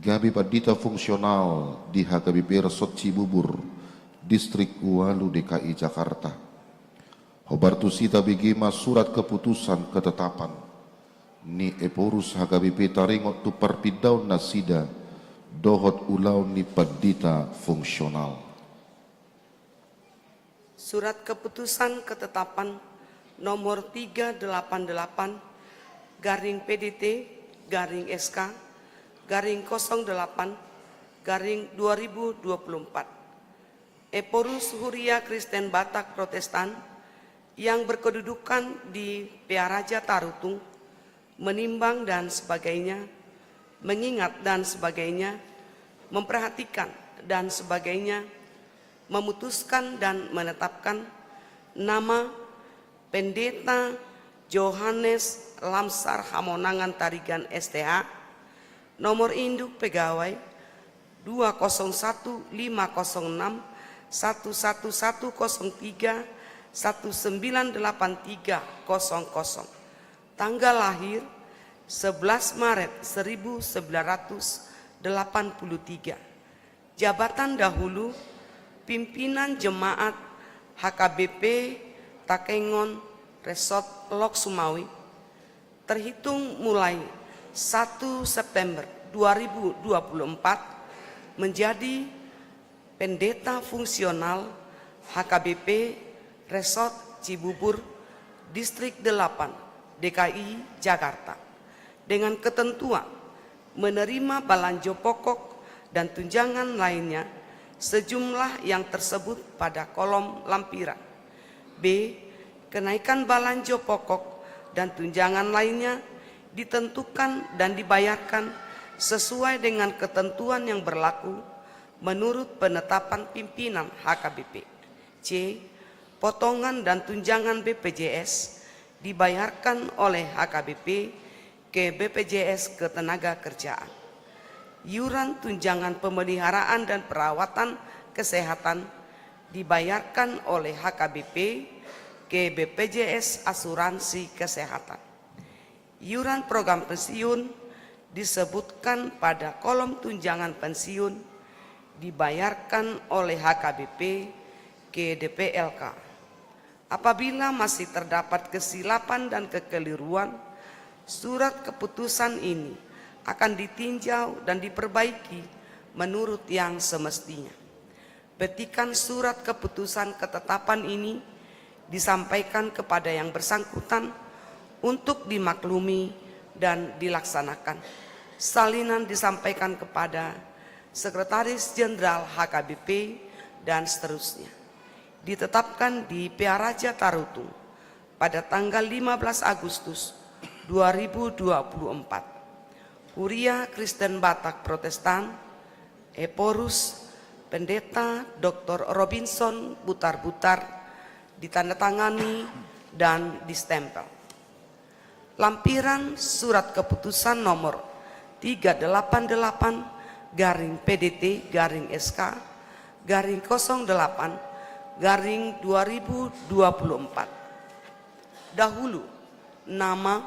gabe pandita fungsional di H K B P Resort Cibubur, Distrik Ualu D K I Jakarta. Hombar tusi tabege ma surat keputusan ketetapan ni Ephorus H K B P taringot tu parpindaon nasida dohot ulaon ni pandita fungsional. Surat keputusan ketetapan nomor tiga delapan delapan garing P D T garing S K garing kosong delapan garing dua ribu dua puluh empat. Ephorus Huria Kristen Batak Protestan yang berkedudukan di Pearaja Tarutung, menimbang dan sebagainya, mengingat dan sebagainya, memperhatikan dan sebagainya, memutuskan dan menetapkan nama Pendeta Johannes Lamsar Hamonangan Tarigan S T H, nomor induk pegawai dua kosong satu lima kosong enam satu satu satu kosong tiga satu sembilan delapan tiga kosong kosong. Tanggal lahir sebelas Maret seribu sembilan ratus delapan puluh tiga. Jabatan dahulu, pimpinan jemaat H K B P Takengon Resort Lok Sumawi, terhitung mulai satu September dua ribu dua puluh empat, menjadi pendeta fungsional H K B P Resort Cibubur, Distrik delapan, D K I Jakarta, dengan ketentuan menerima balanjo pokok dan tunjangan lainnya sejumlah yang tersebut pada kolom lampiran. B. Kenaikan balanjo pokok dan tunjangan lainnya ditentukan dan dibayarkan sesuai dengan ketentuan yang berlaku menurut penetapan pimpinan H K B P. C. Potongan dan tunjangan B P J S dibayarkan oleh H K B P ke B P J S Ketenagakerjaan. Iuran tunjangan pemeliharaan dan perawatan kesehatan dibayarkan oleh H K B P ke B P J S Asuransi Kesehatan. Iuran program pensiun disebutkan pada kolom tunjangan pensiun dibayarkan oleh H K B P ke D P L K. Apabila masih terdapat kesilapan dan kekeliruan, surat keputusan ini akan ditinjau dan diperbaiki menurut yang semestinya. Petikan surat keputusan ketetapan ini disampaikan kepada yang bersangkutan untuk dimaklumi dan dilaksanakan. Salinan disampaikan kepada Sekretaris Jenderal H K B P dan seterusnya. Ditetapkan di Pearaja Tarutung pada tanggal lima belas Agustus dua ribu dua puluh empat. Huria Kristen Batak Protestan, Ephorus, Pendeta Doktor Robinson Butarbutar, ditandatangani dan distempel. Lampiran surat keputusan nomor tiga delapan delapan garing P D T garing S K garing kosong delapan garing dua ribu dua puluh empat. Dahulu, nama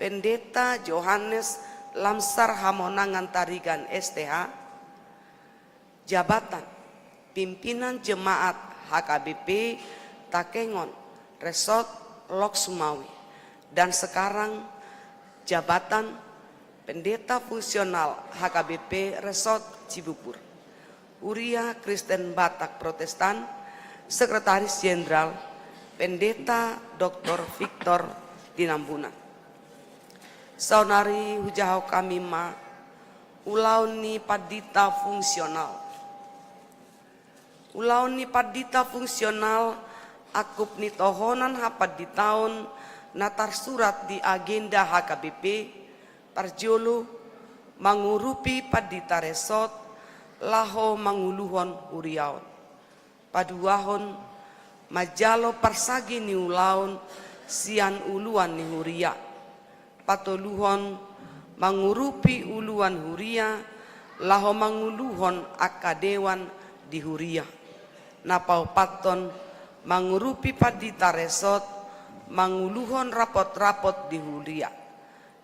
Pendeta Johannes Lamsar Hamonangan Tarigan S T H. Jabatan, pimpinan jemaat H K B P Takengon Resort Lok Sumawi, dan sekarang jabatan Pendeta Fungsional H K B P Resort Cibubur. Huria Kristen Batak Protestan, Sekretaris Jenderal, Pendeta Doktor Victor Tinambunan. Saonari hujaha hami ma ulaon ni pandita fungsional. Ulaon ni pandita fungsional angkup ni tohonan hapanditaon na tarsurat di agenda H K B P, parjolo, mangurupi pandita resort laho manguluhon huria on. Paduahon, manjalo parsagi ni ulaon sian uluan ni huria. Patoluhon, mangurupi uluan huria laho manguluhon angka dewan di huria. Na paopathon, mangurupi pandita resort manguluhon rapot-rapot di huria.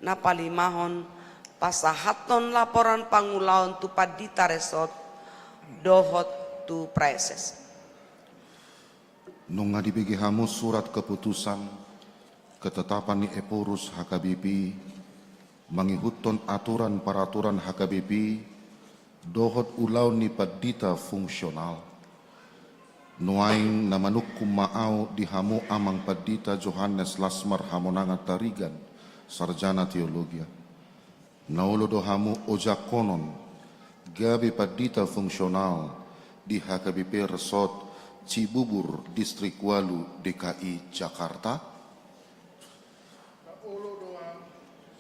Na palimahon, pasahathon laporan pangulaon tu pandita resort dohot tu praeses. Nunga dibege hamu surat keputusan ketetapan ni Ephorus H K B P, mangihuthon aturan-paraturan H K B P dohot ulaon ni pandita fungsional. Nuaeng na manungkun ma ahu di hamu Amang Pandita Johannes Lasmar Hamonangan Tarigan, Sarjana Teologia. Na olo do hamu ojakkonon gabe pandita fungsional di H K B P Resort Cibubur, Distrik Walu, D K I Jakarta? Na olo do,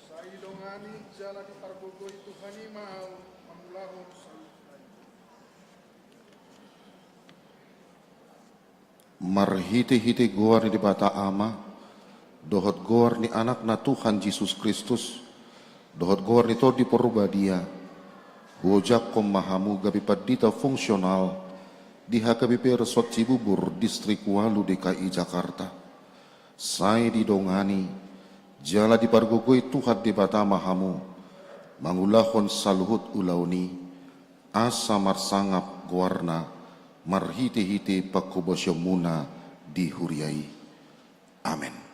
sai didongani jala dipargogoi Tuhan i ma ahu mangulahon saluhutna i. Marhite-hite goar ni Debata Ama, dohot goar ni Anakna Tuhan Jesus Kristus, dohot goar ni Tondi Porbadia, huojakhon ma hamu gabe pandita fungsional di H K B P Resort Cibubur, Distrik Walu, D K I Jakarta. Sai didongani jala dipargogoi Tuhan Debata ma hamu mangulahon saluhut ulaon i, asa marsangap goarna marhite-hite panghobasionmuna di huria i. Amen.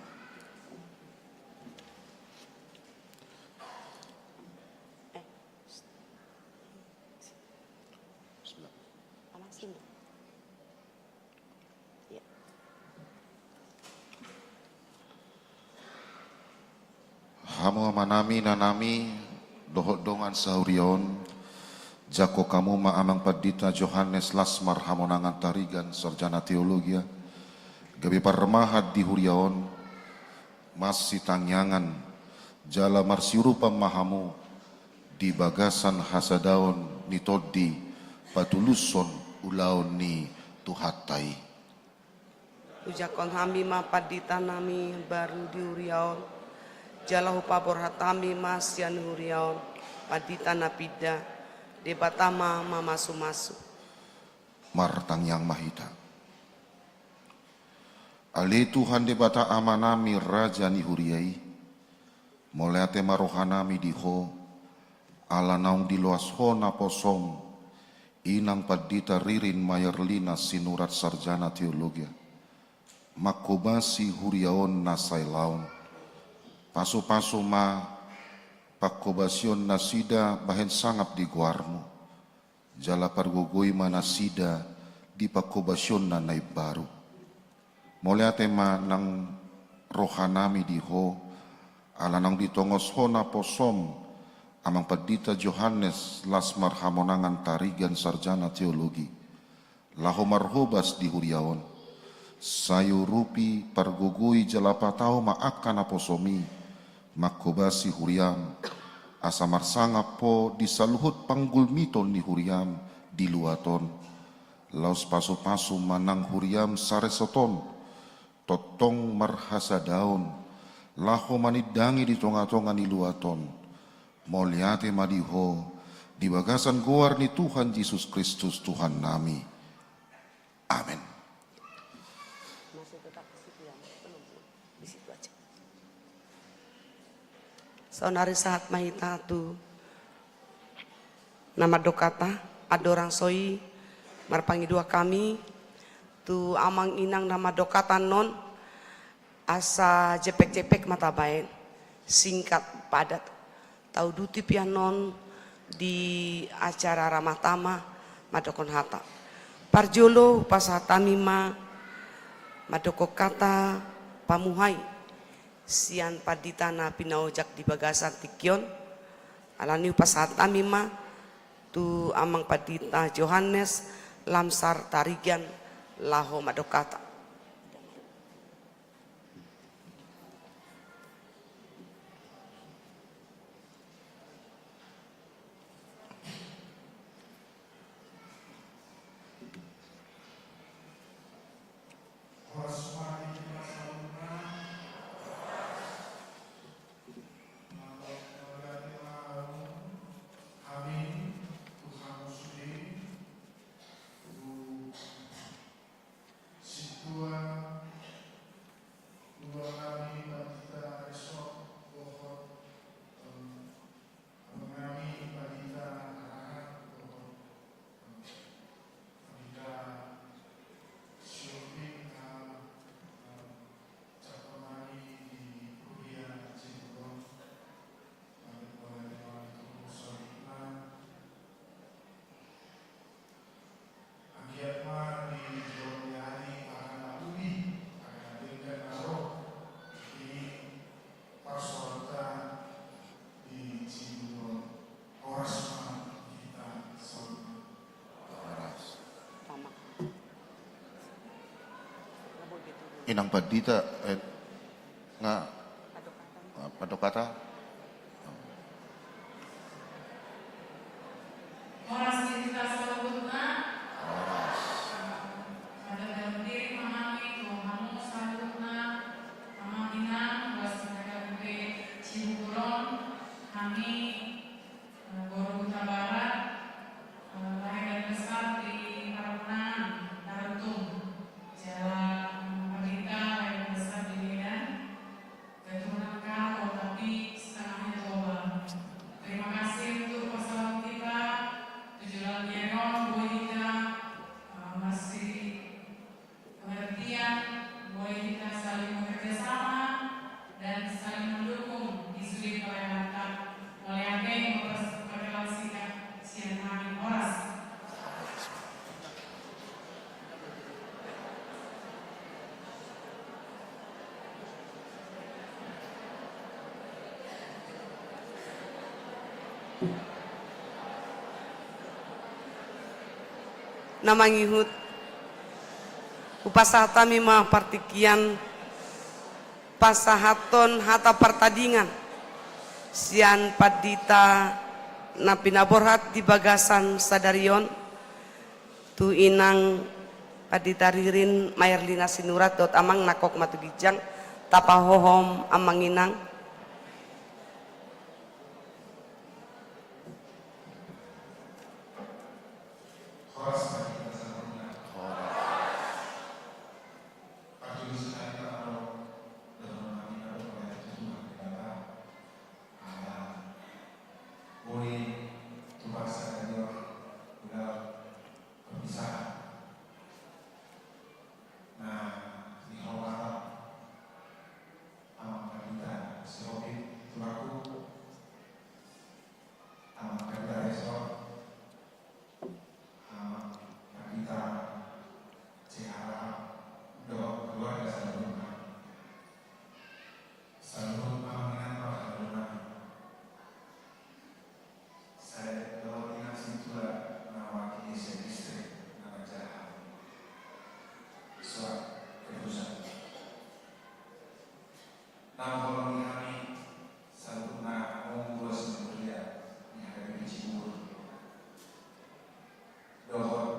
Hamu amanami, inanami, dohot dongan sahuria on, jangkon hamu ma Amang Pandita Johannes Lasmar Hamonangan Tarigan, Sarjana Teologia, gabe parmahan di huria on, marsitangiangan jala marsiurupan ma hamu di bagasan hasadaon ni Tondi patulushon ulaon ni Tuhanta i. Hujangkon hami ma panditanami baru di huria on, jala hupaborhat hami ma sian huria on pandita na pinda. Debata ma mamasumasu. Martangiang ma hita. Ale Tuhan Debata Amanami, Raja ni huria i, mauliate ma rohanami di Ho, ala naung diloas Ho naposom, Inang Pandita Ririn Maerlina Sinurat, Sarjana Teologia, manghobasi huria on na sailaon. Pasupasu ma panghobasion nasida bahen sangap di goarmu, jala pargogoi ma nasida di panghobasionna na imbaru. Mauliate ma nang rohanami di Ho, ala naung ditongos Ho naposom Amang Pandita Johannes Lasmar Hamonangan Tarigan, Sarjana Teologi, laho marhobas di huria on. Sai urupi, pargogoi jala patau ma angka naposom i manghobasi huriam, asa marsangap Ho di saluhut panggulmiton ni huriam di luat on, laos pasupasu ma nang huriam saresort on, tongtong marhasadaon, laho manindangi di tongatonga ni luat on. Mauliate ma di Ho, di bagasan goar ni Tuhan Jesus Kristus Tuhannami. Amen. Saonari sahat ma hita tu na mandok hata, andorang so i marpangidoan hami tu amang inang na mandok hata annon, asa jempek-jempek ma tabaen, singkat padat. Tauduti pe annon di acara Ramatama mandokhon hata. Parjolo pasahat hami ma mandokhon hata pamuhai sian pandita na pinaojak di bagasan tingki on. Alani i pasahat hami ma tu amang pandita Johannes Lasmar Tarigan laho mandok hata. Inang Pandita, eh, nga, ah, pandok hata. Horas di hita saluhutna. Horas. Mardongan diri ma hami tu hamu saluhutna, amang inang, ruas ni H K B P Cibubur on, hami, eh, boru Hutabarat, eh, lahir dan besar di Parahunangan, Tarutung. Jala, mm, Pandita lahir dan besar di Medan. Keturunan Karo, tapi setengahnya Toba. Terima kasih untuk parsaulian hita tu joloan ni ari on, boi hita, eh, marsipengertian, boi hita saling bekerja sama dan saling mendukung di sudut pelayananta. Mauliate, memperkenalkan sian hami, horas. Na mangihut, hupasahat hami ma partingkian pasahathon hata partadingan sian pandita na pinaborhat di bagasan sadari on, tu inang Pandita Ririn Maerlina Sinurat dohot amang, nangkok ma tu ginjang, tapahohom amang inang. Horas ma di hita saluhutna. Horas. Parjolo sahali ma dohonon nami na mauliate tu Tuhan Debata. Ala boi tu bagasan sadari on, ulaon perpisahan na nihormatan amang Pandita Sihombing tulangku, amang Pandita Resor, amang Pandita C H Rahab, dohot keluarga saluhutna. Saluhut amang inang, dohot saluhut nami. Sai dohot inang sintua na mewakili sian istri na manjaha hami. Surat keputusan. Na mangoloi hami saluhutna among ruas ni huria ni H K B P Cibubur. Dohot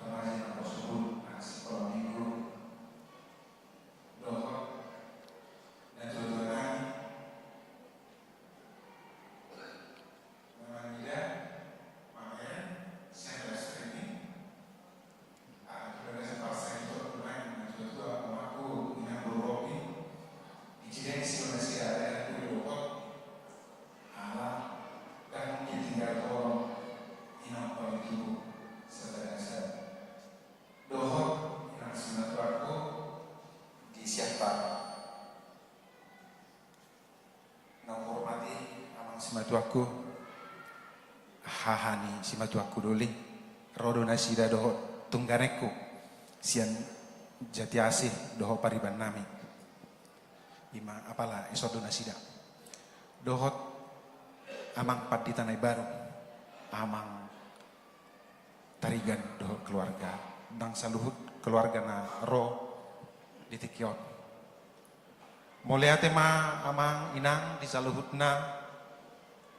remaja na poso, nang sikola minggu. Dohot natuatua nami. Memang ida, makanya saya live streaming. Ah, di bagasan parsahitonnami, natuatua, amangku, inang boru Robi, di Cilengsi ma nasida, ada yang kuda dohot. Ala, dan mungkin tinggal tolong inang palitu sada-sada. Dohot inang simatuangku di Siantar. Na huhormati amang simatuangku, haha ni simatuangku doli, ro do nasida dohot tungganengku sian Jatiasi dohot pariban nami. Ima apala ison do nasida. Dohot amang pandita na imbaru, amang Tarigan dohot keluarga, nang saluhut keluarga na ro di tingki on. Mauliate ma amang inang di saluhutna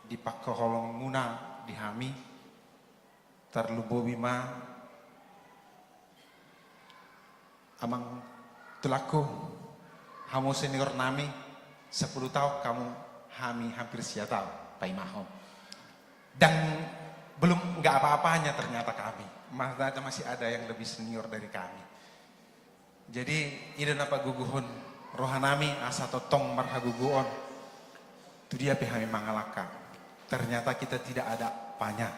di pangkaholongmuna di hami, tarlumobi ma amang tulangku, hamu senior nami, sepuluh tahun kamu, hami hampir sia tahun paimahon. Dan belum, nggak apa-apanya ternyata kami. Ternyata masih ada yang lebih senior dari kami. Jadi, i do na paguguhon roha nami asa tongtong marhagogoon tu dia pe hami mangalangka. Ternyata kita tidak ada apanya.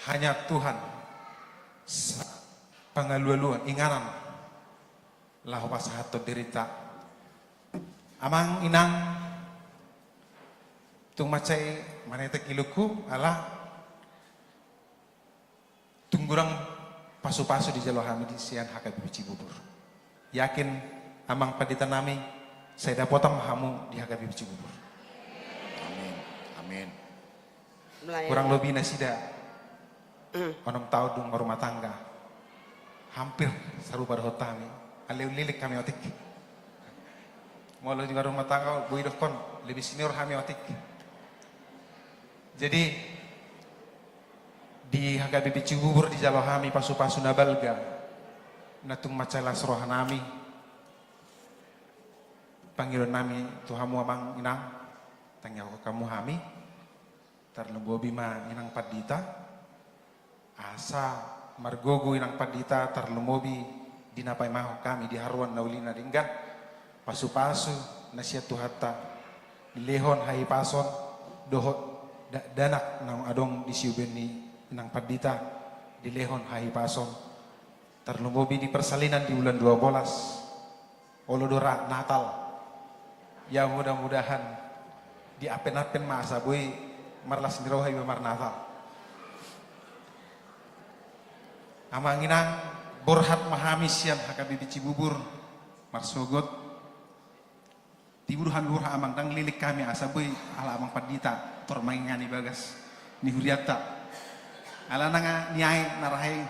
Hanya Tuhan sa-, pangalualuan, inganan, laho pasahathon dirinta. Amang inang, tung mansai manetek ilungku, ala tung godang pasupasu dijalo hami di sian H K B P Cibubur. Yakin amang pandita nami, sai dapotan ma hamu di H K B P Cibubur. Amin. Amin. Kurang lobi nasida, hmm, onom taon dung marumah tangga. Hampir sarupa dohot hami. Alai leleng hami otik. Molo di rumah tangga boi dokkon lebih senior hami otik. Jadi di H K B P Cibubur dijalo hami pasu-pasu na balga, na tung mansai las roha nami. Pangidoan nami tu hamu amang inang, tangiangkon hamu hami, tarlumobi ma inang pandita, asa margogo inang pandita, tarlumobi di na paimahon hami di haruan na uli na denggan, pasu-pasu na sian Tuhanta, dilehon hahipason dohot dakdanak naung adong di siubeon ni inang pandita, dilehon hahipason, tarlumobi di persalinan di bulan dua bolas, olo do ra Natal. Ya, mudah-mudahan diampen-ampen ma asa boi marlas ni roha iba marnatal. Amang inang, borhat ma hami sian H K B P Cibubur marsogot. Tibu do hami borhat amang, ndang leleng hami asa boi ala amang pandita tor mangingani bagas ni hurianta. Alana nga niai na rahe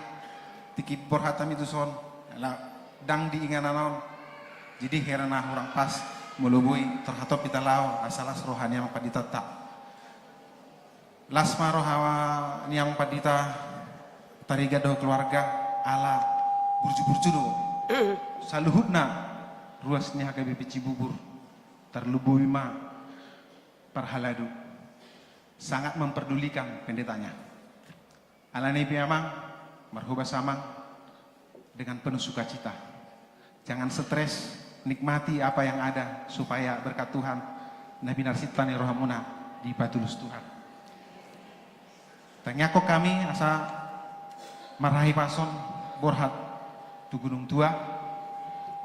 tingki borhat hami tuson, ala ndang di inganan on. Jadi hera na hurang pas, molo boi tor hatop hita laho asa las roha ni amang panditanta. Las ma roha ni amang pandita Tarigan dohot keluarga, ala burju-burju do saluhutna ruas ni H K B P Cibubur, tarlumobi ma parhalado. Sangat memperdulikan pendetanya. Alani i pe amang, marhobas amang dengan penuh sukacita. Jangan stres, nikmati apa yang ada, supaya berkat Tuhan na binarsinta ni rohamuna dipatulus Tuhan. Tangiangkon hami asa marhahipason borhat tu Gunung Tua,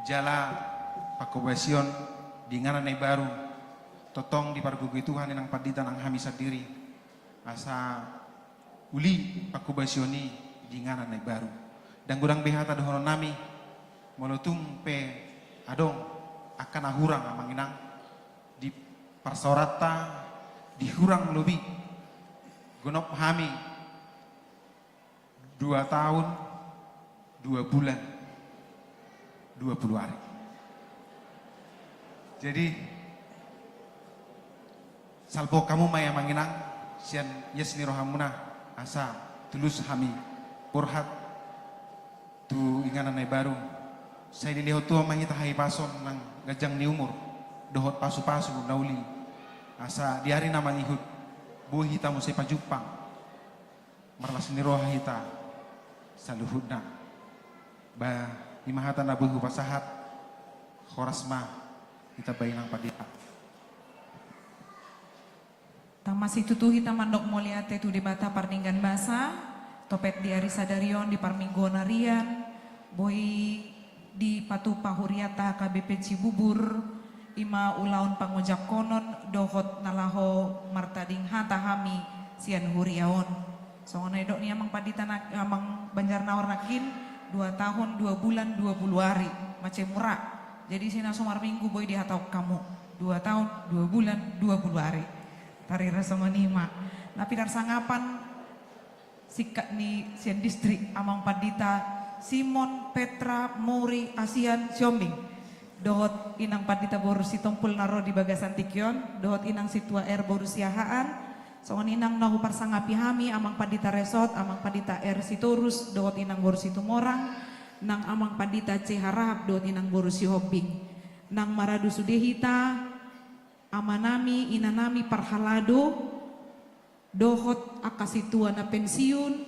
jala pangkobasion di inganan na imbaru, tongtong dipargogoi Tuhan inang pandita nang hami sandiri, asa uli pangkobasion i di inganan na imbaru. Ndang godang be hata dohonon nami, molo tung pe adong angka na hurang amang inang di parsaoranta, di hurang lobi, gonop hami dua tahun dua bulan dua puluh ari. Jadi salpok hamu ma i amang inang sian ias ni rohamuna, asa tulus hami borhat tu inganan na imbaru. Sai dilehon Tuhan ma hita hahipason nang ganjang ni umur dohot pasu-pasu na uli, asa di ari na mangihut boi hita muse pajumpang, marlas ni roha hita saluhutna. Ba, i ma hata na boi hupasahat. Horas ma hita ba inang pandita. Tama situtu hita mandok mauliate tu Debata pardenggan basa, topet di ari sadari on di parmingguon arian, boi dipatupa hurianta H K B P Cibubur, i ma ulaon pangojakhon dohot na laho martading hata hami sian huria on. Songon na nidok ni amang pandita na, amang Banjar Naor nangkin, dua tahun dua bulan dua puluh ari, mansai mura. Jadi ise na so marminggu boi dihatahon hamu, dua tahun dua bulan dua puluh ari. Tarida songon i ma. Na pinarsangapan singkat ni sian distrik, amang pandita Simon Petra Muri Asian Siombing, dohot inang pandita boru Sitompul na ro di bagasan tingki on, dohot inang Situa R boru Siahaan. Songon i nang na huparsangapi hami amang pandita Resot, amang pandita R Sitorus dohot inang boru Situmorang, nang amang pandita C Harahap dohot inang boru Sihombing. Nang maradu sude hita, amanami, inanami parhalado, dohot angka sintua na pensiun,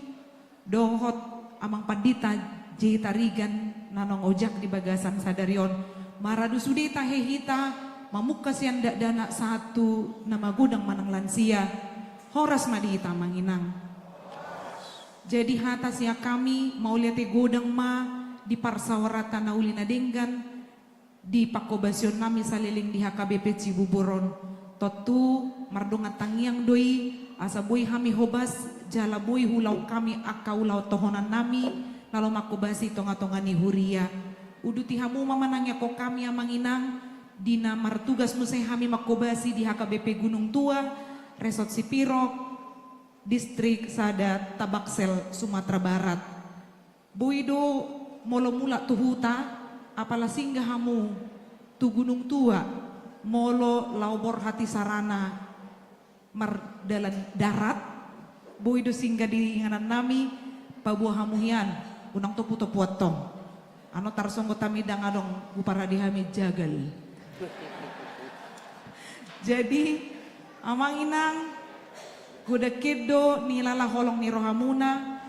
dohot amang pandita J Tarigan na naung ojak di bagasan sadari on. Maradu sude tahe hita mamungka sian dakdanak sahat tu na magodang manang lansia. Horas ma di hita amang inang. Jadi hata sian hami, mauliate godang ma di parsaoranta na uli na denggan, di pangkobasion nami saleleng di H K B P Cibubur on. Tontu mardongan tangiang do i, asa boi hami hobas, jala boi huulahon hami angka ulaon tohonan nami na laho mangkobasi tonga-tonga ni huria. Uduti hamu ma manangiangkon hami amang inang, di na martugas muse hami mangkobasi di H K B P Gunung Tua, Resort Sipirok, Distrik Sada Tabaksel, Sumatera Barat. Boi do molo mulak tu huta, Apala singgah hamu tu Gunung Tua, molo laho borhat i sarana mardalan darat, boi do singgah di inganan nami, paboa hamu hian, unang topu-topu antong. Ano tarsonggot hami ndang adong, huparade hami jagal. Jadi, amang inang, godang do nilala holong ni rohamuna,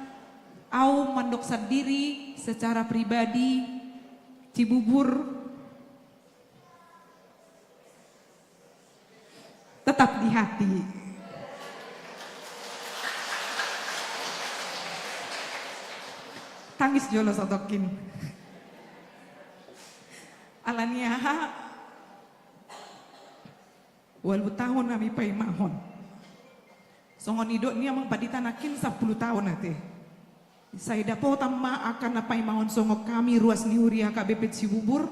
au mandok sandiri secara pribadi, Cibubur tetap di hati. Tangis jolo satongkin. Alani aha? Ualu taon hami paimahon. Songon nidok ni amang pandita nangkin sampulu taon ate. Sai dapotan ma angka na paimahon songon hami ruas ni huria H K B P Cibubur.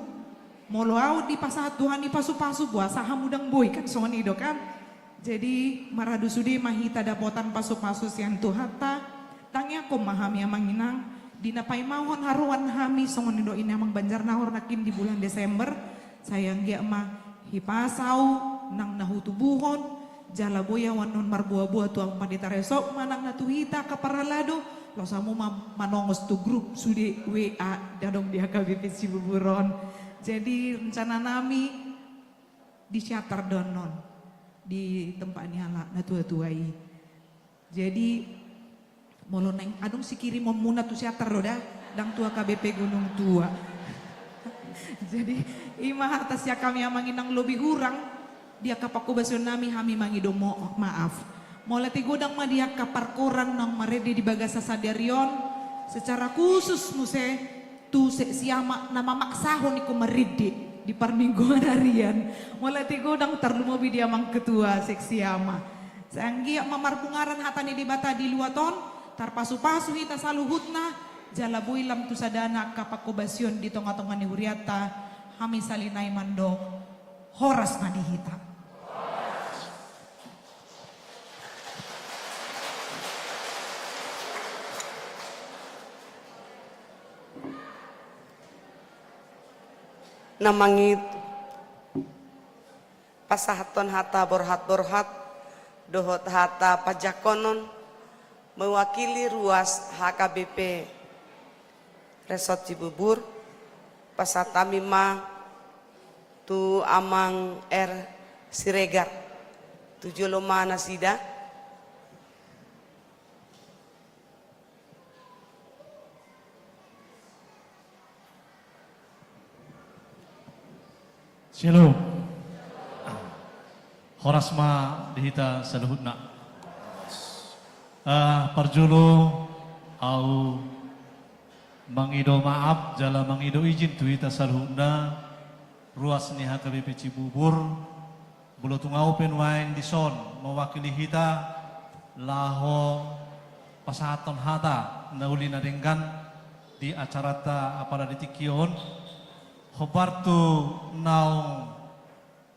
Molo au dipasahat Tuhan i pasu-pasu, boasa hamu ndang boi kan songon i do kan. Jadi maradu sude ma hita dapotan pasu-pasu sian Tuhanta. Tangiangkon ma hami amang inang, di na paimahon haroan hami songon nidok ni amang Banjarnahor nangkin di bulan Desember. Sai anggiat ma hipas au nang na hutubuhon, jala boi au annon marboa-boa tu amang pandita resort manang na tu hita angka parhalado, laos hamu ma manongos tu grup sude W A na adong di H K B P Cibubur on. Jadi rencana nami di siatar do annon, di tempat ni halak na tua-tua i. Jadi, molo naeng adong sikirimonmuna tu siatar do da, ndang tu H K B P Gunung Tua. Jadi, i ma hata sian hami amang inang, lobi hurang di angka pangkobasion nami hami mangido mo-, maaf. Mauliate godang ma di angka parkoran naung marende di bagasan sadari on, secara khusus muse tu seksi ama na mamaksahon ingkon marende di parmingguan harian. Mauliate godang, tarlumobi di amang ketua seksi ama. Sai anggiat ma marbungaran hata ni Debata di luat on, tarpasu-pasu hita saluhutna, jala boi lam tu sadana angka pangkobasion di tonga-tonga ni hurianta. Hami sahali nai mandok, horas ma di hita. Na mangit pasahathon hata borhat-borhat dohot hata panjangkonon mewakili ruas H K B P Resort Cibubur, pasahat hami ma tu Amang R Siregar, tu jolo ma nasida. Shalom. Horas ma di hita saluhutna. Ah, parjolo au mangido maaf jala mangido izin tu hita saluhutna, ruas ni H K B P Cibubur, molo tung au pe nuaeng dison mewakili hita laho pasahathon hata na uli na denggan di acaranta apala di tingki on, hombar tu naung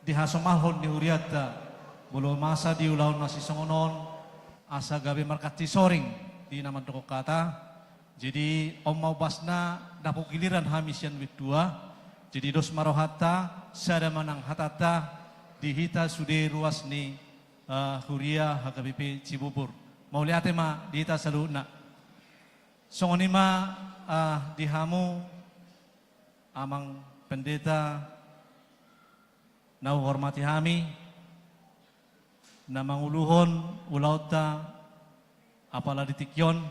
dihasomalhon ni hurianta, molo masa di ulaon na sisongon on, asa gabe markanti soring di na mandok hata. Jadi on ma umbasna, dapot giliran hami sian bintua. Jadi dos ma rohanta, sada ma nang hatanta di hita sude ruas ni, eh, huria H K B P Cibubur. Mauliate ma di hita saluhutna. Songon i ma, eh, di hamu Amang Pendeta na huhormati hami, na manguluhon ulaonta apala di tingki on,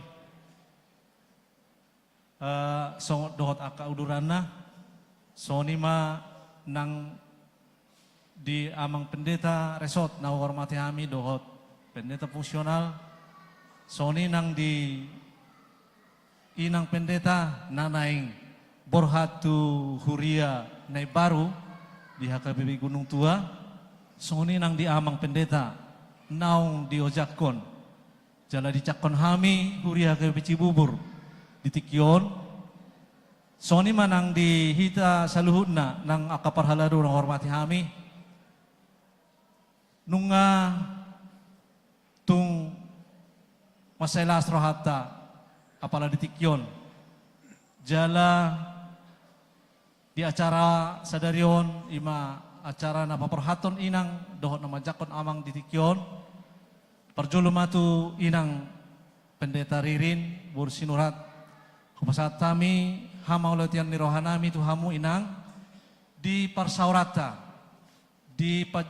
eh, songon dohot angka uduranna, songon i ma nang di Amang Pendeta Resort na huhormati hami dohot Pendeta Fungsional, songon i nang di Inang Pendeta na naeng borhat tu huria na imbaru di H K B P Gunung Tua, songon i nang di Amang Pendeta naung diojakhon jala dijangkon hami huria H K B P Cibubur di tingki on, songon i ma nang di hita saluhutna nang angka parhalado na huhormati hami. Nunga tung mansai las rohanta apala di tingki on. Jala Di acara sadari on, ima acara na paborhathon inang dohot na manjangkon amang di tingki on. Parjolo ma tu inang Pendeta Ririn boru Sinurat, hupasahat hami hamauliateon ni rohanami tu hamu inang, di parsaoranta, di pa-,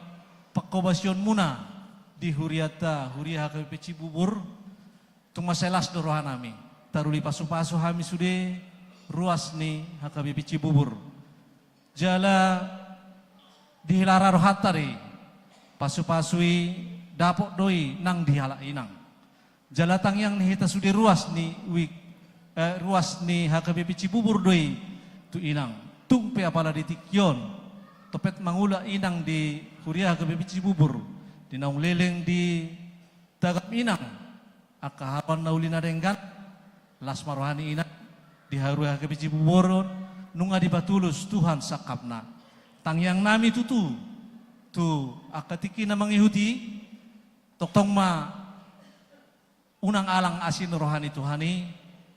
pangkobasionmuna di hurianta, huria H K B P Cibubur. Tung mansai las do rohanami, taruli pasupasu hami sude ruas ni H K B P Cibubur. Jala dihilar rohanta do i, pasupasu i dapot do i nang di halak inang. Jala tangiang ni hita sude ruas ni wik, eh, ruas ni H K B P Cibubur do i tu inang. Tung pe apala di tingki on topet mangula inang di huria H K B P Cibubur, di naung leleng di tagam inang, angka haroan na uli na denggan, las ma roha ni inang di huria H K B P Cibubur on, nunga dipatulus Tuhan sangkapna. Tangiangnami tutu tu angka tingki na mangihut i, tongtong ma unang alang asi ni roha ni Tuhan i,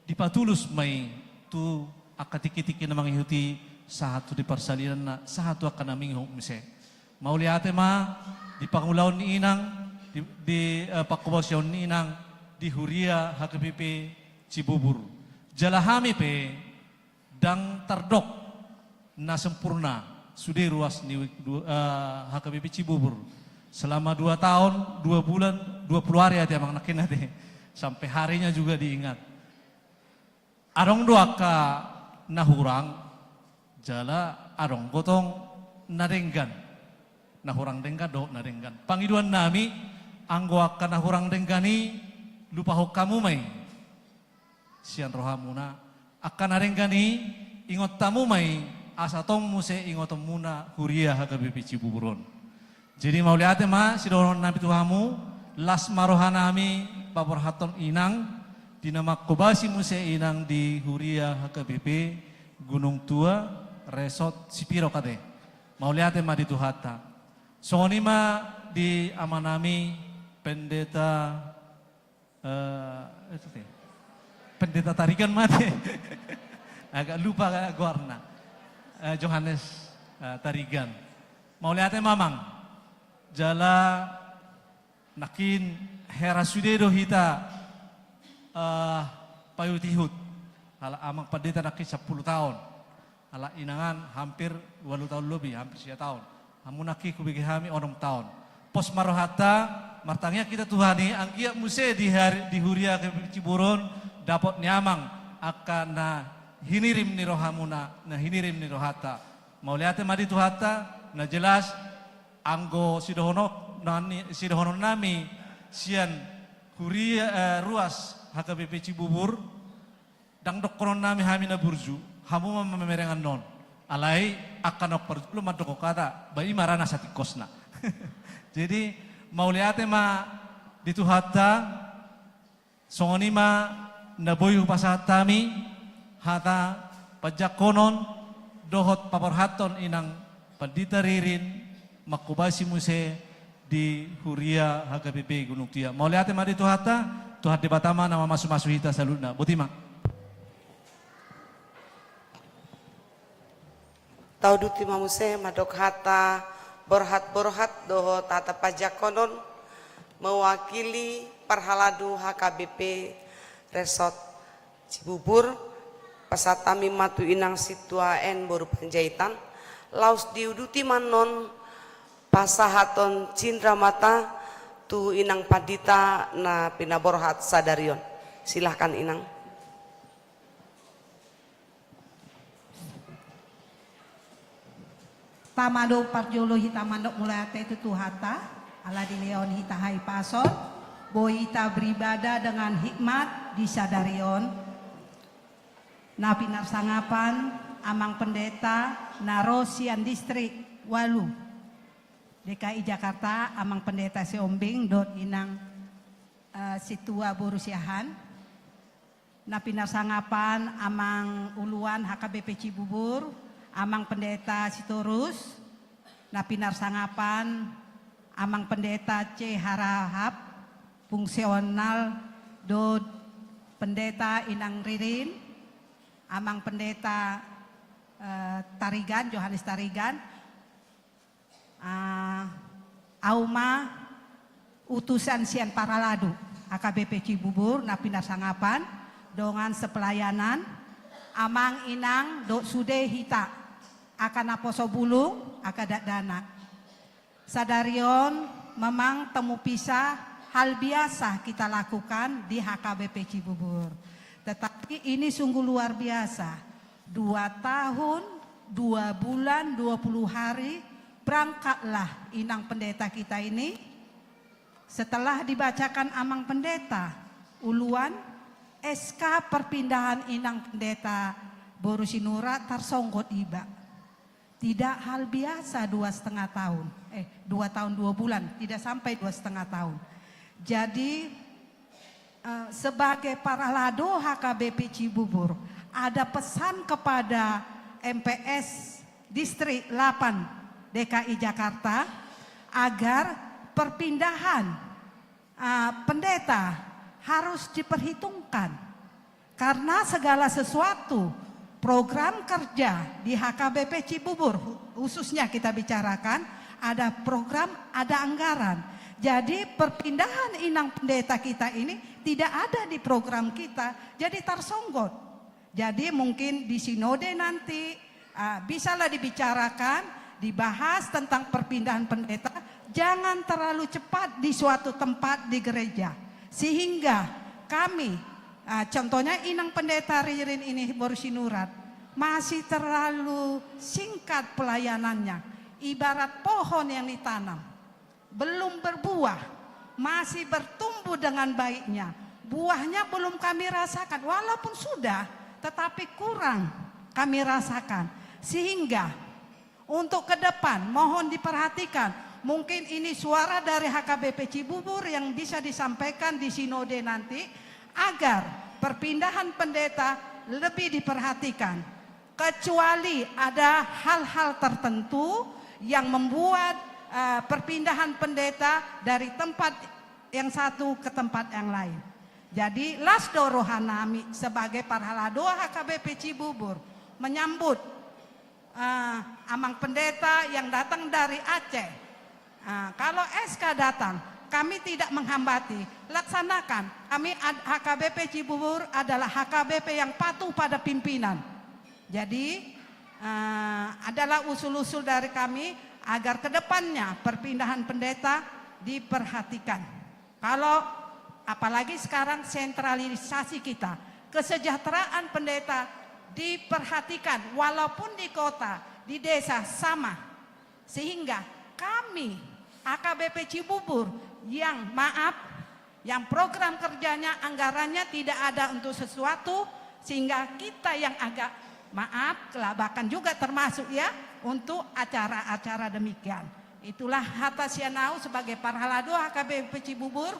dipatulus ma i tu angka tingki-tingki na mangihut i, sahat tu di parsalinanna, sahat tu angka na mangihut muse. Mauliate ma di pangulaon ni inang, di, di, eh, pangkobasion ni inang di huria H K B P Cibubur. Jala hami pe ndang tardok na sempurna sude ruas ni wik du-, eh, H K B P Cibubur. Selama dua tahun, dua bulan, dua puluh hari ate amang nangkin ate. Sampai harinya juga diingat. Adong do angka na hurang, jala adong gotong na denggan. Na hurang denggan dohot na denggan. Pangidoannami, anggo angka na hurang denggan i, lupahon hamu ma i sian rohamuna. Angka na denggan i, ingot hamu ma i, asa tong muse ingotonmuna huria H K B P Cibubur on. Jadi mauliate ma sidohononnami tu hamu, las ma rohanami paborhathon inang di na mangkobasi muse inang di huria H K B P Gunung Tua, Resort Sipirok ate. Mauliate ma di Tuhanta. Songon i ma di amanami Pendeta, eh, itu te. Pendeta Tarigan ma ate. Agak lupa goarna. Eh, Johannes, eh, Tarigan. Mauliate ma amang. Jala nangkin hera sude do hita, eh, paihut-ihut. Halak amang pendeta nangkin sampulu taon. Halak inangan hampir ualu taon lobi, hampir sia taon. Hamu nangkin hubege hami onom taon. Pos ma rohanta, martangiang hita Tuhan i, anggiat muse di hari, di huria H K B P Cibubur on, dapot ni amang angka na hinirim ni rohamuna, na hinirim ni rohanta. Mauliate ma di Tuhanta, na jelas anggo sidohonon-, nani-, sidohononnami sian huria, eh, ruas H K B P Cibubur, ndang dohononnami hami na burju, hamu ma mamereng annon. Alai angka na parjolo mandok hata, ba i ma ra na satingkosna. Jadi mauliate ma di Tuhanta, songon i ma na boi hupasahat hami hata panjangkonon dohot paborhathon inang Pandita Ririn mangkobasi muse di huria H K B P Gunung Tua. Mauliate ma di Tuhanta, Tuhan Debata ma na mamasu-masu hita saluhutna. Boti ma. Tauduti ma muse mandok hata borhat-borhat dohot hata panjangkonon mewakili parhalado H K B P Resort Cibubur, pasahat hami ma tu inang Sintua N boru Panjaitan, laos diuduti ma annon pasahaton cindramata tu inang pandita na pinaborhat sadari on. Silahkan inang. Tama do parjolo hita mandok mauliate tu Tuhanta, ala dilehon hita hahipason, boi hita beribadah dengan hikmat di sadari on. Na pinarsangapan amang pendeta na ro sian distrik ualu D K I Jakarta, amang pendeta Sihombing dohot inang, eh, Sintua boru Siahaan. Na pinarsangapan amang uluan H K B P Cibubur, amang pendeta Sitorus, na pinarsangapan amang pendeta C Harahap, fungsional dohot pendeta inang Ririn, amang pendeta Eh, Tarigan, Johannes Tarigan. Ah, au ma utusan sian parhalado H K B P Cibubur na pinasangapan dongan sepelayanan, amang inang dohot sude hita angka naposo bulung, angka dakdanak. Sadari on memang temu pisah hal biasa kita lakukan di H K B P Cibubur. Tetapi ini sungguh luar biasa. Dua tahun, dua bulan, dua puluh hari, berangkatlah inang pendeta kita ini. Setelah dibacakan amang pendeta, uluan, S K perpindahan inang pendeta boru Sinurat tarsonggot iba. Tidak hal biasa dua setengah tahun, eh, dua tahun dua bulan, tidak sampai dua setengah tahun. Jadi, eh, sebagai parhalado H K B P Cibubur, ada pesan kepada M P S Distrik delapan D K I Jakarta agar perpindahan, eh, pendeta harus diperhitungkan. Karena segala sesuatu, program kerja di H K B P Cibubur, khususnya kita bicarakan, ada program, ada anggaran. Jadi, perpindahan inang pendeta kita ini tidak ada di program kita, jadi tarsonggot. Jadi, mungkin di sinode nanti, ah, bisalah dibicarakan, dibahas tentang perpindahan pendeta, jangan terlalu cepat di suatu tempat di gereja. Sehingga kami, ah, contohnya inang pendeta Ririn ini boru Sinurat, masih terlalu singkat pelayanannya, ibarat pohon yang ditanam, belum berbuah, masih bertumbuh dengan baiknya. Buahnya belum kami rasakan, walaupun sudah, tetapi kurang kami rasakan. Sehingga untuk ke depan, mohon diperhatikan. Mungkin ini suara dari H K B P Cibubur yang bisa disampaikan di sinode nanti, agar perpindahan pendeta lebih diperhatikan. Kecuali ada hal-hal tertentu yang membuat, eh, perpindahan pendeta dari tempat yang satu ke tempat yang lain. Jadi, las do rohanami sebagai parhalado H K B P Cibubur menyambut, eh, amang pendeta yang datang dari Aceh. Ah, kalau S K datang, kami tidak menghambati, laksanakan. Kami ad-, H K B P Cibubur adalah H K B P yang patuh pada pimpinan. Jadi, eh, adalah usul-usul dari kami agar ke depannya perpindahan pendeta diperhatikan. Kalau apalagi sekarang sentralisasi kita, kesejahteraan pendeta diperhatikan, walaupun di kota, di desa sama. Sehingga kami, H K B P Cibubur, yang maaf, yang program kerjanya, anggarannya tidak ada untuk sesuatu, sehingga kita yang agak, maaf, kelabakan juga termasuk, ya, untuk acara-acara demikian. Itulah hata sian au sebagai parhalado H K B P Cibubur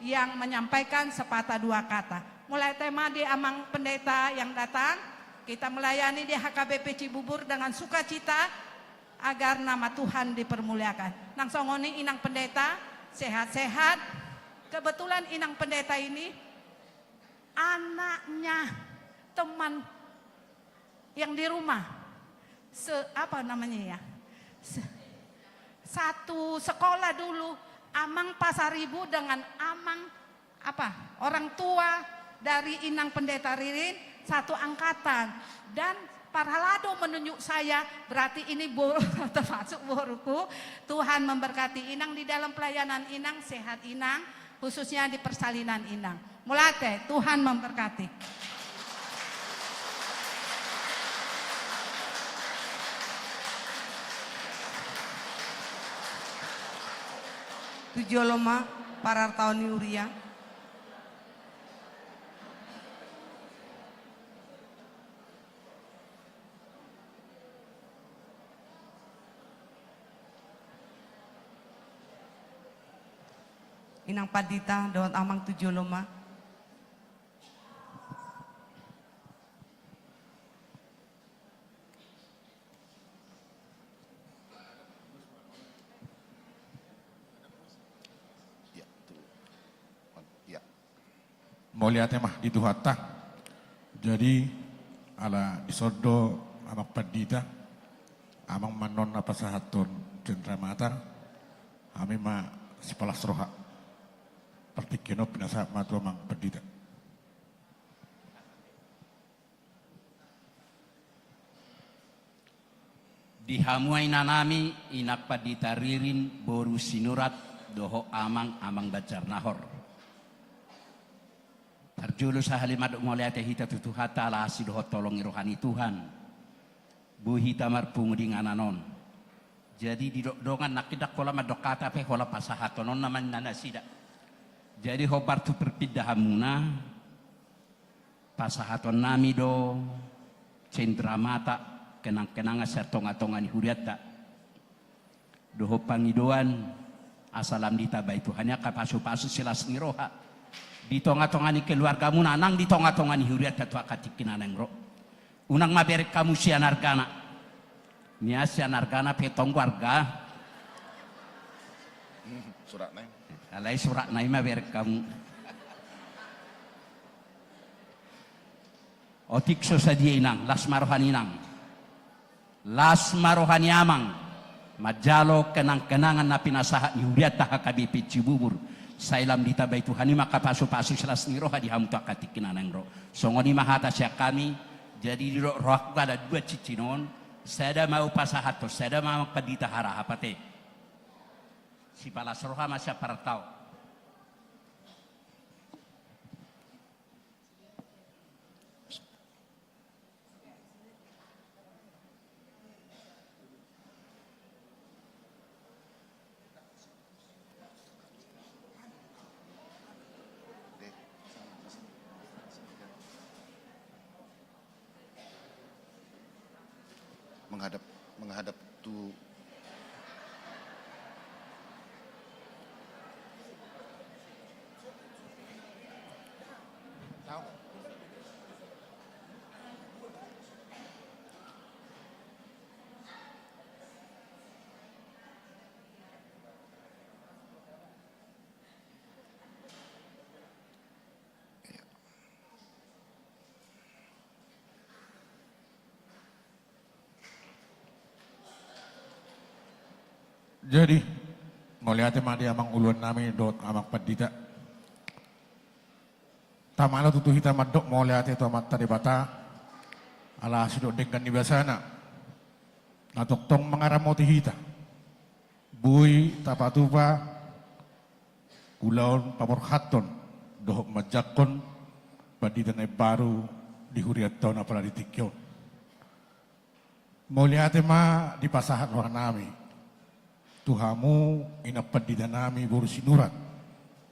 yang menyampaikan sepatah dua kata. Mulai tema di amang pendeta yang datang, kita melayani di H K B P Cibubur dengan sukacita, agar nama Tuhan dipermuliakan. Nang songon i inang pendeta, sehat-sehat. Kebetulan inang pendeta ini anaknya teman yang di rumah. Se-, apa namanya ya? Se-, satu sekolah dulu, Amang Pasaribu dengan Amang apa, orang tua dari inang pendeta Ririn satu angkatan. Dan parhalado menunjuk saya, berarti ini bo-, termasuk boruku. Tuhan memberkati inang di dalam pelayanan inang, sehat inang, khususnya di persalinan inang. Mauliate, Tuhan memberkati. Tu jolo ma parartaon ni huria. Inang pandita dohot amang tu jolo ma. Ya, tu-, ya. Mauliate ma di Tuhanta. Jadi, ala dison do Amang Pandita, amang ma annon na pasahathon cenderamata, hami ma sipalas roha. Partingkian on pinasahat ma tu amang Pandita. Di hamu inanami, inang Pandita Ririn, boru Sinurat, dohot amang, amang Banjarnahor. Parjolo sahali mandok mauliate hita tu Tuhanta ala asi dohot holong ni roha ni Tuhan. Boi hita marpungu di inganan on. Jadi didok dongan nangkin ndang holan mandok hata pe holan pasahaton on nama ninna nasida. Jadi hombar tu parpindahanmuna, pasahatonnami do cenderamata, kenang-kenangan sian tonga-tonga ni hurianta. Dohot pangidoan asa lam ditambai Tuhan i angka pasu-pasu silas ni roha di tonga-tonga ni keluargamuna nang di tonga-tonga ni hurianta tu angka tingki na naeng ro. Unang ma bereng hamu sian argana. Nian sian argana pe tonggo arga. Suratna i. Alai suratna i ma bereng hamu. Otik so sadia inang, las ma roha ni inang. Las ma roha ni amang. Manjalo kenang-kenangan na pinasahat ni hurianta H K B P Cibubur. Sai lam ditambai Tuhan i ma angka pasu-pasu silas ni roha di hamu tu angka tingki na naeng ro. Songon i ma hata sian hami, jadi didok rohangku ala dua cincin on, sada ma hupasahathon, sada ma amang Pandita Haraha pate. Sipalas roha ma sian parantau. Menghadap, menghadap tu. Jadi, mauliate ma di amang uluan nami dohot amang pandita. Tamala tutu hita mandok mauliate tu Amanta Debata, ala asi dohot denggan ni basana na tongtong mangaramoti hita. Boi tapatupa ulaon paborhathon dohot manjangkon pandita na imbaru di hurianta on apala di tingki on. Mauliate ma dipasahat rohanami tu hamu inang pandita nami boru Sinurat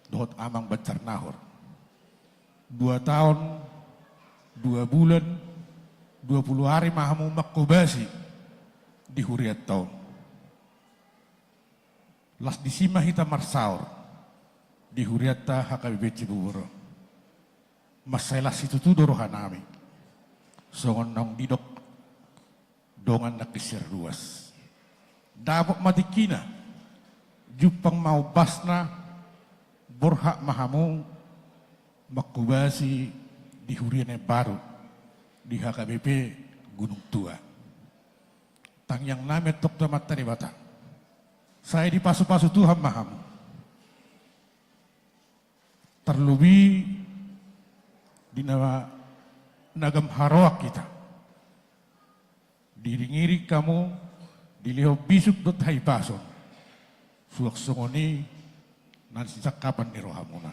dohot amang Banjar Nahor. Dua taon, dua bulan, dua pulu ari ma hamu manghobasi di hurianta on. Las disi ma hita marsaor di hurianta H K B P Cibubur on. Mansai las situtu do rohanami. Songon naung didok dongan nangkin sian ruas. Dapot ma tingkina, jumpang ma ombasna, borhat ma hamu manghobasi di huria na imbaru di H K B P Gunung Tua. Tangiangnami antong tu Amanta Debata. Sai dipasupasu Tuhan ma hamu. Tarlobi di na, na gamharoan hita. Diiring-iring hamu, dilehon bisuk dohot hahipason. Suang songon i na sisangkapan ni rohamuna.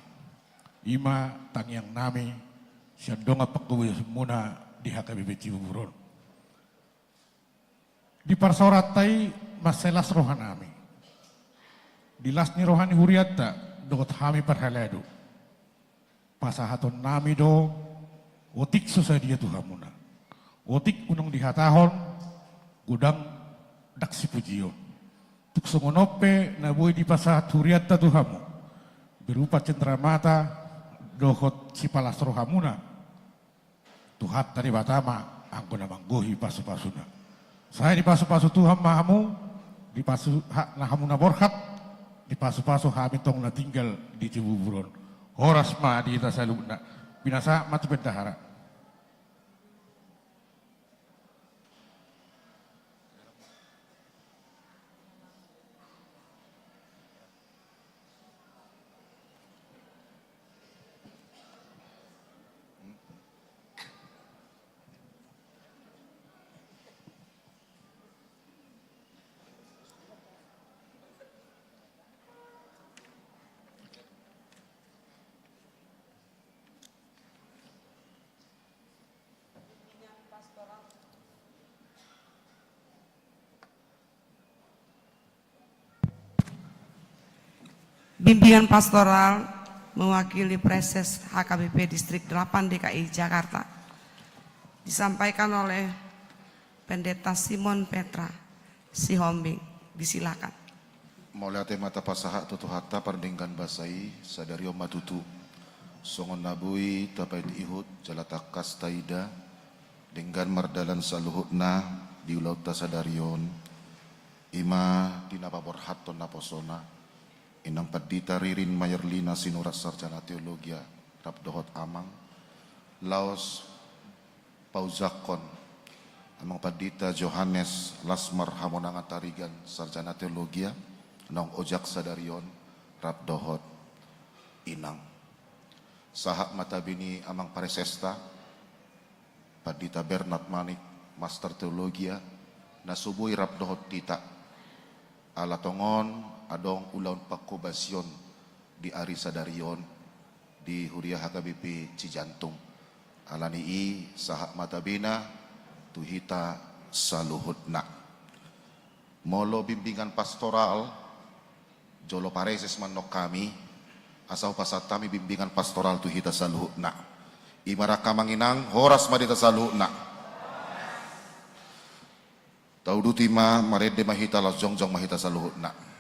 I ma tangiangnami sian dongan panghobasionmuna di H K B P Cibubur on. Di parsaoranta i mansai las rohanami. Di las ni roha ni hurianta dohot hami parhalado. Pasahatonnami do otik so sadia tu hamuna. Otik unang dihatahon godang ndang sipujion. Tung songon on pe na boi dipasahat hurianta tu hamu berupa cenderamata dohot sipalas rohamuna. Tuhanta Debata ma anggo na manggohi pasupasuna. Sai dipasupasu Tuhan ma hamu, dipasu ha, na hamu na borhat, dipasupasu hami tong na tinggal di Cibubur on. Horas ma di hita saluhutna. Pinasahat ma tu bendahara. Bimbingan pastoral mewakili Praeses H K B P Distrik delapan D K I Jakarta disampaikan oleh Pendeta Simon Petra Sihombing. Disilakan. Mauliate ma tapasahat tu Tuhanta pardenggan basa i, sadari on ma tutu. Songon na boi tapaihut-ihut jala tangkas taida, denggan mardalan saluhutna di ulaonta sadari on, i ma di na paborhathon naposona, Inang Pandita Ririn Maerlina Sinurat, Sarjana Teologia, rap dohot amang, laos paujangkon Amang Pandita Johannes Lasmar Hamonangan Tarigan, Sarjana Teologia, naung ojak sadari on, rap dohot inang. Sahat ma tabi ni amang praesesta, Pandita Bernard Manik, Master Teologia, na so boi rap dohot hita. Ala tongon adong ulaon pangkobasion di ari sadari on di Huria H K B P Cijantung. Ala ni i sahat ma tabena tu hita saluhutna. Molo bimbingan pastoral, jolo praeses ma annon hami, asa hupasahat hami bimbingan pastoral tu hita saluhutna. I ma ra, amang inang, horas ma di hita saluhutna. Tauduti ma, marende ma hita, laos jongjong ma hita saluhutna.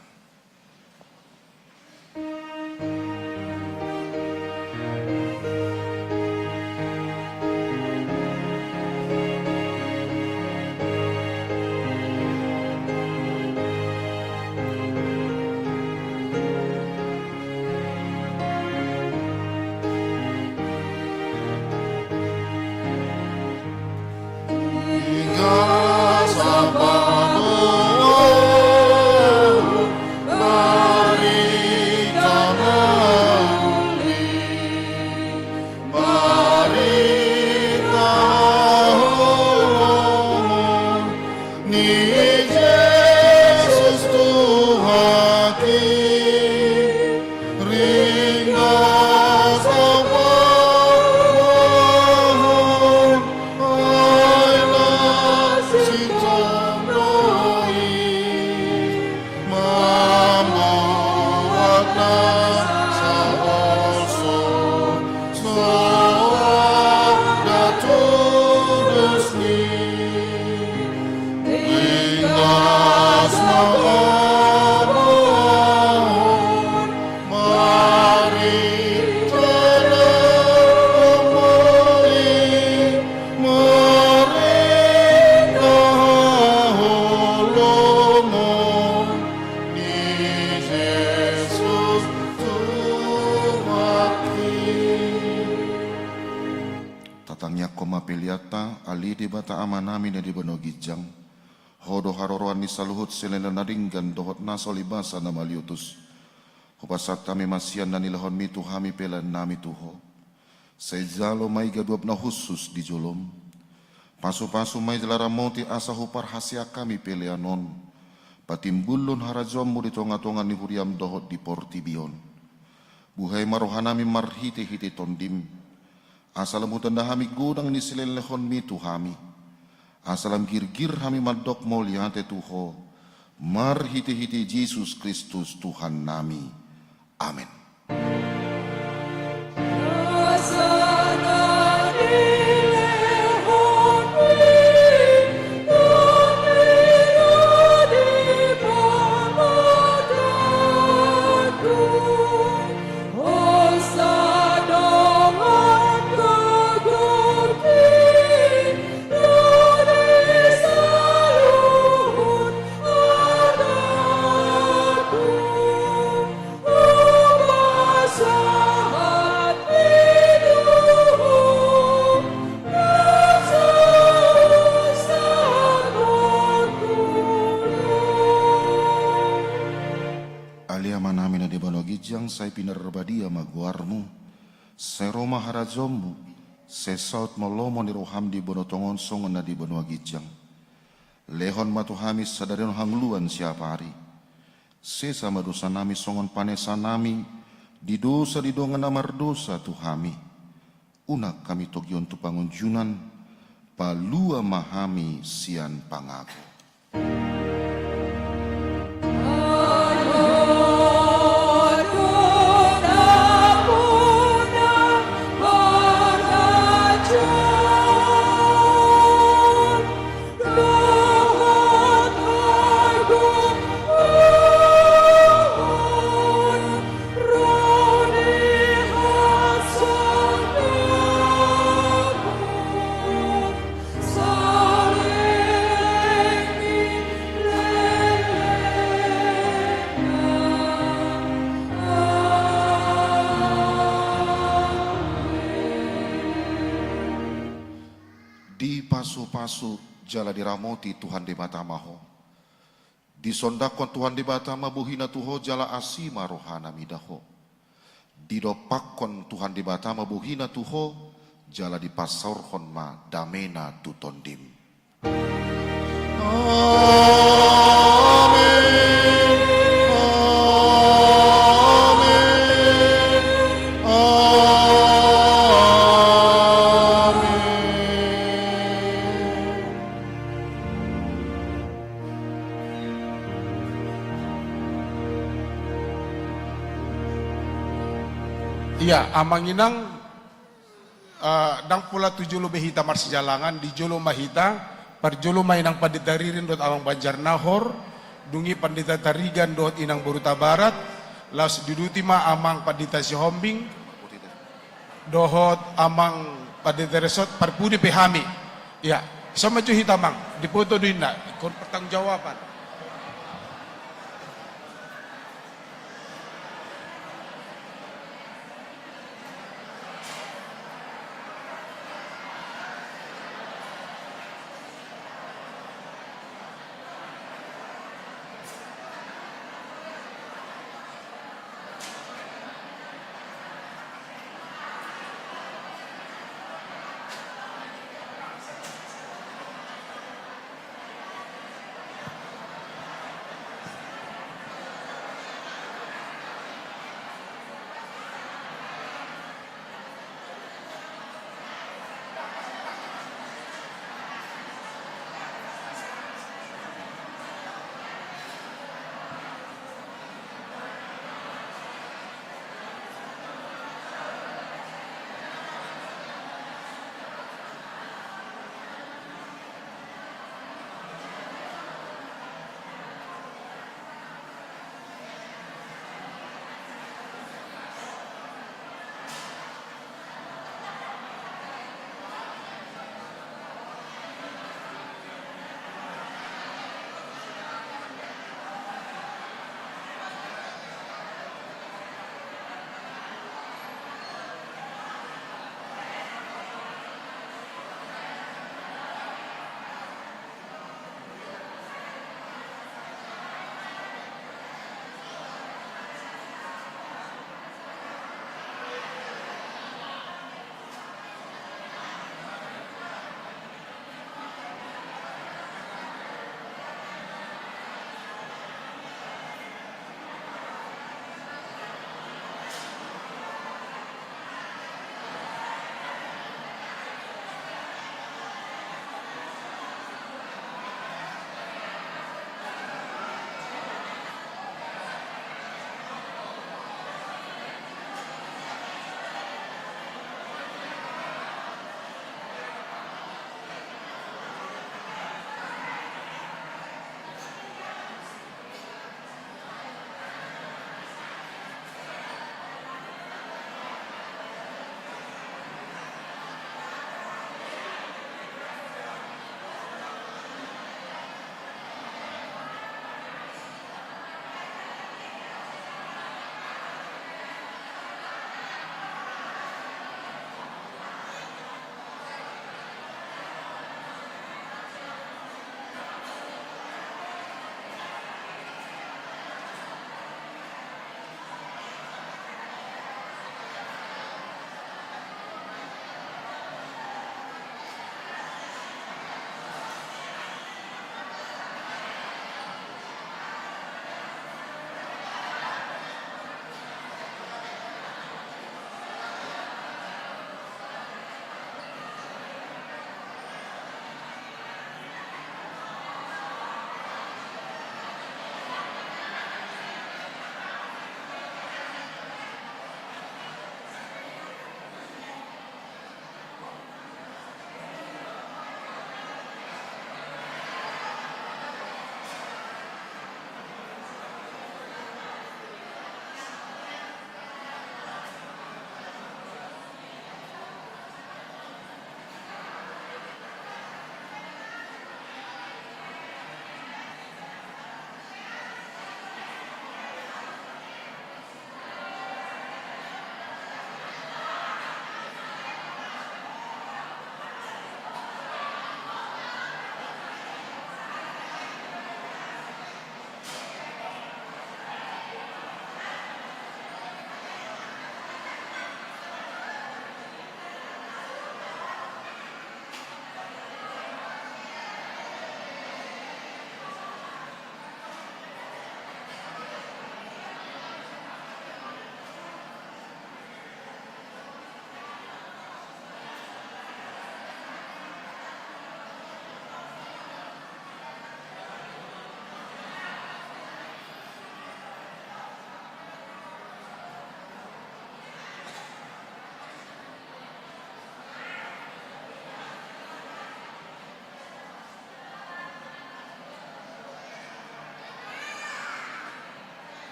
Tatangiangkon ma peleanta. Ale Debata Amanami na di banua ginjang, Ho do haroroan ni saluhut silehonlehon na denggan dohot nasa ulibasa na mauliutus. Hupasahat hami ma sian na nilehonmi tu hami peleannami tu Ho. Sai jalo ma i gabe uap na hushus di jolom. Pasupasu ma i jala ramoti asa huparhaseang hami pelean on patimbulhon harajaonmu di tongatonga ni huriam dohot di portibi on. Buhai ma rohanami marhitehite Tondim, asa lam hutanda hami godang ni silehonlehonmi tu hami, asa lam girgir hami mandok mauliate tu Ho, marhitehite Jesus Kristus Tuhannami. Amen. Ale Amanami na di banua ginjang, sai pinarbadia ma goarmu. Sai ro ma harajaonmu. Sai saut ma lomo ni roham di banua tonga on songon na di banua ginjang. Lehon ma tu hami sadari on hangoluan siapari. Sesa ma dosanami songon panesanami di dosa ni dongan na mardosa tu hami. Unang hami togihon tu pangunjunan, palua ma hami sian pangago. Dipasupasu jala diramoti Tuhan Debata ma ho. Disondangkon Tuhan Debata ma bohina tu ho jala asi ma rohana mida ho. Didompakkon Tuhan Debata ma bohina tu ho jala dipasaorhon ma damena tu tondim. Amen. Amen. Amen. Ia, amang inang, eh, ndang pola tu jolo be hita marsijalangan, di jolo ma hita, parjolo ma inang pandita ririn dohot amang Banjarnahor, dung i pandita Tarigan dohot inang boru Tabarat, laos diuduti ma amang pandita Sihombing, dohot amang pandita Resot, parpudi pe hami. Ia, sama jo hita amang, diboto do inna, ingkon pertanggungjawaban.